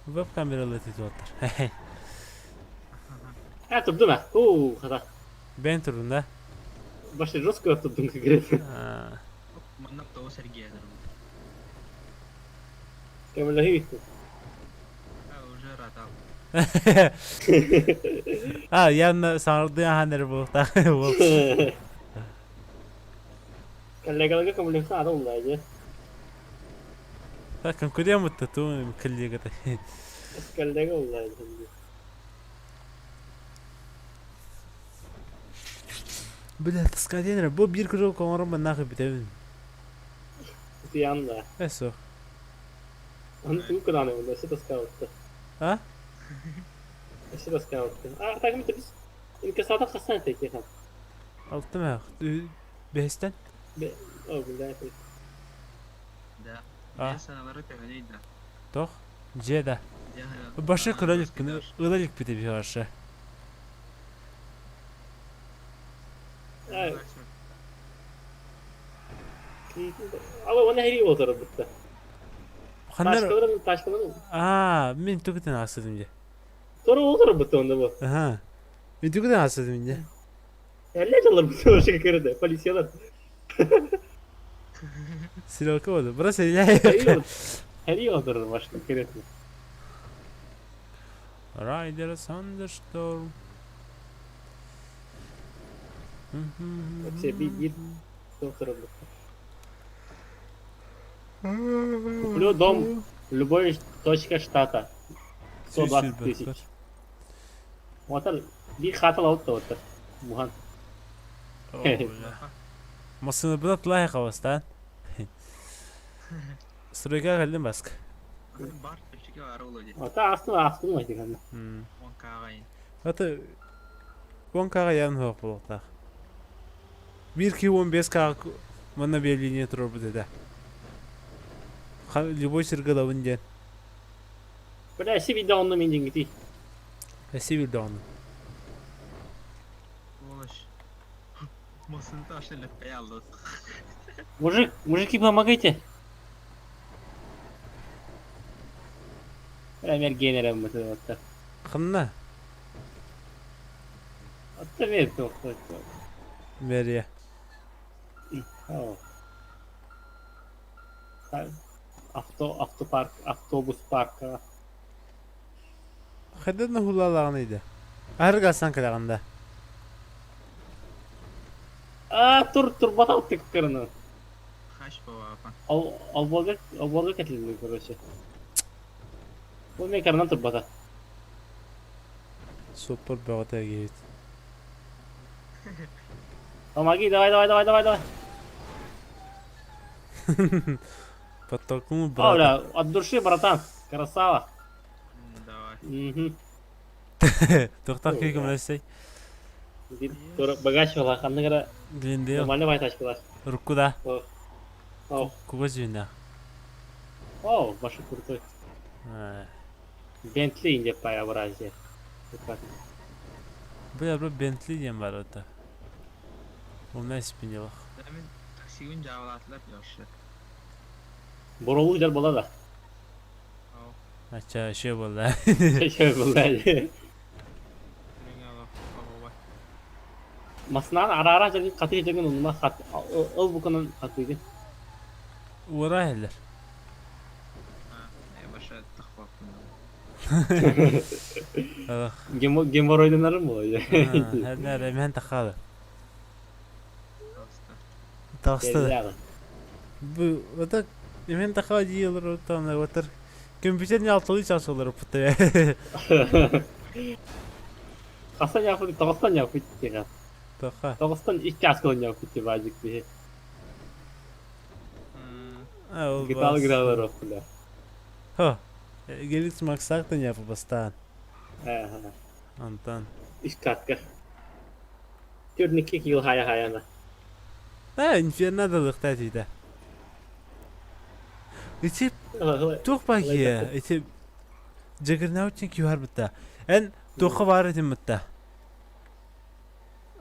Веб камералар тутуоттар. А, турдум а. Уу, хата. Бэйэн турдун да? Башта жестко турдум как говорится. Манна того Сергея Көмөлөһү. А, уже ратал. А, явно саҥардыы аһаан эрэ буолуохтаах. Коллегаларга көмөлөһү ада улла ди. Так, конкурент туу коллегата. Коллега улла ди. Бля, таскаденер, бу биир куруук оҥорон нахуй бүтэбин. Утуйан да. Эсо. Аны тугу кыдааны бу, өссө таскаабытта. А? Өссө таскаабытта. А, так мы біз инкассатор хасан этэй Тихон. Алты мэх. Бэһистэн? О, бля, Да. А. Я саналары төһөнүй да. Тох. Дьиэ да. Башы көрө иликпин, ыла иликпит эбит вообще. Ала уонна хэрии олорбутта. Ханна Тачкаларын, тачкаларын. Аа, мин түгүтэн аасыдым дьэ. Тору олорбутта онда бу. Аха. Мин түгүтэн аасыдым дьэ. Элле олорбутта вообще кырды, полициялар. Стрелка болды. Бра стреляй. Хэрии олорор машина кырды. Rider Thunderstorm. Вообще бит олорбутта. Куплю дом в любой точке штата. 120 тысяч. Вот бир хатал алып да вот. Мухан. Масына бұда тылай қабастан. Стройка кэллим баска. Бар чэпчэки баар буолуо дии. Ата астын астын айтыган. Уон кааҕайын. Ата 10 каҕа ян хуох буолуохтаах. Биир киһи 15 каҕа манна объявление туруорбут этэ. Любой сиргэ ылабын диэн. Бля, си видео онно мин дингити. Эси билде онно. Сволочь. Массыната аш лэппэй аллыт. Мужик, мужики, помогайте. Бля, мергенерем бу Ханна? Атта мен тоқтой. Мерия. О. Авто, автопарк, автобус парка. Хайдан хулалаҕын иде. Аргасан кэлэҕин да. А, тур, турбатал тыккырны. Хаш бабапа. Ал, албалга, албалга кетилди, короче. Бу мен карынан турбата. Супер бөҕөтө киһит. Помоги, давай, давай, давай, давай, давай. Подтолкнул О, брата. бля, от души, братан. Красава. Давай. Угу. Тоқтақ күйгім өссей. Багаж была, ханныгара Глендейл. нормально бай тачкалар. Рукку да. О. О, Куга жүйіне. о, башы крутой. Бентли инде своеобразие. Бля, бро, Бентли диэн бар ота. Умна спинелах. Да мин таксигин жаалаатылар жакшы. Боролу жар бола да. Ача, шö болла. Шö болла. Маснан ара-ара жерин каты жерин онума хат ыл букунун хатыгын. Ура хеллер. Баша тахпаппын. Геморройдунарым боло. Хеллер, мен тахады. Тахсы. Бу, это мен тахады диелер там отыр. Компьютер не алтылы час олар путта. Хасан япыт, тоғыстан япыт деген. Тоха. Тоғыстан икки аскылын япыт деп ажык бе. Гитал гралар оқыла. Хо. Геликс Максактан япы бастан. Ага. Антон. Үш катка. Төрнікке кил хая хаяна. Да, инферно да лыхта дейді. Ити тух бакия, ити Juggernaut кюхар битта. Эн туха бар этим битта.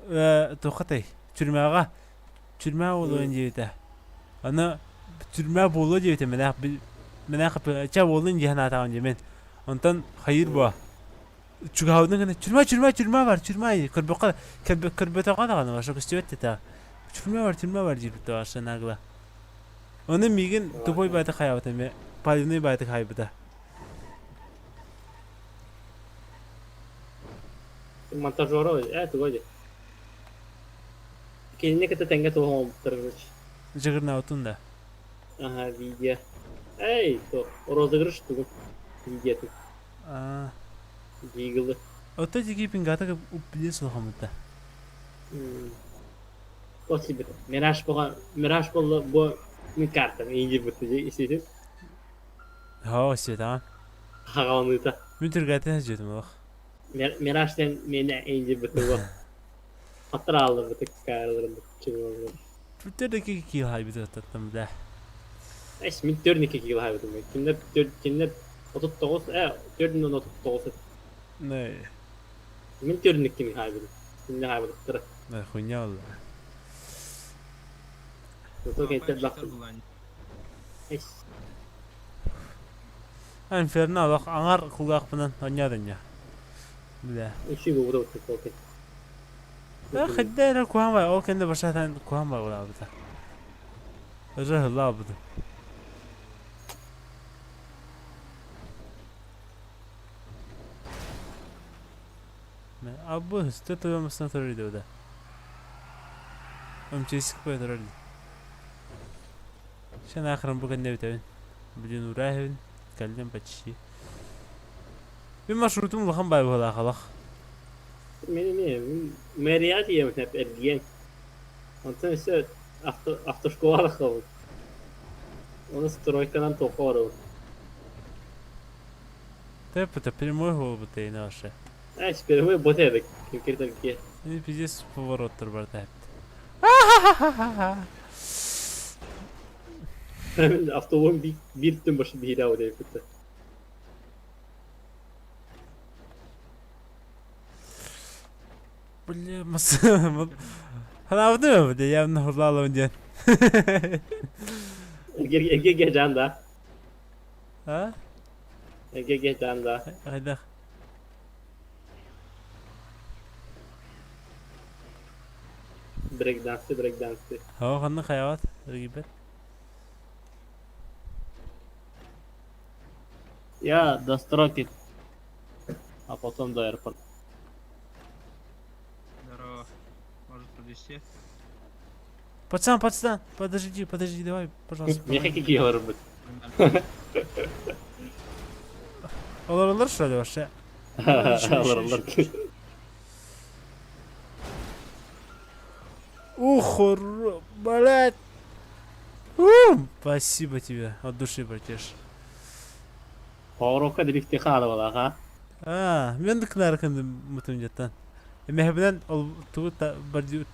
Э, тухатай. Тюрьмага. Тюрьма болуын диэбитэ. Аны тюрьма буолуо диэбитэ мэнээх мэнээх ча буолун дии санаатаҕым дии мин. Онтон хайыыр буо. Чугаһабытын гына тюрьма тюрьма тюрьма бар тюрьма көрбөххө көрбөтөҕө даҕаны ваша көстүбэт этэ. Тюрьма бар тюрьма бар диирбит ваша нагло. Ону миигин тупой баайта хайаабыта эмиэ палевный баайта хайбыта. Монтажера, э, тугой Кинини кытта тэҥҥэ туһуҥ короче. Жыгырнаутун да. Ага, видео. Эй, то, розыгрыш тугун. Видео тут. А. Диглы. Ото тики пингата уппиле сулхамыта. Тос себе. Мираж буга, Мираж болла бу мин карта, инди бутты же исисин. Хоо, сета. Хагалныта. Мин түргәтен жетим олох. Мираж ден мени инди бутты бу. Хатыр алды бутты карларын чыгылды. Твиттердеки кил хайбыт аттам да. Эс мин төрники кил хайбытым. Киндер төр киндер 39, 4.39. Не. Мин төрүнүк кими хаайбытым. Кинини хаайбатахтара. Да, хуйня ол. Зато кэнтэр бахтым. Эс. Инферно олох аҥар кулгаахпынан онньоодунньа. Бля. Үчүй буолбута бу ол Э, хайда эрэ куһаан бай, ол кэннэ башатан куһаан бай буолаабыта. Ыры ыллаабыта. Абы сте туямасына турар да. МЧС кое турар. Сен ахырын бу кэннэ бүтэбин. Блин, ураһыбын. Кэллим почти. Мин маршрутум улахан бай буолаах алах. Мен эмиэ мэрия тиийэбин эргийэн. Онтон өссө авто автошкола тахсабын. Оны стройканан туохха барабын. Тэп это прямой буолбут эйне вообще. Э, первый бот эбик. Ким И пиздец повороттар бар тэпт. Автобус биир түн башы биирэ аудио кытта. Бля, мас. Ханаабытым бля, явно хурлалым диэн. Эге жан да. А? Эге жан да. Хайдах. Брейк дансы, брейк дансы. Хоо ханна хайават, регибет. Я до стройки, а потом до аэропорта. Здорово. Может подвезти? Пацан, пацан, подожди, подожди, давай, пожалуйста. Мне какие говорят? Олороллор что ли вообще? Алар, Ух, блядь. Спасибо тебе, от души, братиш. Поворотка дрифте хаалабала, ха? А, мен да кынар мутум жаттан. Мехбинен ол тугу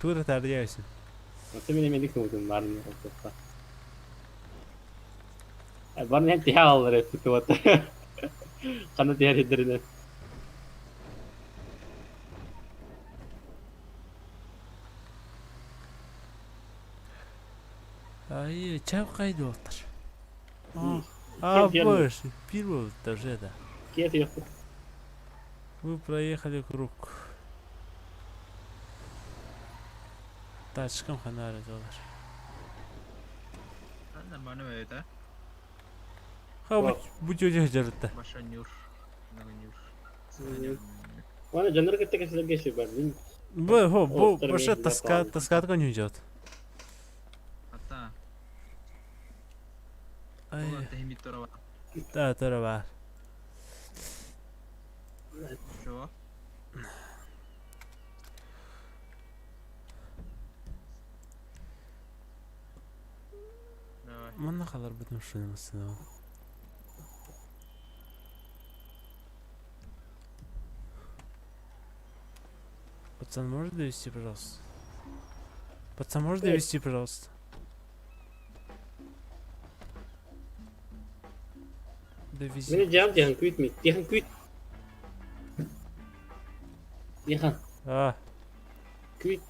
тугу тардыяйсың. Аты мен эми кымытым барын отопта. Барын hem тиһэ алар эппит вот. Хана тиһэр хиддеринен. Ай, чап кайда болтар. А, больше, первый даже это. Кет yok. Вы проехали круг. Тачкам ханары доллар. Нормально это. Ха, будь өте жарытта. Баша нюр. Много нюр. Аны жаныр кытта кесилерге ши бар. Мин Бу, хо, бу, баша таска, таскатка не идет. Ата. Ай. Да, тарава. Чего? Давай. Манна халар бүтүн шуны Пацан, можешь довести, пожалуйста? Пацан, можешь довести, пожалуйста? Довези. Мени жам тихан күйт ми. Тихан күйт. Тихан. А. Күйт.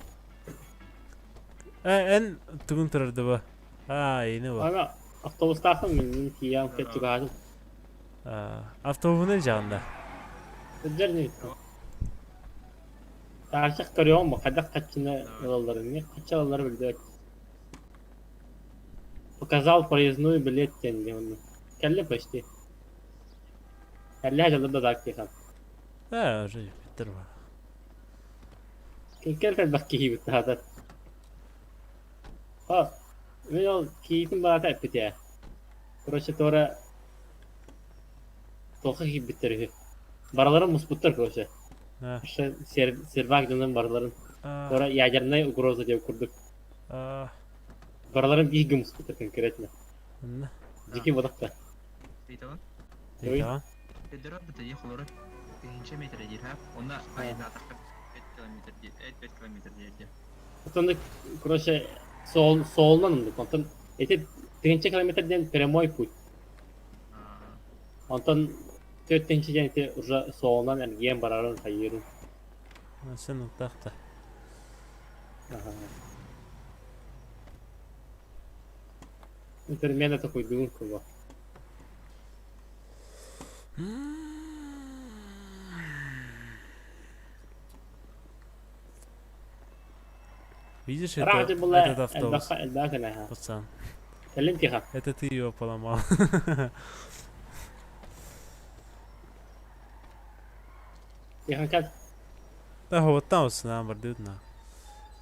Э, эн тугун турарды ба. А, ини ба. Ана автобустахын мин мин тиям кетчүгадым. А, автобунун жағында. Өджер не Таршық көрüyor mu? Кадак каччыны алалары. Не каччы алалары билбек. Показал проездной билет денди оны. Келли почти. Келли хажалды да так тихан. Да, уже битер бар. Кел кел бак кихи битти хатат. А, мен ол киитин баата эппите. Короче, тора тоха кихи биттер. Бараларын муспуттар, короче. А. Сервак дынан бараларын. А. Тора ядерная угроза деп курдук. А. Бараларын биги муспуттар конкретно. На. Дики бодакта. Ыйтабын. Ыйтабын. Педро бит холору 1000 метр дир, Онда айда 5 километр дир, 5 километр дир. Потом, короче, сол солунан ындык. Онтон эти 1000 километрден прямой путь. Онтон 4 тыһыынча диэн ити уже суолунан эргийэн барарын хайыырын. Сен уктаах да. Интермена такой кого. Видишь, это, этот автобус, пацан. Это ты его поломал. Да, вот там вот нам бардют на.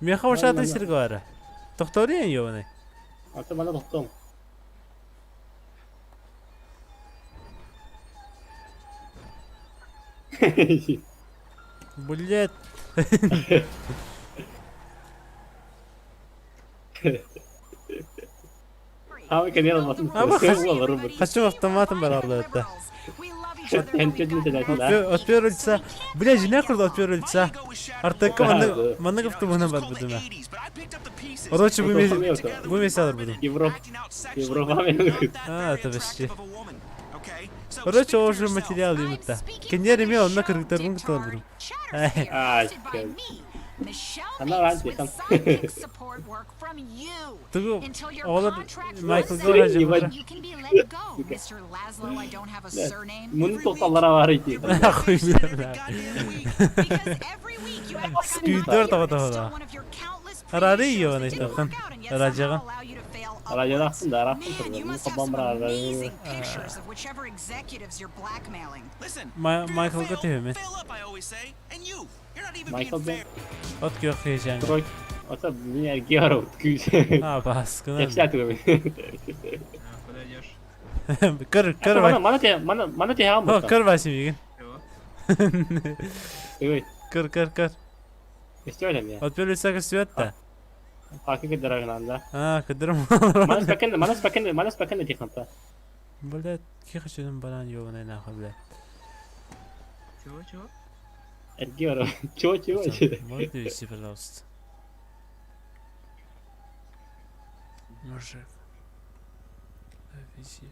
Меха ушаты сиргара. Тохторин ёбаный. А ты мана тохтом. Блять. Хочу автоматом баралды это. От первого лица. Бля, жена курда от первого лица. Артека маннык автобуна бар будума. Короче, бу месялар буду. Европа. Европа А, это вообще. Короче, уже материал именно. Кенер имел, на кыргыттарбын кытар буду. А, Она раньше там. Тугу, оҕолор Майклга ураажа Муну тоқталлара бар ити. Хуй билэр. Скүйдер таба таба. Арары ёбаный тохан. Ражаҕын. Радиодахсın да, арахсın турар. Мун хабан бар арары. Майклга түһүмүн. Майкл Бен. От күөх киһичээн. Трой. Ата мин эрге бар күүс. А, баскына. Кепсә түгәм. Куда идешь? Кыр, кыр. Мана те, мана, мана те хам. Кыр басым егин. Ой. Кыр, кыр, кыр. Көстүөлем я. От первого лица көстүөт да. Пакы кыдырагынан да. А, кыдырым. Мана спакенде, мана спакенде, мана спакенде тиханта. Блядь, кихачын баран ёбаный нахуй, блядь. Чего, чего? Эрге бар. Чего, чего? Можно довести, пожалуйста? Мужик. Довези.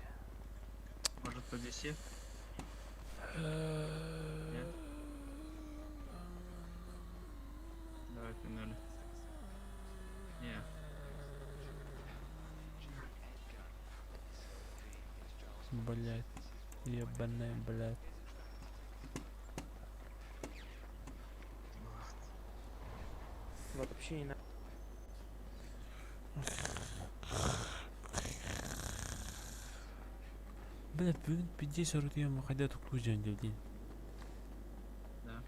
Может, подвести? Нет? Давай, погнали. Не. Блять. Ебаная, блять. Вообще не надо. Блять, бүгүн 50 рутьям хотя тут кузен день. Да.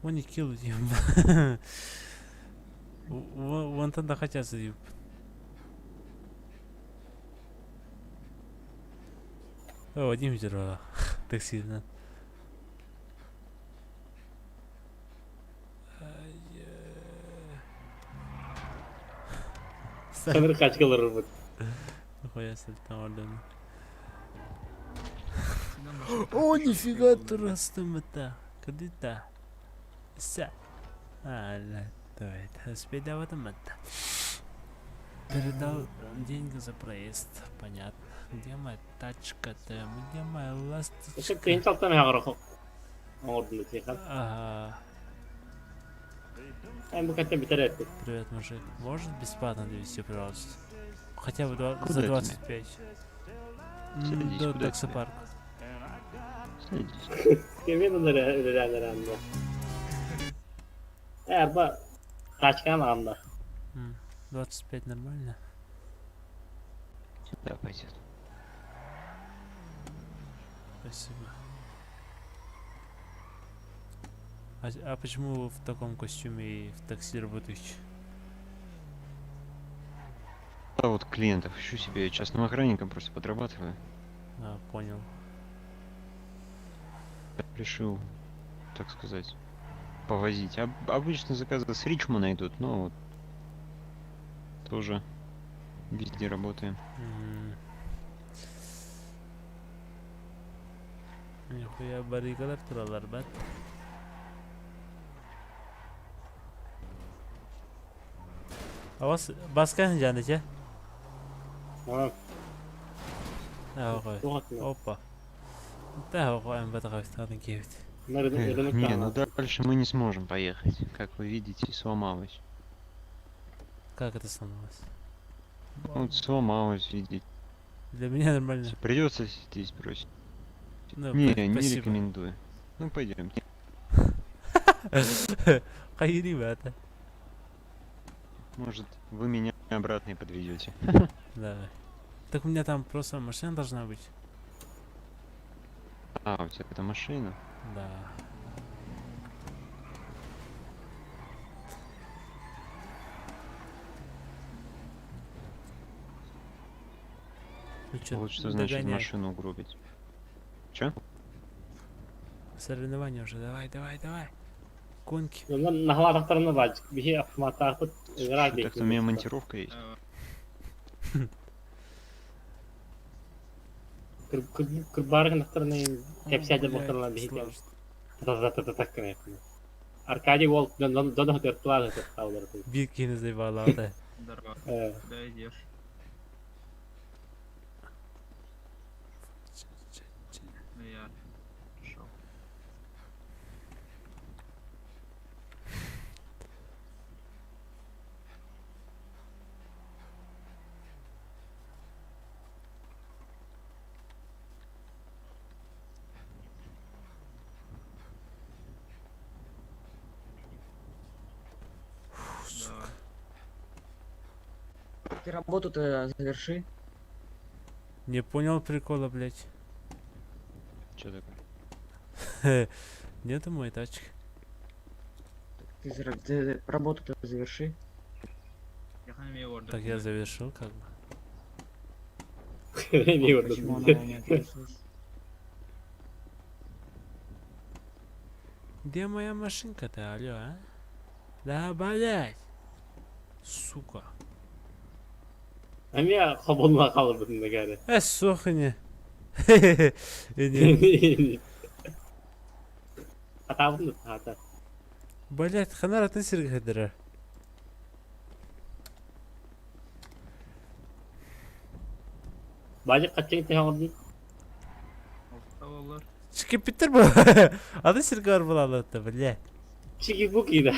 Он не килл дим. Вон там хотят дип. О, Вадим здорово. Такси, да. Sanır kaçkalar bu. Нихуя себе там орден. О, нифига турастым-то. Куда-то. Са. А, да, это спидаватым-то. Передал деньги за проезд. Понятно. Где моя тачка-то? Где моя ласточка? Тыһын чалтан хагара оңордун тихан. Ага. Эм бу каттан битер этти. Привет, мужик. Может бесплатно довести, пожалуйста? Хотя бы Куда за тебе? 25. Садись, До куда таксопарка. Садись. Кемен онları Э, ба качкан анда. 25 нормально? Да, пойдет. Спасибо. А почему вы в таком костюме и в такси работаете? Да вот клиентов ищу себе частным охранником, просто подрабатываю. А, понял. Решил, так сказать, повозить. Обычно заказы с Ричмана идут, но вот тоже везде работаем. Нихуя баррикадалар тураллар бат. А вас баска жаныча? А. А, Опа. Да, МВД киэбит. Эх, не, ну дальше мы не сможем поехать. Как вы видите, сломалось. Как это сломалось? Ну, вот сломалось, видите. Для меня нормально. Придется здесь бросить. Ну, не, не спасибо. рекомендую. Ну, пойдемте. Хай, ребята. Может, вы меня обратно и подведете. Давай. Так у меня там просто машина должна быть. А, у тебя это машина? Да. Ну чё, Вот что значит догоняй. машину угробить. Чё? Соревнования уже, давай, давай, давай. Гонки. Наһалаатахтарына бач, биһи автоматтаахпыт ыҥыраах Так у меня монтировка есть. Кырбаары гынахтарына кэпсээдэ блядь, буохтарына биһи сложно. та-та-та-та гына. Аркадий уол дьон дьон тыртылаах тыртаалар. Биир киһини заебалаата. Здорово. Куда идешь? Ну я пришел. Давай. Ты работу-то заверши. Не понял прикола, блядь. Чё такое? Нету моей тачки. Ты, ты работу-то заверши. Так я завершил как бы. Почему она не ответилась? Где моя машинка-то, алло, а? Да, блядь. Сука. Эмиэ хобулла хаалбытын да Э, сохни. Не. Атаабын хата. Блядь, ханар атын сиргэ хадыра. Бажы каччың тэһэҕин. Олар. Чики-питер бу. Атын сиргэ бар булалатта, блядь. Чики-буки да.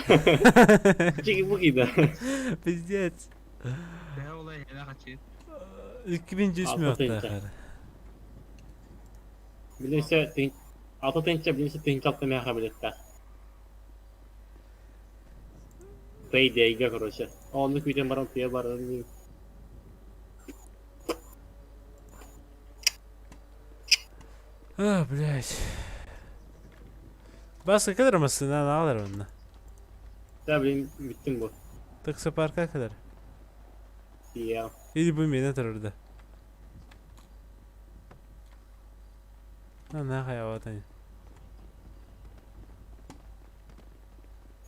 Чики-буки да. Пиздец. Да, олай, я хочу. 2000 Алты мүөттэ. Билинсе тин алты тынча билинсе тынча алты мяха билетта. Payday-га, короче. Оны күтен барам тыя барам. А, блядь. Баска kadar mısın lan alır onu. Да, блин, бүттүм бу. Таксопарка kadar. Я. Или bu meni tururdu. А нахуй вот они.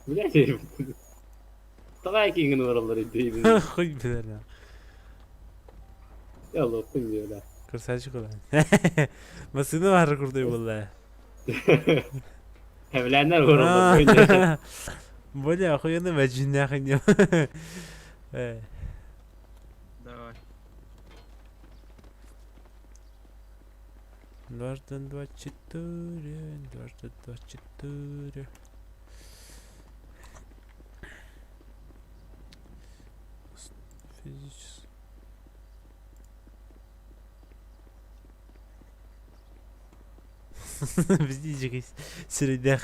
Блядь. Давай кинген баралар дейбин. Хуй билер. Ялла, хуй билер. Красавчик ulan. Masını var kurduy bulla. Evlenler баралар. Бля, охуенно мәҗин нахуй. Э. Давай. Дважды два четыре, дважды два четыре. Физически. Биздичек сиредях.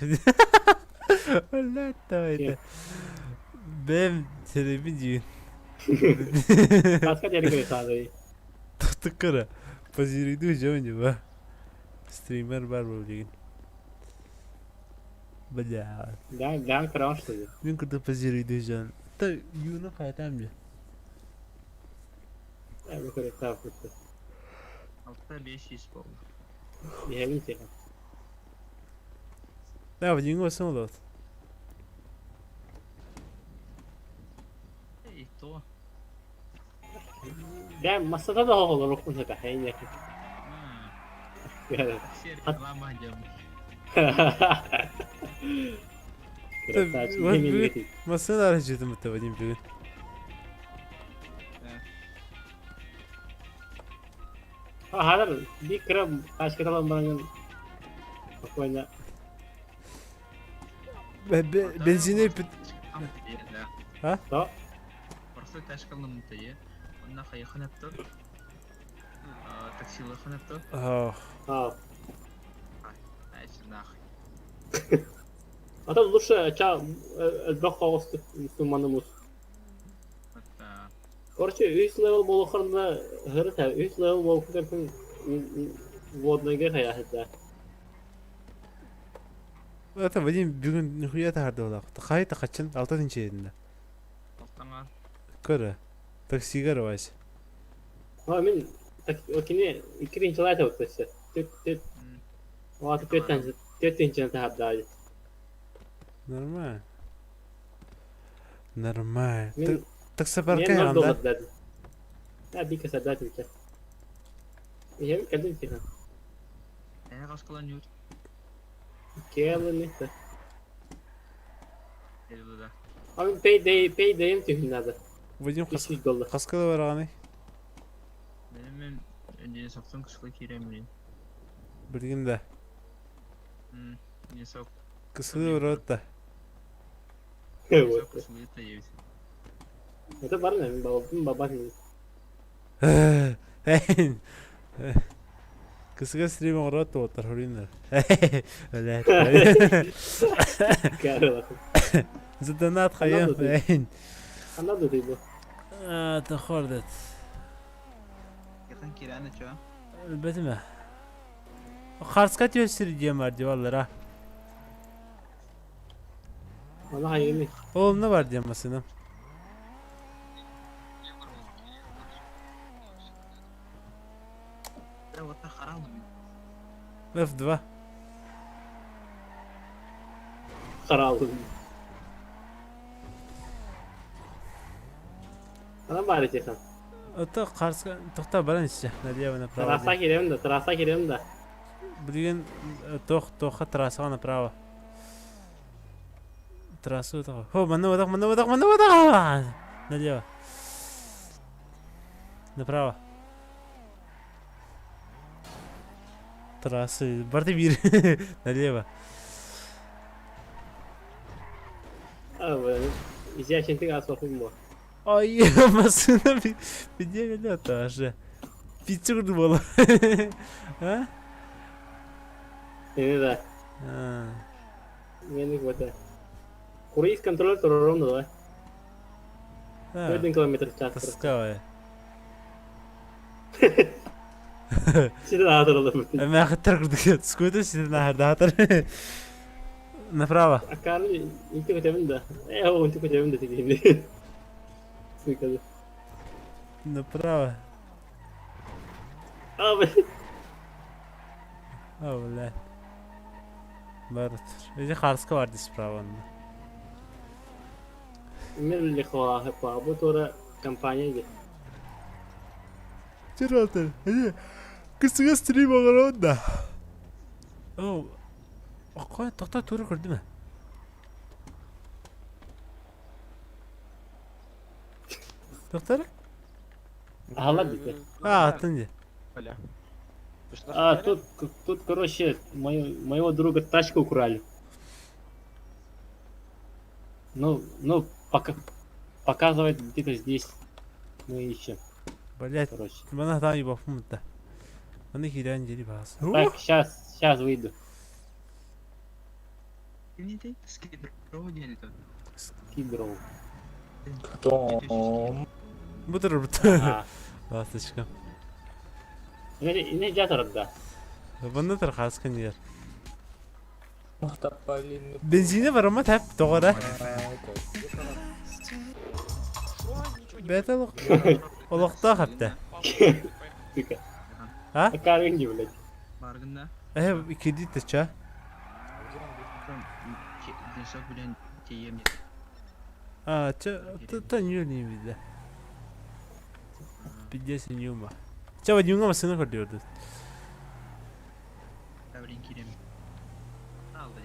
Блядь, давай это. Бэм телевидение. Таска дери сады. Туккара. Позириду жонju ба. Стример бар бу деген. Бля. Да, да, краш что ли. Мен курда позириду жон. Та юна кайтам же. Я бу көрө тапты. Алта беш ис болды. Биһэбин сеха. Да, в него сон И то. Да, масада да олор окун хата хайня. Все реклама идем. Красавчик. Масына арачытым бітті Вадим бүгін. Хазыр би кыра ташкаталан баран. Спокойно. Бензини бүт... А? Да. Просто тачкалным тае. Онна хайыхан эптор. Таксилахан эптор. А. Айсы нахуй. А то лучше ча элбэх соҕус сумманы мус. Короче, үс левел буолуоххарына ыһырыт үс левел буолуоххун водныйга хайаһыта. Это Вадим бүгүн нихуя таһардылах. Хай тахачын алта тинчиединде. Алтаңа. Көрө. Таксига рвась. А мин кини иккиринчи лайта өттөсө. Төт төт. Оата төттен төттенчен таһардаады. Нормально. Нормально. Мин Таксопарка Мен 0 анда. доллар дадым. Да, бика садатын ча. Я кэлин тихан. Э каскалан юр. Кэлин это. Да. А мен payday payday түһүн надо. Вадим 300 доллар. Хаскала бараганы. Мен мен соктон кыскыла кирем блин. Билгин да. Не сок. Кысылы барат да. Вот. Кысылы таебит. Это бар мен бабам бабам. Кысыга стрим оҥорот уоттар хөрүннэр. Задонат хайым. Ханна дутый бу? Тохордет. Якын кирәне чо. Бетиме. Харска түөссир диэн бар диваллара. Ана хайыгын. Ол не бар диэн масыным. Да вот харал мин. F2. Харал. Ана бар тихан. Ото Харска тохта баран исче. Налево направо. Трасса кирем да, трасса кирем да. Билген тох тоха трассаға направо. Трассу тох. Хо, манна вадах, манна вадах, манна вадах. Налево. Направо. Трассы. Барты бир. Налево. А, блин. Изящен ты асохун бу. Ай, машина где тоже. Пиццу было. А? Не да. А. Мен вот. Круиз контроль турором да. 1 километр в час. Таскавая. Сиден аатырылым. Мен хаттар курдук. Скутер сиден ахардатыр. Направо. Акары инти көтөбүн да. Э, о, инти көтөбүн да тигинди. Сука. Направо. А, блин. О, бля. Барытыр. Эти харска бар здесь справа. Мен лихоа хапа, бу тура компания ди. Чыралтыр. Кысыга стрим оҥорон да. О, Окой, тохто тура көрдүм. Тохтор? Ала бите. А, атын ди. А, тут, тут, короче, моего друга тачку украли. Ну, пока, показывает где-то здесь. Мы ищем. Блять, Короче. мана там ебафум да. Маны хирян дери бас. Так, сейчас, сейчас выйду. Не ты скидроу дени то. Скидроу. Кто? Бутыр А. Ласточка. Не, не жатыр да. Бұны тұр қасқын ер. Бензині бар ма тәп доғара. Бәт олықта қапты. Сука. А? Акарын блядь. Баргында. Э, кредит ча? Десок белән тием. А, ча, та не не видно. Пиздец не ума. Ча, Вадим, машина көрдү. Блин кирем. Алды.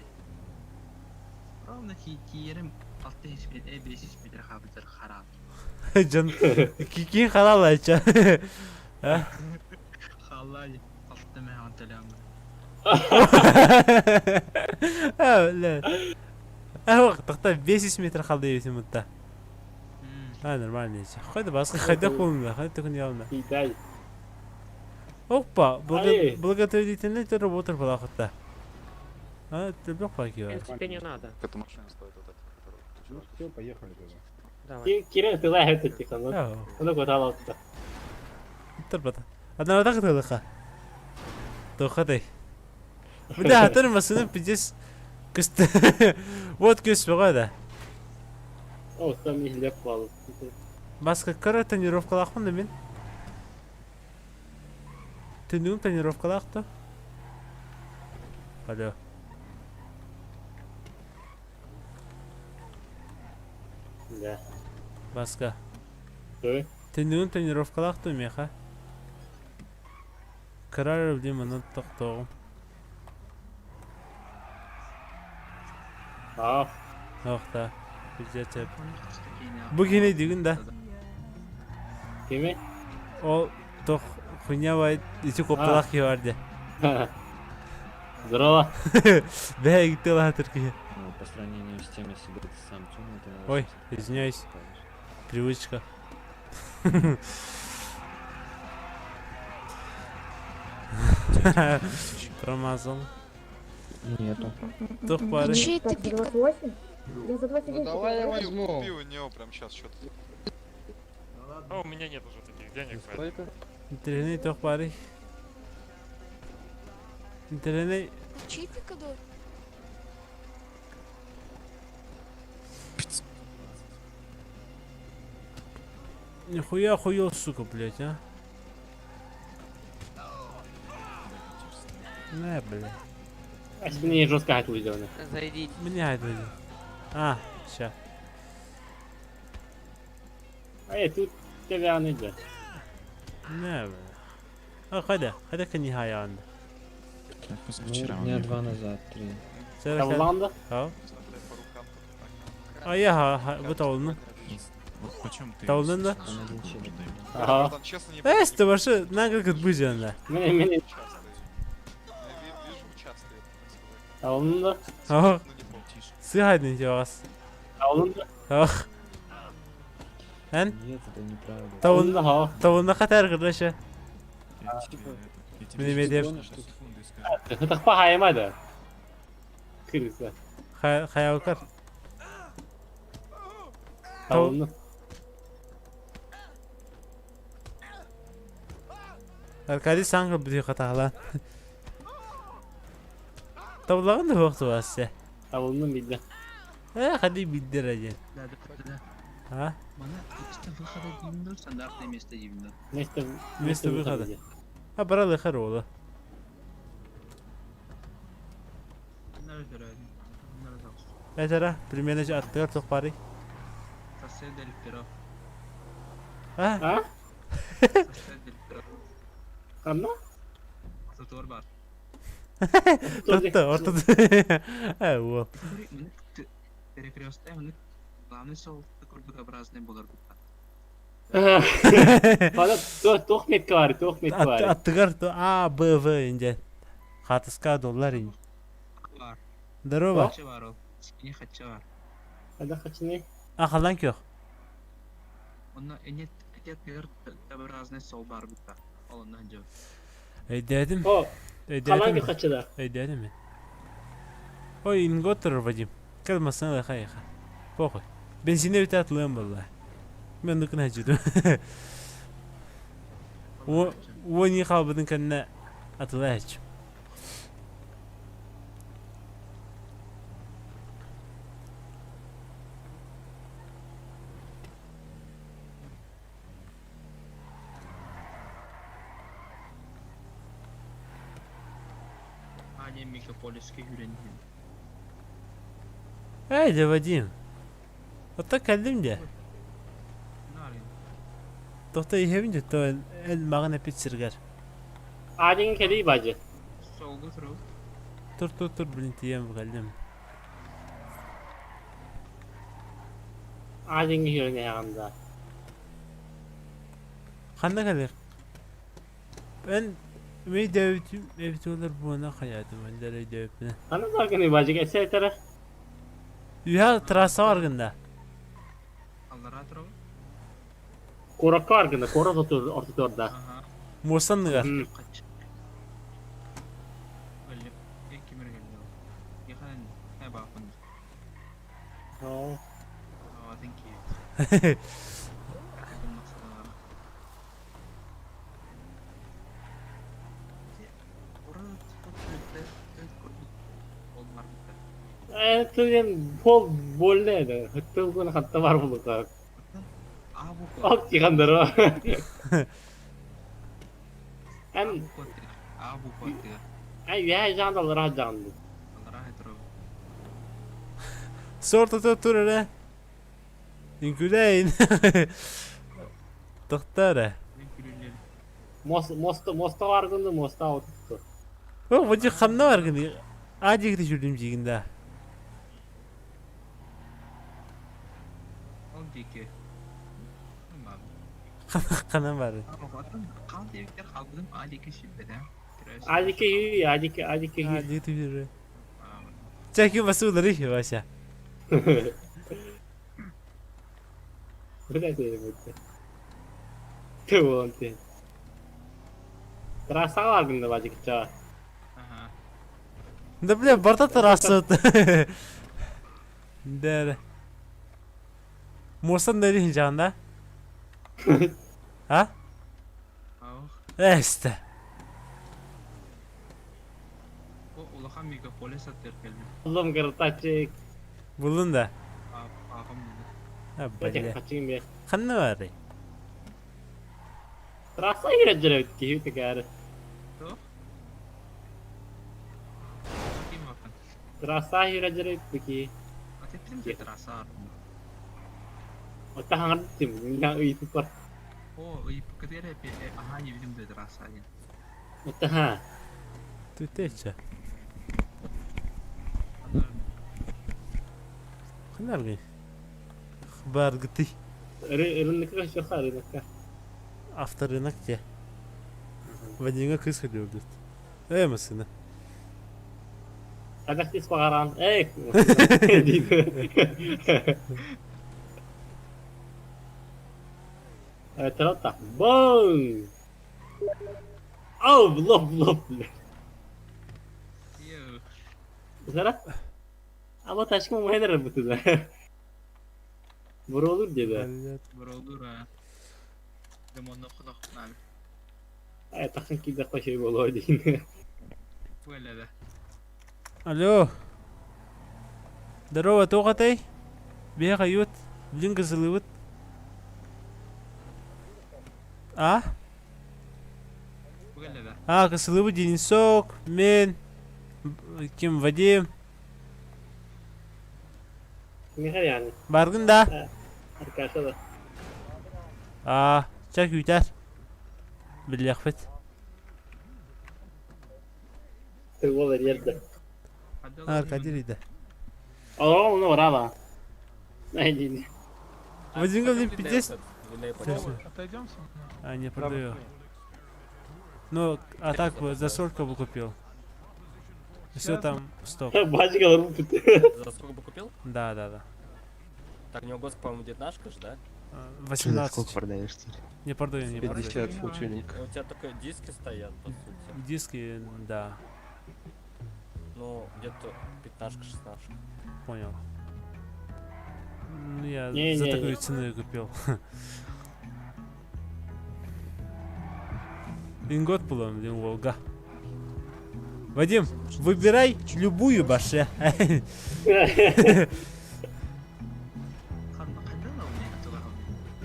Ровно тиерим 600 метр, 500 метр хабытыр харап. Жан, кикин халал ча. А? Халал. Алты мә анталямы. А, бля. А, тохта 500 метр қалды ебесін мұнда. А, нормально. Қойды басқа қайда қолында, қайда түкін ялында. Дай. Опа, Ай. благотворительный работа была охота. А, ты бог пакет. Тебе не надо. Эта машина стоит вот эта, которую Ну все, поехали тогда. Давай. Кирилл, ты лай это тихо, ну. Ну куда лаутта. Тұрбата. Одна кытылыха. Тоқатай. Бля, атыр масыны пиздец. Көст. Вот көс бұға да. О, там не хлеб валу. Басқа кара тренировкалақпын да мен. Түнігім тренировкалақты. Алло. Да. Басқа. Ой. Түнігім тренировкалақты меха. Кырар дейм аны тоқтоғым. А, Тоқта. Пиздец. Бу кини дигин да. Кими? Ол тох хуйня бай ити копталах ки барды. Здорово. Бә гитте латыр ки. Ну, по сравнению с тем, если бы ты сам тюнил, ты на Ой, 80 извиняюсь. Привычка. Промазал. Нету. Тох пары. Чей ты пик? 28? Я за 29 Ну давай я возьму. Купи у него прям сейчас что-то. А у меня нет уже таких денег. Сколько? Интернет тох пары. Интернет Чей пикадор? Нихуя охуел, сука, блять, а? Не, блядь. А мне жестко хотел сделано. Зайдите. Меня это. А, ща. Эй, тут тебя не идет. Не, блядь. А, ходи, ходи к нихая анда. Позавчера Дня два назад, три. Тавланда? А? А я ха, bu тавлны. Вот почем ты? Тавлын да? Ага. Честно, не Эс, ты вообще нага как бузянда. Мне, мне. Вижу часто, я так сказать. Тавланда? Ага. Сыхайдын жавас. Тавланда? Ах. Эн? Нет, это неправда. Тавлын, Ага. тавлына катар кырдашы. Мені медеп. Это пахайма да. Крыса. Хаялкар. Тавланда. Аркадий саңгы бudi катагла. Тавлагын да вакыты васы. Тавланда бидде. Э, ходи биддер один. Да, да, да. А? Мана место выхода дивно, стандартное место дивно. Место, Место выхода. А брали харола. Этера, примерно аттыгар тохпары. Шоссе дель Перо. А? А? Шоссе дель Перо. Ханна? Тротуар бар. Tuttu, ortada. Э, вот. Перекресток, главный сол такой дугообразный булар. Фала, тох метка бар, тох метка бар. Аттыгар то А, Б, В инде. Хатыска доллар ин. Бар. Здорово. Хачы бар ол. Не хачы бар. Хада хачыны. А, халан кёх. Онна энет этет Т-образный сол бар бутта. Ол онна жо. Өйдәдім. О, Өйдәдім. халан хачы да. Өйдәдім. Ой, инготер Вадим. Кел масына да хайха. Похуй. Бензине бите атлыым булла. Мен нукын хаҗыдым. О, о ни калбыдын кәнне атыла хаҗ. А не мегаполиске хүрен. Эй, да Вадим. Вот так кәлдем дә. Тохта иһебин дә то эл магына пит сиргәр. Адин кели бажы. Солгу туру. Тур тур тур блин тием кәлдем. Адин хүрен ягында. Ханна кәлер. Эн Өйдөөбүтүм эбит олор буона хайаатым эллэр өйдөөбүппүнэ. Аны баргыны бажык эсэ этэрэ. Үһэ трасса баргында. Аллараа турабын. Куоракка баргында, куорат ортотуорда. Муоста анныгар. Тылын пол больно это. Тылгын хатта бар булука. Ак тигандара. Эн Ай я жандалара жанды. Сорта тур эрэ. Үҥкүүлээйин. Тохтоо эрэ. Мост мост моста бар гынды моста отутту. О, бу ханна бар гыны? А диэки жүрдүм дьиигин да. Ол диэки. Ханан бары? Хал диэбиттэр халбытым А диэки сүүрбэтэ. Адики адики адики. А диэки жүрү. Чаки басуулары Вася. Трасса бар гынды бажыкча. Да бля, барта трасса. Да. Муостан да жаан да? А? Эсте. Улахан мегаполис аттыр кэлбит. Улам кыртачык. Булдун да? Ааҕым А, бля. Ханна баарый? Трасса кирет жүрөбүт киһи текары. Трасса кирет жүрөбүт ки. Трасса. Ота хаңардым, я ыйытып бар. О, ыйыппыкытыгар аһаа диэбитим да трасса диэн. Ота ха. Түтече. Ханна аргый? Баргытый. Рынокка шоха рынокка. Авторынок те. Вадимга кыз өлөрдүт. Э, масына. Kadar тис багаран. Эй. Трата. Бум! Ау, лоп, лоп. Zara. Ama taşkın muhedere bu tüze. Vurulur dedi. Vurulur ha. Лимонны кунак Ay takın ki de şey болой дейін. Туэлэдэ. Алло. Здорово, тоҕотой? Биһи хайыыбыт? Билин кысылыыбыт. А? А, кысылыыбыт Денисок, мен, ким, Вадим. Михаил yani. Баргын да? Аркаша да. А, чэ күүтэр. Билиэхпит. Тыл ерді. Аркадий да. О, ну браво. Найди. Вадимка, блин, пиздец. Отойдем со А, не продаю. Ну, а так бы за сколько бы купил? Все там, стоп. Бачка рупит. За сколько бы купил? Да. Так, у него госк, по-моему, 19 же, да? 18. Сколько продаешь теперь? Не продаю, не продаю. 50 фултюнинг. У тебя только диски стоят, по сути. Диски, да, Ну, где-то 15 16 понял. Ну, я Не, за не, такую не. цену и купил. Ингот был, блин, Волга. Вадим, выбирай любую баше.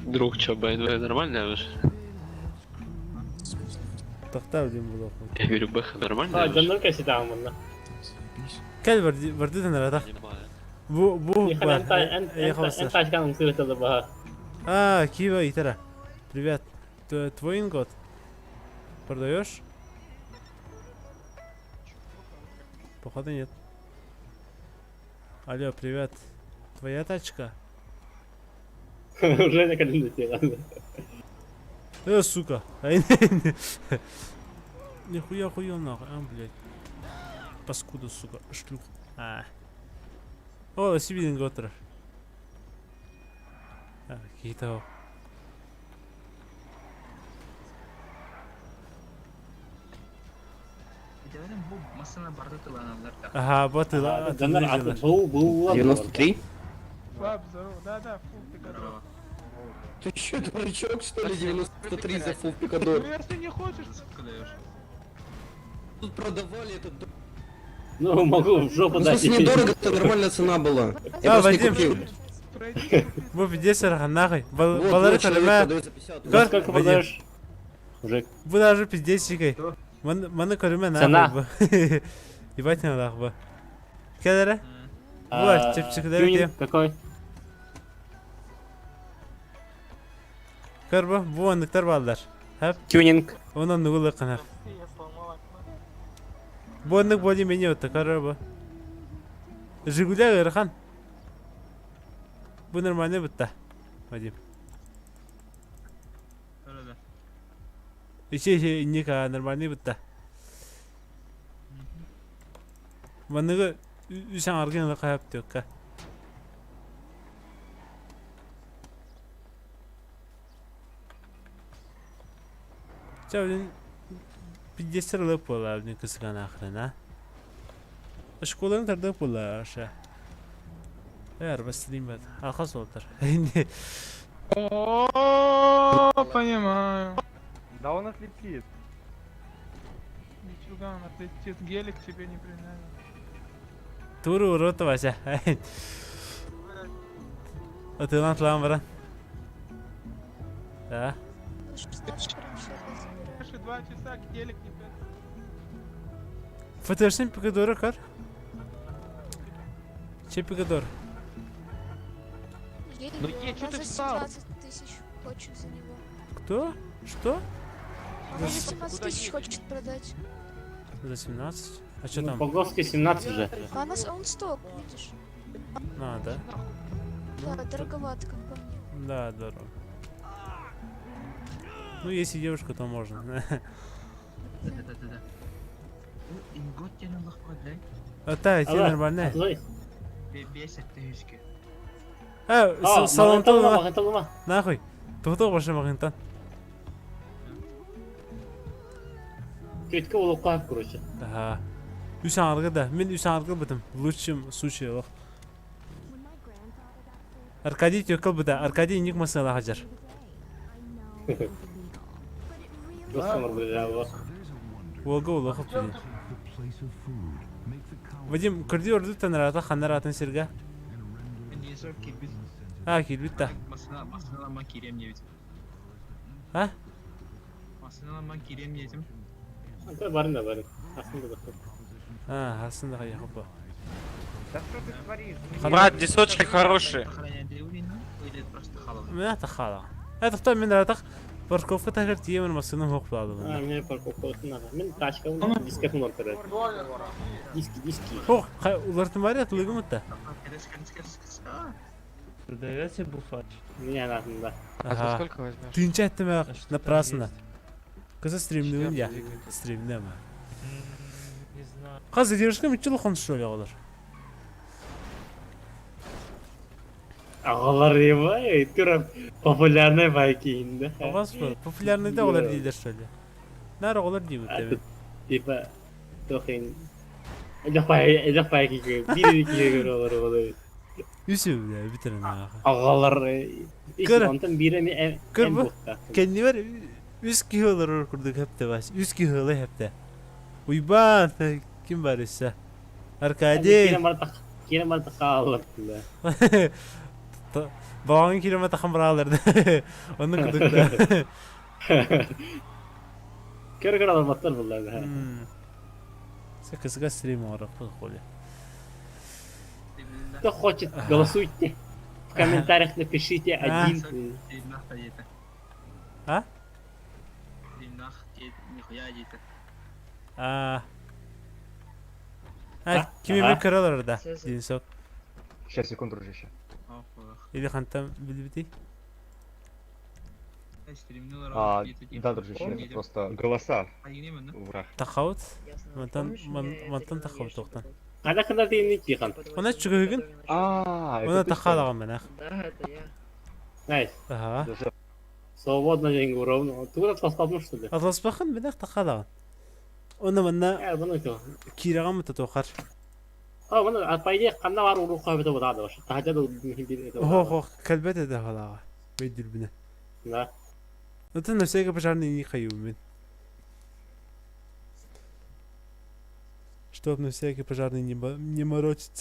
Друг, чё, БНВ нормальная уже? Тохта, блин, было. Я говорю, Бэха нормальная А, жаннар кашитам мында. Кэл барды тенерата. Бу бу Михаил, эн ташкан умсырытады баха. А, Кива Итера. Привет. Твой ингот? Продаешь? Походу нет. Алло, привет. Твоя тачка? Уже наконец-то. Э, сука. Нихуя хуя нахуй, а, блядь. Паскуда, сука, шлюх. А. О, сибилин готер. Киһи Итээбэтин бу массыына барыта тыланаллар да. Аха, бу тыла Дьоннор аты бу бу 93? Баб, здорово. Да, да, фул пикадор. Ты чё, дурачок, что ли? 93 за фул пикадор. Ну если не хочешь, сколько даешь? Тут продавали этот... Ну, могу в жопу Ну, в дать. смысле, недорого-то нормальная цена была. Я А, просто не Вадим. купил. Бу пиздец нахуй. Вот, Балары вот человек көрүмэ. продает за 50. За Көр, сколько Вадим. продаешь? Мужик. Бу даже пиздец чикай. Маны көрүмэ Цена. нахуй. бу. Ебать не нахуй. бу. Кэлэрэ? А, Бу чепчикилери тюнинг какой? Көр бу, бу оннуктар бааллар. Хэп. Тюнинг. Онон нугул ыкканар. Бу оннук более-менее отто, көрөр бу. Жигуля ыарахан. Бу нормальный бутта. Вадим. Да-да. Ичи ичи инник нормальный бутта. Манныгы үс аңаргын ылы кайап тиокка. Ча блин пиздецтер ылып буолла блин кысыган ахрына. Школаны тардып буолла аша. Эр баслим бат. Алхас олтар. О, понимаю. Да он отлетит. Ничего, он отлетит. Гелик тебе не принавит. Туру урота Вася. Атылан тылан баран. Да. Наши 2 часа гелик не принавит. Фатерсин пикадора кар. Че пикадор? Ну, е, что ты встал? 17 тысяч хочет за него. Кто? Что? Она за 17 тысяч хочет продать. За 17? А что Ну, там? По ГОСКе 17 же. А она, он сток, видишь? А, да? Да, дороговато, как по мне. Да, дорого. Ну, если девушка, то можно. Да-да-да-да. Ингот тебе да? А та, те Алла, нормально. Зой. Бесит тысячки. А, А, салон мағын талыма. Нахуй. Тоқтау баша мағынтан. Четко улукка, короче. Ага. Үс аңарга да. Мен үс аңарга бытым. В лучшем случае лох. Аркадий төкөл быта. Аркадий ник масала хажар. Госкомор, бля, вот. Волга улох блин. Вадим, кырди орду танарата ханар атын сирга. А, килбит та. Масына кирем не ведь. А? Масына кирем не этим. Да, барын да, барын. Aslında da. А, aslında кая хопа. Да что ты творишь? Брат, десочки хорошие. Или это просто халава? Мен ата хала. Это кто мен ратах парковка тагыр тиемен масыным хоп А, баалы. мне парковка надо. Мен тачка, диски хнор Диски, диски. Хох, улартын бар я тулыгым утта. Продаете буфач? Мне надо, да. А за сколько возьмешь? Тынча аттым А что там напрасно. есть? Кызы стримнүн я. Четвертый двигатель. Стримнеме. Не знаю. Казы девушка мичил хон что ли олар. Ағалар ебай, тура популярный байкинде. Агас популярный да олар дейдер что ли. Нары олар дейбит А деп. тут, типа, тохин. Элек байки бир киге көрө олар олар. Үсү бля битерен аха. Ағалар, Көр. онтан бире ми Көр бу. Кенни бар үс киһи олар курдук хепте бас. Үс киһи олар хепте. Уйбан ким бар үссе? Аркадий. Кирем бар тақалар. Балаңын километр хамбыралар. Оны курдук да. Көр көр алар булар. Кызга стрим орап коли. Кто хочет, голосуйте. В комментариях напишите один. А? А. А, ким эме көрөлөр да. Дин сок. Сейчас, секунду, дружище. Или хантан билбити. А, да, дружище, это просто голоса в Тахаут. Мантан мантан тахаут тоқтан. Қайда кында дейін тихан. Она чүгігін. А, Она тахалаган мен. Да, это я. Найс. Ага. Свободно деньги ровно. Тугра таслапмыш что ли? Атласпахын мен тахалаган. Оны манна Э, бұны то. кираган мыта тоқар. А, бұны, а, по идее, қанда бар уру қойып болады вообще. Тахажа да бир Хо хо калбет эде халага. Бейдир бине. Да. Это на всякий пожарный не хаю мен. Чтоб на всякий пожарный не, не морочиться.